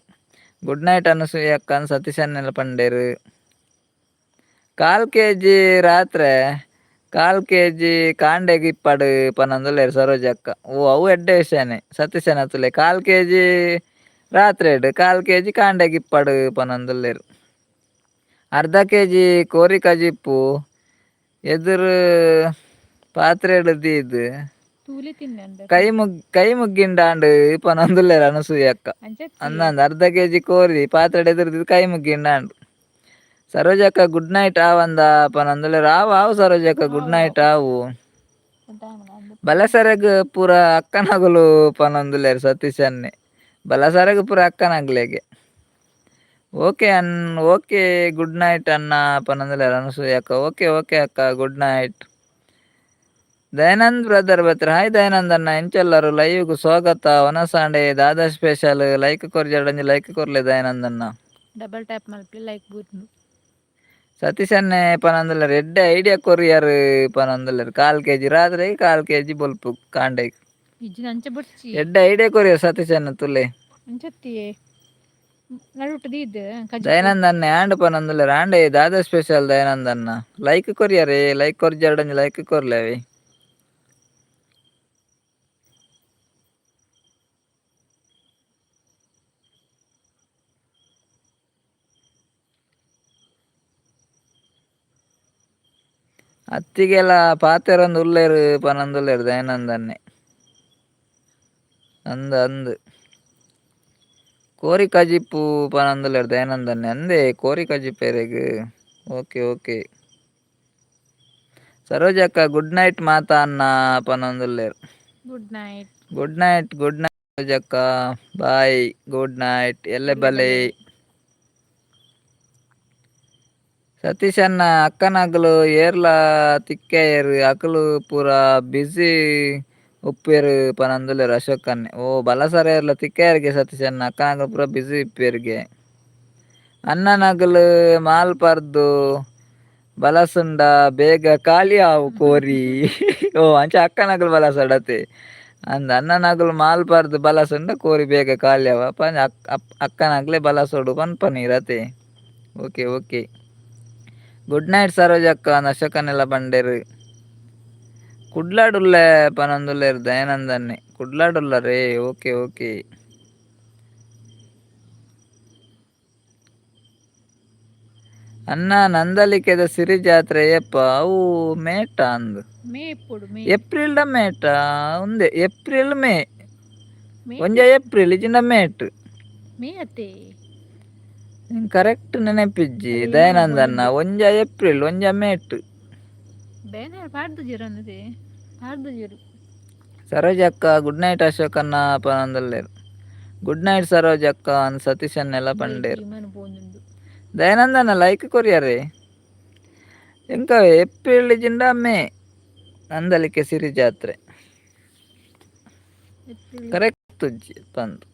ಗುಡ್ ನೈಟ್ ಅನಸೂಯಕ್ಕ ಸತೀಶನ್ನೆಲ್ಲ ಪಂಡೆರ್. ಕಾಲ್ ಕೆಜಿ ರಾತ್ರೆ ಕಾಲ್ ಕೆಜಿ ಕಾಂಡೆಗ್ ಇಪ್ಪಡು ಪನೊಂದುಲ್ಲೆರ್ ಸರೋಜಕ್ಕ. ಓ ಅವು ಎಡ್ಡೆ ವಿಷಯನೇ ಸತೀಶನ. ತುಲೆ ಕಾಲ್ ಕೆಜಿ ರಾತ್ರೆಡ್ ಕಾಲ್ ಕೆಜಿ ಕಾಂಡೆಗ್ ಇಪ್ಪಡು ಪನೊಂದುಲ್ಲೆರ್. ಅರ್ಧ ಕೆಜಿ ಕೋರಿ ಕಜಿಪ್ಪು ಎದುರು ಪಾತ್ರೆಡ್ ದೀದ್ ತೂಲಿ ತಿನ್ನೆ. ಕೈ ಮುಗ್ಗಿಂಡಾಂಡ್ ಪನೊಂದುಲ್ಲೆರ್ ಅನಸೂಯಕ್ಕ. ಅಂದಂದ್ ಅರ್ಧ ಕೆಜಿ ಕೋರಿ ಪಾತ್ರೆಡ್ ಎದುರು ಕೈ ಮುಗ್ಗಿಂಡಾಂಡ್. ಸರೋಜಕ್ಕ ಗುಡ್ ನೈಟ್ ಆವಂದ ಪನೊಂದುಲ್ಲೆರ್. ಆವು ಆವು ಸರೋಜಕ್ಕ, ಗುಡ್ ನೈಟ್ ಆವು. ಬಲಸರಗ್ ಪೂರ ಅಕ್ಕನಗುಲು ಪನೊಂದುಲ್ಲೆರ್ ಸತೀಶನ್ನೆ. ಬಲಸರಗ್ ಪೂರ ಅಕ್ಕನಗ್ಲೆಗೆ. ಓಕೆ ಅನ್ ಓಕೆ, ಗುಡ್ ನೈಟ್ ಅಣ್ಣ ಪನೊಂದುಲ್ಲೆರ್ ಅನಸೂಯಕ್ಕ. ಓಕೆ ಓಕೆ ಅಕ್ಕ, ಗುಡ್ ನೈಟ್. ದಯಾನಂದ್ ಬ್ರದರ್ ಬತ್ತರ. ಹಾಯ್ ದಯಾನಂದ್ ಅಣ್ಣ, ಎಂಚೆಲ್ಲರು? ಲೈವ್ಗ್ ಸ್ವಾಗತ. ವನಸಾಂಡೆ ದಾದಾ ಸ್ಪೆಷಲ್? ಲೈಕ್ ಕೊರ್ಜಾಡಂಜಿ ಲೈಕ್ ಕೊರ್ಲೆ ದಯಾನಂದ್ ಅಣ್ಣ. ಡಬಲ್ ಟ್ಯಾಪ್ ಮಲ್ಪಿ ಲೈಕ್ ಬೂರ್ನು. ಸತೀಶನ್ನೆ ಪನೊಂದುಲ್ಲೆರ್ ಎಡ್ಡೆ ಐಡಿಯಾ ಕೊರಿಯರ್ ಪನೊಂದುಲ್ಲೆರ್. ಕಾಲ್ ಕೆಜಿ ರಾತ್ರೆ ಕಾಲ್ ಕೆಜಿ ಬೊಲ್ಪು ಕಾಂಡೆಗ್. ಇಜ್ಜಿನ ಅಂಚ ಬೊಡ್ಚಿ. ಎಡ್ಡೆ ಐಡಿಯಾ ಕೊರಿಯರ್ ಸತೀಶನ್ನ ತುಲೆ. ಅಂಚತ್ತಿಯೇ ನಡುಟ್ಟು ದೀದ್. ದಯಾನಂದ್ ಅಣ್ಣೆ ಆಂಡ್ ಪನೊಂದುಲ್ಲೆರ್. ಆಂಡೆ ದಾದಾ ಸ್ಪೆಷಲ್ ದಯಾನಂದ್ ಅಣ್ಣ? ಲೈಕ್ ಕೊರಿಯರೇ. ಲೈಕ್ ಕೊರ್ಜಾಡಂಜಿ ಲೈಕ್ ಕೊರ್ಲೆವಿ. ಅತ್ತಿಗೆಲ ಪಾತೆರೊಂದು ಉಲ್ಲೆರ್ ಪನೊಂದುಲ್ಲೆರ್ ದಯಾನಂದ್ ಅಣ್ಣೆ. ಅಂದ್ ಅಂದ್ ಕೋರಿ ಕಜಿಪ್ಪು ಪನೊಂದುಲ್ಲೆರ್ ದಯಾನಂದ್ ಅಣ್ಣೆ. ಅಂದೇ ಕೋರಿ ಕಜಿಪ್ಪೆರೆಗ್. ಓಕೆ ಓಕೆ ಸರೋಜಕ್ಕ, ಗುಡ್ ನೈಟ್ ಮಾತಾ ಅಣ್ಣ ಪನೊಂದುಲ್ಲೆರ್. Good night. Good night, good night ಸರೋಜಕ್ಕ. Bye, good night. ಎಲ್ಲೆ ಬಲೆ. ಸತೀಶ್ ಅಣ್ಣ ಅಕ್ಕನಗುಲು ಏರ್ಲ ತಿಕ್ಕೆಯೆರ್, ಅಕುಲು ಪೂರ ಬ್ಯುಸಿ ಉಪ್ಪುವೆರ್ ಪನೊಂದುಲ್ಲೆರ್ ಅಶೋಕ್ ಅಣ್ಣೆ. ಓ ಬಲಸರ ಏರ್ಲ ತಿಕ್ಕೆಯೆರ್ಗೆ ಸತೀಶ್ ಅಣ್ಣ, ಅಕ್ಕನಗುಲು ಪೂರ ಬ್ಯುಸಿ ಇಪ್ಪುವೆರ್ಗೆ. ಅಣ್ಣನಗುಲು ಮಾಲ್ ಪರ್ದು ಬಲಸುಂಡ ಬೇಗ ಖಾಲಿ ಆವು ಕೋರಿ. ಓ ಅಂಚ ಅಕ್ಕನಗುಲು ಬಲಸಡತೆ ಅಂದ್. ಅಣ್ಣನಗುಲು ಮಾಲ್ ಪರ್ದು ಬಲಸುಂಡ ಕೋರಿ ಬೇಗ ಖಾಲಿ ಆವು ಅಪ್ಪ ಅಕ್ಕನಗ್ಲೆ ಬಲಸೋಡು ಪನ್ಪನೀರತೆ. ಓಕೆ ಓಕೆ, ಗುಡ್ ನೈಟ್ ಸರೋಜಕ್ಕ ಅಶೋಕನೆಲ್ಲ ಪಂಡೆರ್. ಕುಡ್ಲಾಡುಲ್ಲೆ ಪನೊಂದುಲ್ಲೆರ್ ದಯಾನಂದನ್ನೆ. ಕುಡ್ಲಾಡುಲ್ಲರೇ? Okay okay. ಅಣ್ಣ ನಂದಳಿಕೆದ ಸಿರಿ ಜಾತ್ರೆ ಏಪ? ಅವು ಮೇಟ ಅಂದ್. ಮೇ ಇಪ್ಪೊಡು, ಮೇ. ಏಪ್ರಿಲ್ ಮೇಟ ಉಂದೆ, ಏಪ್ರಿಲ್ ಮೇ. ಮೇ. ಒಂಜ ಏಪ್ರಿಲ್ ಇಜಿಂಡ ಮೇಟ್. ಮೇ ಅತ್ತೆ. ಕರೆಕ್ಟ್ ನೆನಪಿಜ್ಜಿ. ಅದೇ. ದಯಾನಂದ ಅಣ್ಣ, ಒಂಜ ಏಪ್ರಿಲ್ ಒಂಜ ಮೇಟ್. ಬ್ಯಾನರ್ ಪಾಡ್ದುಜೆರ್ ಅನ್ನದೆ ಪಾಡ್ದುಜೆರ್. ಸರೋಜಕ್ಕ ಗುಡ್ ನೈಟ್ ಅಶೋಕ್ ಅಣ್ಣ ಪನೊಂದುಲ್ಲೆರ್. ಗುಡ್ ನೈಟ್ ಸರೋಜಕ್ಕ ಅಂದ್ ಸತೀಶ್ ಅಣ್ಣೆಲ ಪಂಡೆರ್. ವಿಮಾನ ಪೋವೊಂದುಂಡು. ದಯಾನಂದನ ಲೈಕ್ ಕೊರಿಯರೆ. ಎಂಕ ಏಪ್ರಿಲ್ ಇಜಿಂಡ ಮೇ ನಂದಳಿಕೆ ಸಿರಿ ಜಾತ್ರೆ. ಏಪ್ರಿಲ್. ಕರೆಕ್ಟ್ ಉಜ್ಜಿ ಪಂದ್.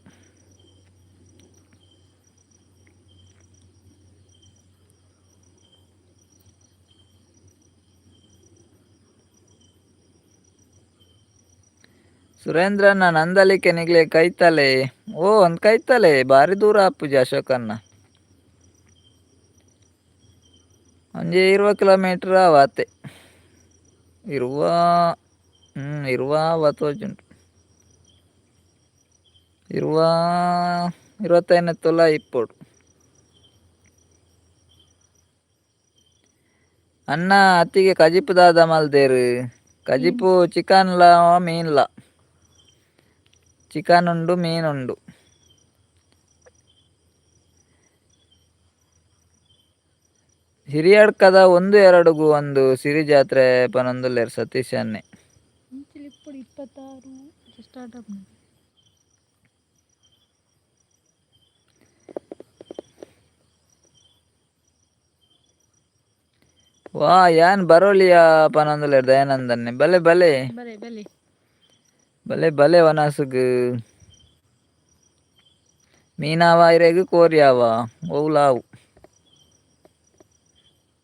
ಸುರೇಂದ್ರಣ್ಣ ನಂದಲಿಕೆ ನಿಗ್ಲೆ ಕೈತಲೆ. ಓ ಒಂದ್ ಕೈತಲೆ ಬಾರಿ ದೂರ ಆಪುಜಿ ಅಶೋಕಣ್ಣ. ಒಂಜಿ 20 ಕಿಲೋಮೀಟರ್ ಆವಾತೆ. ಇರುವ ಇರುವ ಆವ ತೋಜುಂಡು. ಇರುವ 25 ತೊಲ ಇಪ್ಪೊಡು. ಅಣ್ಣ ಅತ್ತಿಗೆ ಕಜಿಪು ದಾದ ಮಲ್ದೇರು. ಕಜಿಪು ಚಿಕನ್ಲ ಮೀನ್ಲ. ಚಿಕನ್ ಉಂಡು ಮೀನ್ ಉಂಡು. ಹಿರಿಯಡ್ಕದ ಒಂದು ಎರಡುಗು ಒಂದು ಸಿರಿ ಜಾತ್ರೆ ಪನೊಂದುಲ್ಲೆರ್ ಸತೀಶ್ ಅನ್ನೆ. ಇಂಚಿಲ್ ಇಪ್ಪೊಡು 26 ಸ್ಟಾರ್ಟ್ ಆಪುಂಡು. ವಾ ಯಾನ್ ಬರೋಲಿಯ ಪನೊಂದುಲ್ಲೆರ್ ದಯಾನಂದನ್ನೆ. ಬಲೆ ಬಲೆ. ಬಲೆ ಬಲೆ. ಬಲೆ ಬಲೆ ವನಸುಗು. ಮೀನಾವ ಇರೆಗ್ ಕೋರಿಯಾವ ಒವ್ಲಾವು.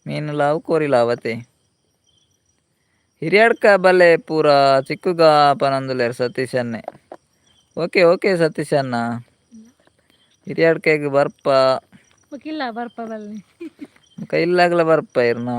ಮೀನುಲಾವು ಕೋರಿಲಾವತೆ. ಹಿರಿಯಡ್ಕ ಬಲೆ ಪೂರ ಚಿಕ್ಕುಗ ಪನೊಂದುಲ್ಲೆರ್ ಸತೀಶ್ ಅನ್ನೆ. ಓಕೆ ಓಕೆ ಸತೀಶ್ ಅಣ್ಣ. ಹಿರಿಯಡ್ಕೆಗ್ ಬರ್ಪ. ಬೊಕ ಬರ್ಪ ಬಲ್ಲೆ. ಬೊಕ ಇಲ್ಲಗ್ಲ ಬರ್ಪ ಇರ್ನ.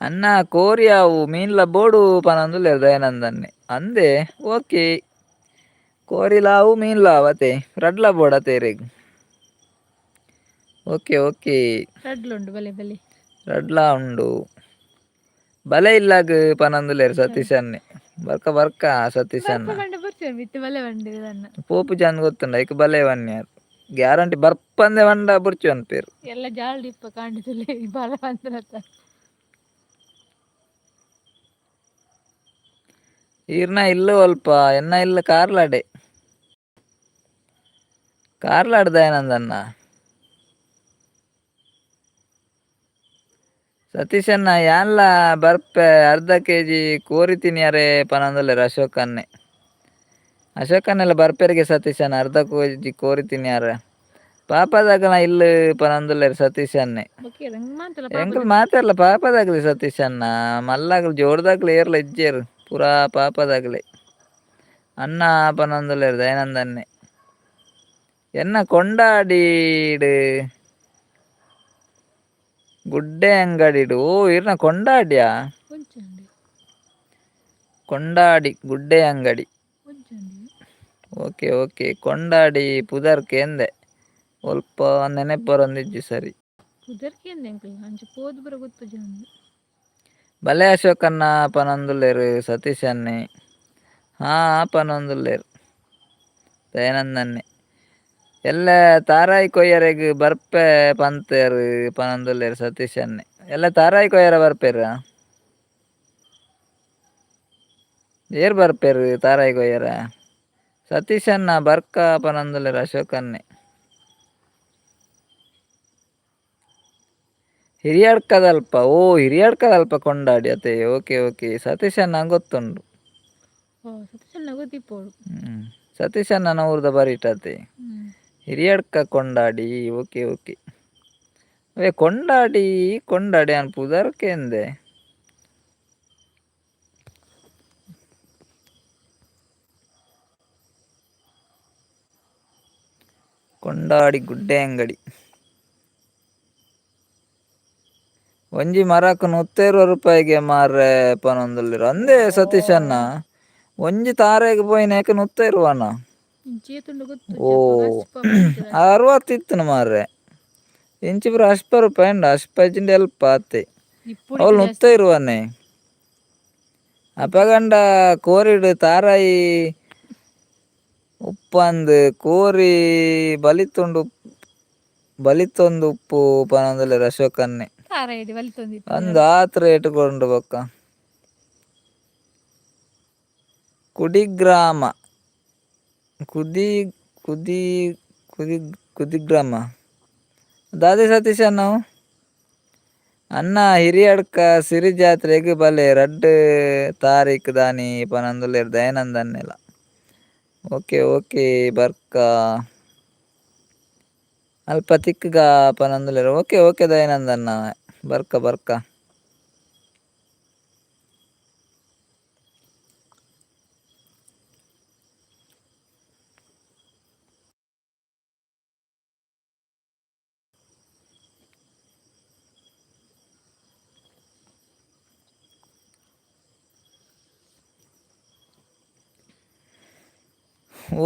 ಅಣ್ಣ ಕೋರಿಯಾವು ಮೀನ್ಲ ಬೋಡು ಪನೊಂದುಲ್ಲೆರ್ ದಯಾನಂದನ್ನೆ. ಅಂದೆ ಓಕೆ. ಕೋರಿಲಾವು ಮೀನ್ಲಾವು ಅತೆ ರಡ್ಲ ಬೋಡು ಅತೆ ಇರೆಗ್. Okay okay. ರಡ್ಲುಂಡು ಬಲೆ ಬಲೆ. ರಡ್ಲ ಉಂಡು. ಬಲೆ ಇಲ್ಲಗ್ ಪನೊಂದುಲ್ಲೆರ್ ಸತೀಶ್ ಅನ್ನೆ. ಬರ್ಕ ಬರ್ಕ ಸತೀಶ್ ಬರ್ಪ ಅಣ್ಣ. ಪಂಡ ಬರ್ಚೆ ಮಿತ್ತ್ ಬಲೆ ಪಂಡೆರ್ ಅಣ್ಣ. ಪೋಪು ಜನ್ ಗೊತ್ತುಂಡ ಐಕ್ ಬಲೆ ವನ್ಯಾರ್. ಗ್ಯಾರಂಟಿ ಬರ್ಪಂದೆ ಪಂಡ ಬೊರ್ಚಿ ಪನ್ಪೆರ್. ಎಲ್ಲ ಜಾಲ್ಡ್ ಇಪ್ಪ ಕಾಂಡಿದುಲ್ಲೆ ಬಲ ಪಂತನತ. ಈರ್ನ ಇಲ್ಲು ಒಲ್ಪ ಎನ್ನ ಇಲ್ಲು ಕಾರ್ಲಾಡೆ. ಕಾರ್ಲಾಡ್ ದಯಾನಂದಣ್ಣ. ಸತೀಶಣ್ಣ ಯಾನ್ಲ ಬರ್ಪೆ ಅರ್ಧ ಕೆಜಿ ಕೋರಿ ತಿನಿಯರೆ ಪನೊಂದುಲ್ಲೆರ್ ಅಶೋಕ್ ಅಣ್ಣೆ. ಅಶೋಕ್ ಅಣ್ಣೆಲ ಬರ್ಪೆರ್ಗೆ ಸತೀಶಣ್ಣ ಅರ್ಧ ಕೆಜಿ ಕೋರಿ ತಿನಿಯರೆ. ಪಾಪದಗಲ ಇಲ್ಲು ಪನೊಂದುಲ್ಲೆರ್ ಸತೀಶ್ ಅಣ್ಣೆ. ಬೊಕ ಮಾಂತಲ ಎಂಕುಲು ಪಾಪದ. ಮಾತೆರ್ಲ ಪಾಪದಾಗಲಿ ಸತೀಶ್ ಅಣ್ಣ. ಮಲ್ಲಗಲ್ ಜೋರ್ದಾಗ್ಲು ಏರ್ಲ ಇಜ್ಜೆರ್ ಪೂರಾ ಪಾಪದಾಗಲೆ. ಅಣ್ಣ ಪನೊಂದುಲ್ಲೆರ್ ದಯಾನಂದನ್ನೆ. ಎನ್ನ ಕೊಂಡಾಡಿಡ್ ಗುಡ್ಡೆ ಅಂಗಡಿಡ್. ಓ ಇರ್ನ ಕೊಂಡಾಡ್ಯಾ. ಒಂಚಂಡಿ. ಕೊಂಡಾಡಿ ಗುಡ್ಡೆ ಅಂಗಡಿ. ಒಂಚಂಡಿ. ಓಕೆ ಓಕೆ ಕೊಂಡಾಡಿ ಪುದರ್ ಕೇಂದೆ. ಒಲ್ಪ ನೆನಪು ಬರೊಂದಿಜ್ಜಿ ಸರಿ. ಪುದರ್ ಕೇಂದೆ ಎಂಕುಲು ಅಂಚ ಪೋದು ಪೂರ ಗೊತ್ತುಜಿ ಅಂದ್. ಬಲೆ ಅಶೋಕಣ್ಣ ಪನೊಂದುಲ್ಲೆರ್ ಸತೀಶ್ ಅಣ್ಣೆ. ಹಾ ಪನೊಂದುಲ್ಲೆರ್ ದಯಾನಂದನ್ನೆ. ಎಲ್ಲ ತಾರಾಯಿ ಕೊಯ್ಯರೆಗ್ ಬರ್ಪೆ ಪಂತೆರ್ ಪನೊಂದುಲ್ಲೆರ್ ಸತೀಶ್ ಅಣ್ಣೆ. ಎಲ್ಲ ತಾರಾಯಿ ಕೊಯ್ಯರೆ ಬರ್ಪೆರಾ? ಏರ್ ಬರ್ಪೆರ್ ತಾರಾಯಿ ಕೊಯ್ಯರ? ಸತೀಶ್ ಅಣ್ಣ ಬರ್ಕ ಪನೊಂದುಲ್ಲೆರ್ ಅಶೋಕ್ ಅಣ್ಣೆ. ಹಿರಿಯಡ್ಕದಲ್ಪ. ಓ ಹಿರಿಯಡ್ಕದಲ್ಪ ಕೊಂಡಾಡಿ ಅತೆ. ಓಕೆ ಓಕೆ ಸತೀಶ್ ಅಣ್ಣ ಗೊತ್ತುಂಡು. ಓ ಸತೀಶ್ ಅಣ್ಣ ಗೊತ್ತಿಪ್ಪೊಡು. ಸತೀಶ್ ಅಣ್ಣನ ಊರ್ದ ಬರಿಟತೆ. ಹಿರಿಯಡ್ಕ ಕೊಂಡಾಡಿ. Okay okay. ಅವೇ ಕೊಂಡಾಡಿ ಕೊಂಡಾಡಿ ಅನ್ ಪುದರ್ ಕೇಂದೆ. ಕೊಂಡಾಡಿ ಗುಡ್ಡೆ ಅಂಗಡಿ. ಒಂಜಿ ಮರಕ್ 120 ರೂಪಾಯಿಗೆ ಮಾರ್ರೆ ಪನೊಂದುಲ್ಲೆರ್. ಅಂದೆ ಸತೀಶ್ ಅಣ್ಣ. ಒಂಜಿ ತಾರೆಗ್ ಪೋಯಿನೆಕ್ 120. ಇಂಚಿ ಏತುಂಡು ಓ ಗೊತ್ತುಜ್ಜಿ ಅಪ್ಪ ಅಸ್ಪ ಪಂತಿರ. 60 ಇತ್ತುಂಡು ಮಾರ್ರೆ. ಇಂಚಿ ಪೂರ ಅಸ್ಪ ರೂಪಾಯಿ ಉಂಡು. ಅಸ್ಪ ಇಜ್ಜಿಂಡ ಎಲ್ಪ ಆತೆ. ಇಪ್ಪೊಡು ಅವ್ಲು ಜಾಸ್ತಿ. 120. ಅಪಗಂಡ ಕೋರಿಡ್ ತಾರಾಯಿ ಉಪ್ಪಂದ್ ಕೋರಿ ಬಲಿತುಂಡು ಬಲಿತೊಂದು ಉಪ್ಪು ಪನೊಂದುಲ್ಲೆರ್ ಅಶೋಕ್ ಅಣ್ಣೆ. ತಾರಾಯಿಡ್ ಬಲಿತೊಂದಿತ್ತು. ಅಂದ್ ಆತ್ ರೇಟ್ ಕೊಂಡು ಬೊಕ್ಕ. ಕುಡಿಗ್ರಾಮ. ಕುದಿ ಕುದಿ ಕುದಿ ಕುದಿಗ್ರಾಮ. ದಾದೆ ಸತೀಶ್ ಅಣ್ಣ ಅವು? ಅಣ್ಣ ಹಿರಿಯಡ್ಕ ಸಿರಿ ಜಾತ್ರೆಗ್ ಬಲೆ 2 ತಾರೀಕ್ ದಾನಿ ಪನೊಂದುಲ್ಲೆರ್ ದಯಾನಂದ ಅಣ್ಣೆಲ. ಓಕೆ ಓಕೆ ಬರ್ಕ ಅಲ್ಪ ತಿಕ್ಕಗ ಪನೊಂದುಲ್ಲೆರ್ ಓಕೆ ಓಕೆ ದಯಾನಂದಣ್ಣ ಬರ್ಕ ಬರ್ಕ.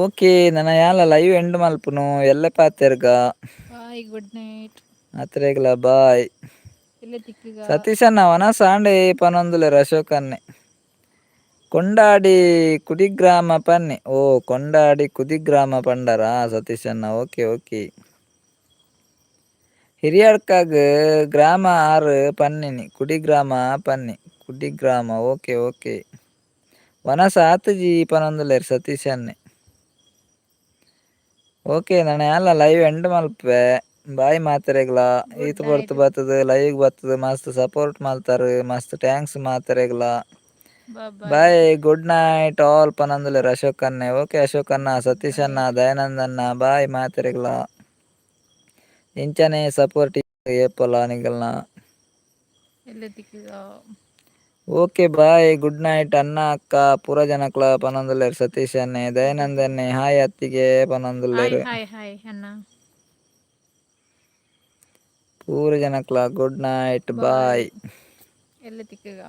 ಓಕೆ ನನ ಯಾಲ ಲೈವ್ ಎಂಡ್ ಮಲ್ಪುನು ಎಲ್ಲೆ ಪಾತೆರ್ಗ. Bye, good night. ಅತ್ರೆಗ್ಲ ಬಾಯ್. ಎಲ್ಲೆ ತಿಕ್ಕುಗ. ಸತೀಶಣ್ಣ ವನಸ್ ಆಂಡೆ ಪನೊಂದುಲ್ಲೆರ್ ಅಶೋಕನ್ನೆ. ಕೊಂಡಾಡಿ ಕುಡಿಗ್ರಾಮ ಪನ್ನಿ ಓ ಕೊಂಡಾಡಿ ಕುದಿಗ್ರಾಮ ಪಂಡರಾ ಸತೀಶಣ್ಣ. ಓಕೆ ಓಕೆ ಹಿರಿಯಡ್ಕಾಗ್ ಗ್ರಾಮ ಆರ್ ಪನ್ನಿನಿ ಕುಡಿಗ್ರಾಮ ಪನ್ನಿ ಕುಡಿಗ್ರಾಮ. ಓಕೆ ಓಕೆ ವನಸ್ ಆತುಜಿ ಪನೊಂದುಲ್ಲೆರ್ ಸತೀಶನ್ನೆ. ಓಕೆ ನನ ಯಾನ್ಲ ಲೈವ್ ಎಂಡ್ ಮಲ್ಪುವೆ. ಬಾಯ್ ಮಾತೆರೆಗ್ಲ. ಗುಡ್ ಈತ್ ಪೊರ್ತು ನೈಟ್. ಬತ್ತುದು ಲೈವ್ ಬತ್ತುದು ಮಸ್ತ್ ಸಪೋರ್ಟ್ ಮಲ್ತಾರು ಮಸ್ತ್ thanks ಮಾತೆರೆಗ್ಲ. Bye. Bye, good night all ಪನೊಂದುಲ್ಲೆರ್ ಅಶೋಕ್ ಅಣ್ಣೆ. ಓಕೆ ಅಶೋಕ್ ಅಣ್ಣ, ಸತೀಶ್ ಅಣ್ಣ, ಬಾಯ್. ದಯಾನಂದ್ ಅಣ್ಣ ಬಾಯ್ ಮಾತೆರೆಗ್ಲ. ಇಂಚನೆ ಸಪೋರ್ಟ್ ಏಪಲ ನಿಗಲ್ನ. ಎಲ್ಲೆ ತಿಕ್ಕುಗ. ಓಕೆ ಬಾಯ್, ಗುಡ್ ನೈಟ್ ಅಣ್ಣ ಅಕ್ಕ ಪೂರ ಜನಕ್ಲ ಪನೊಂದುಲ್ಲೆರ್ ಸತೀಶ್ ಅಣ್ಣೆ. ದಯಾನಂದ್ ಅಣ್ಣೆ ಹಾಯ್ ಅತ್ತಿಗೆ ಹಾಯ್. ಪನೊಂದುಲ್ಲೆರ್. ಹಾಯ್ ಹಾಯ್ ಅಣ್ಣ. ಪೂರ ಜನಕ್ಲ ಗುಡ್ ನೈಟ್ ಬಾಯ್. ಬಾಯ್. ಎಲ್ಲೆ ತಿಕ್ಕುಗ.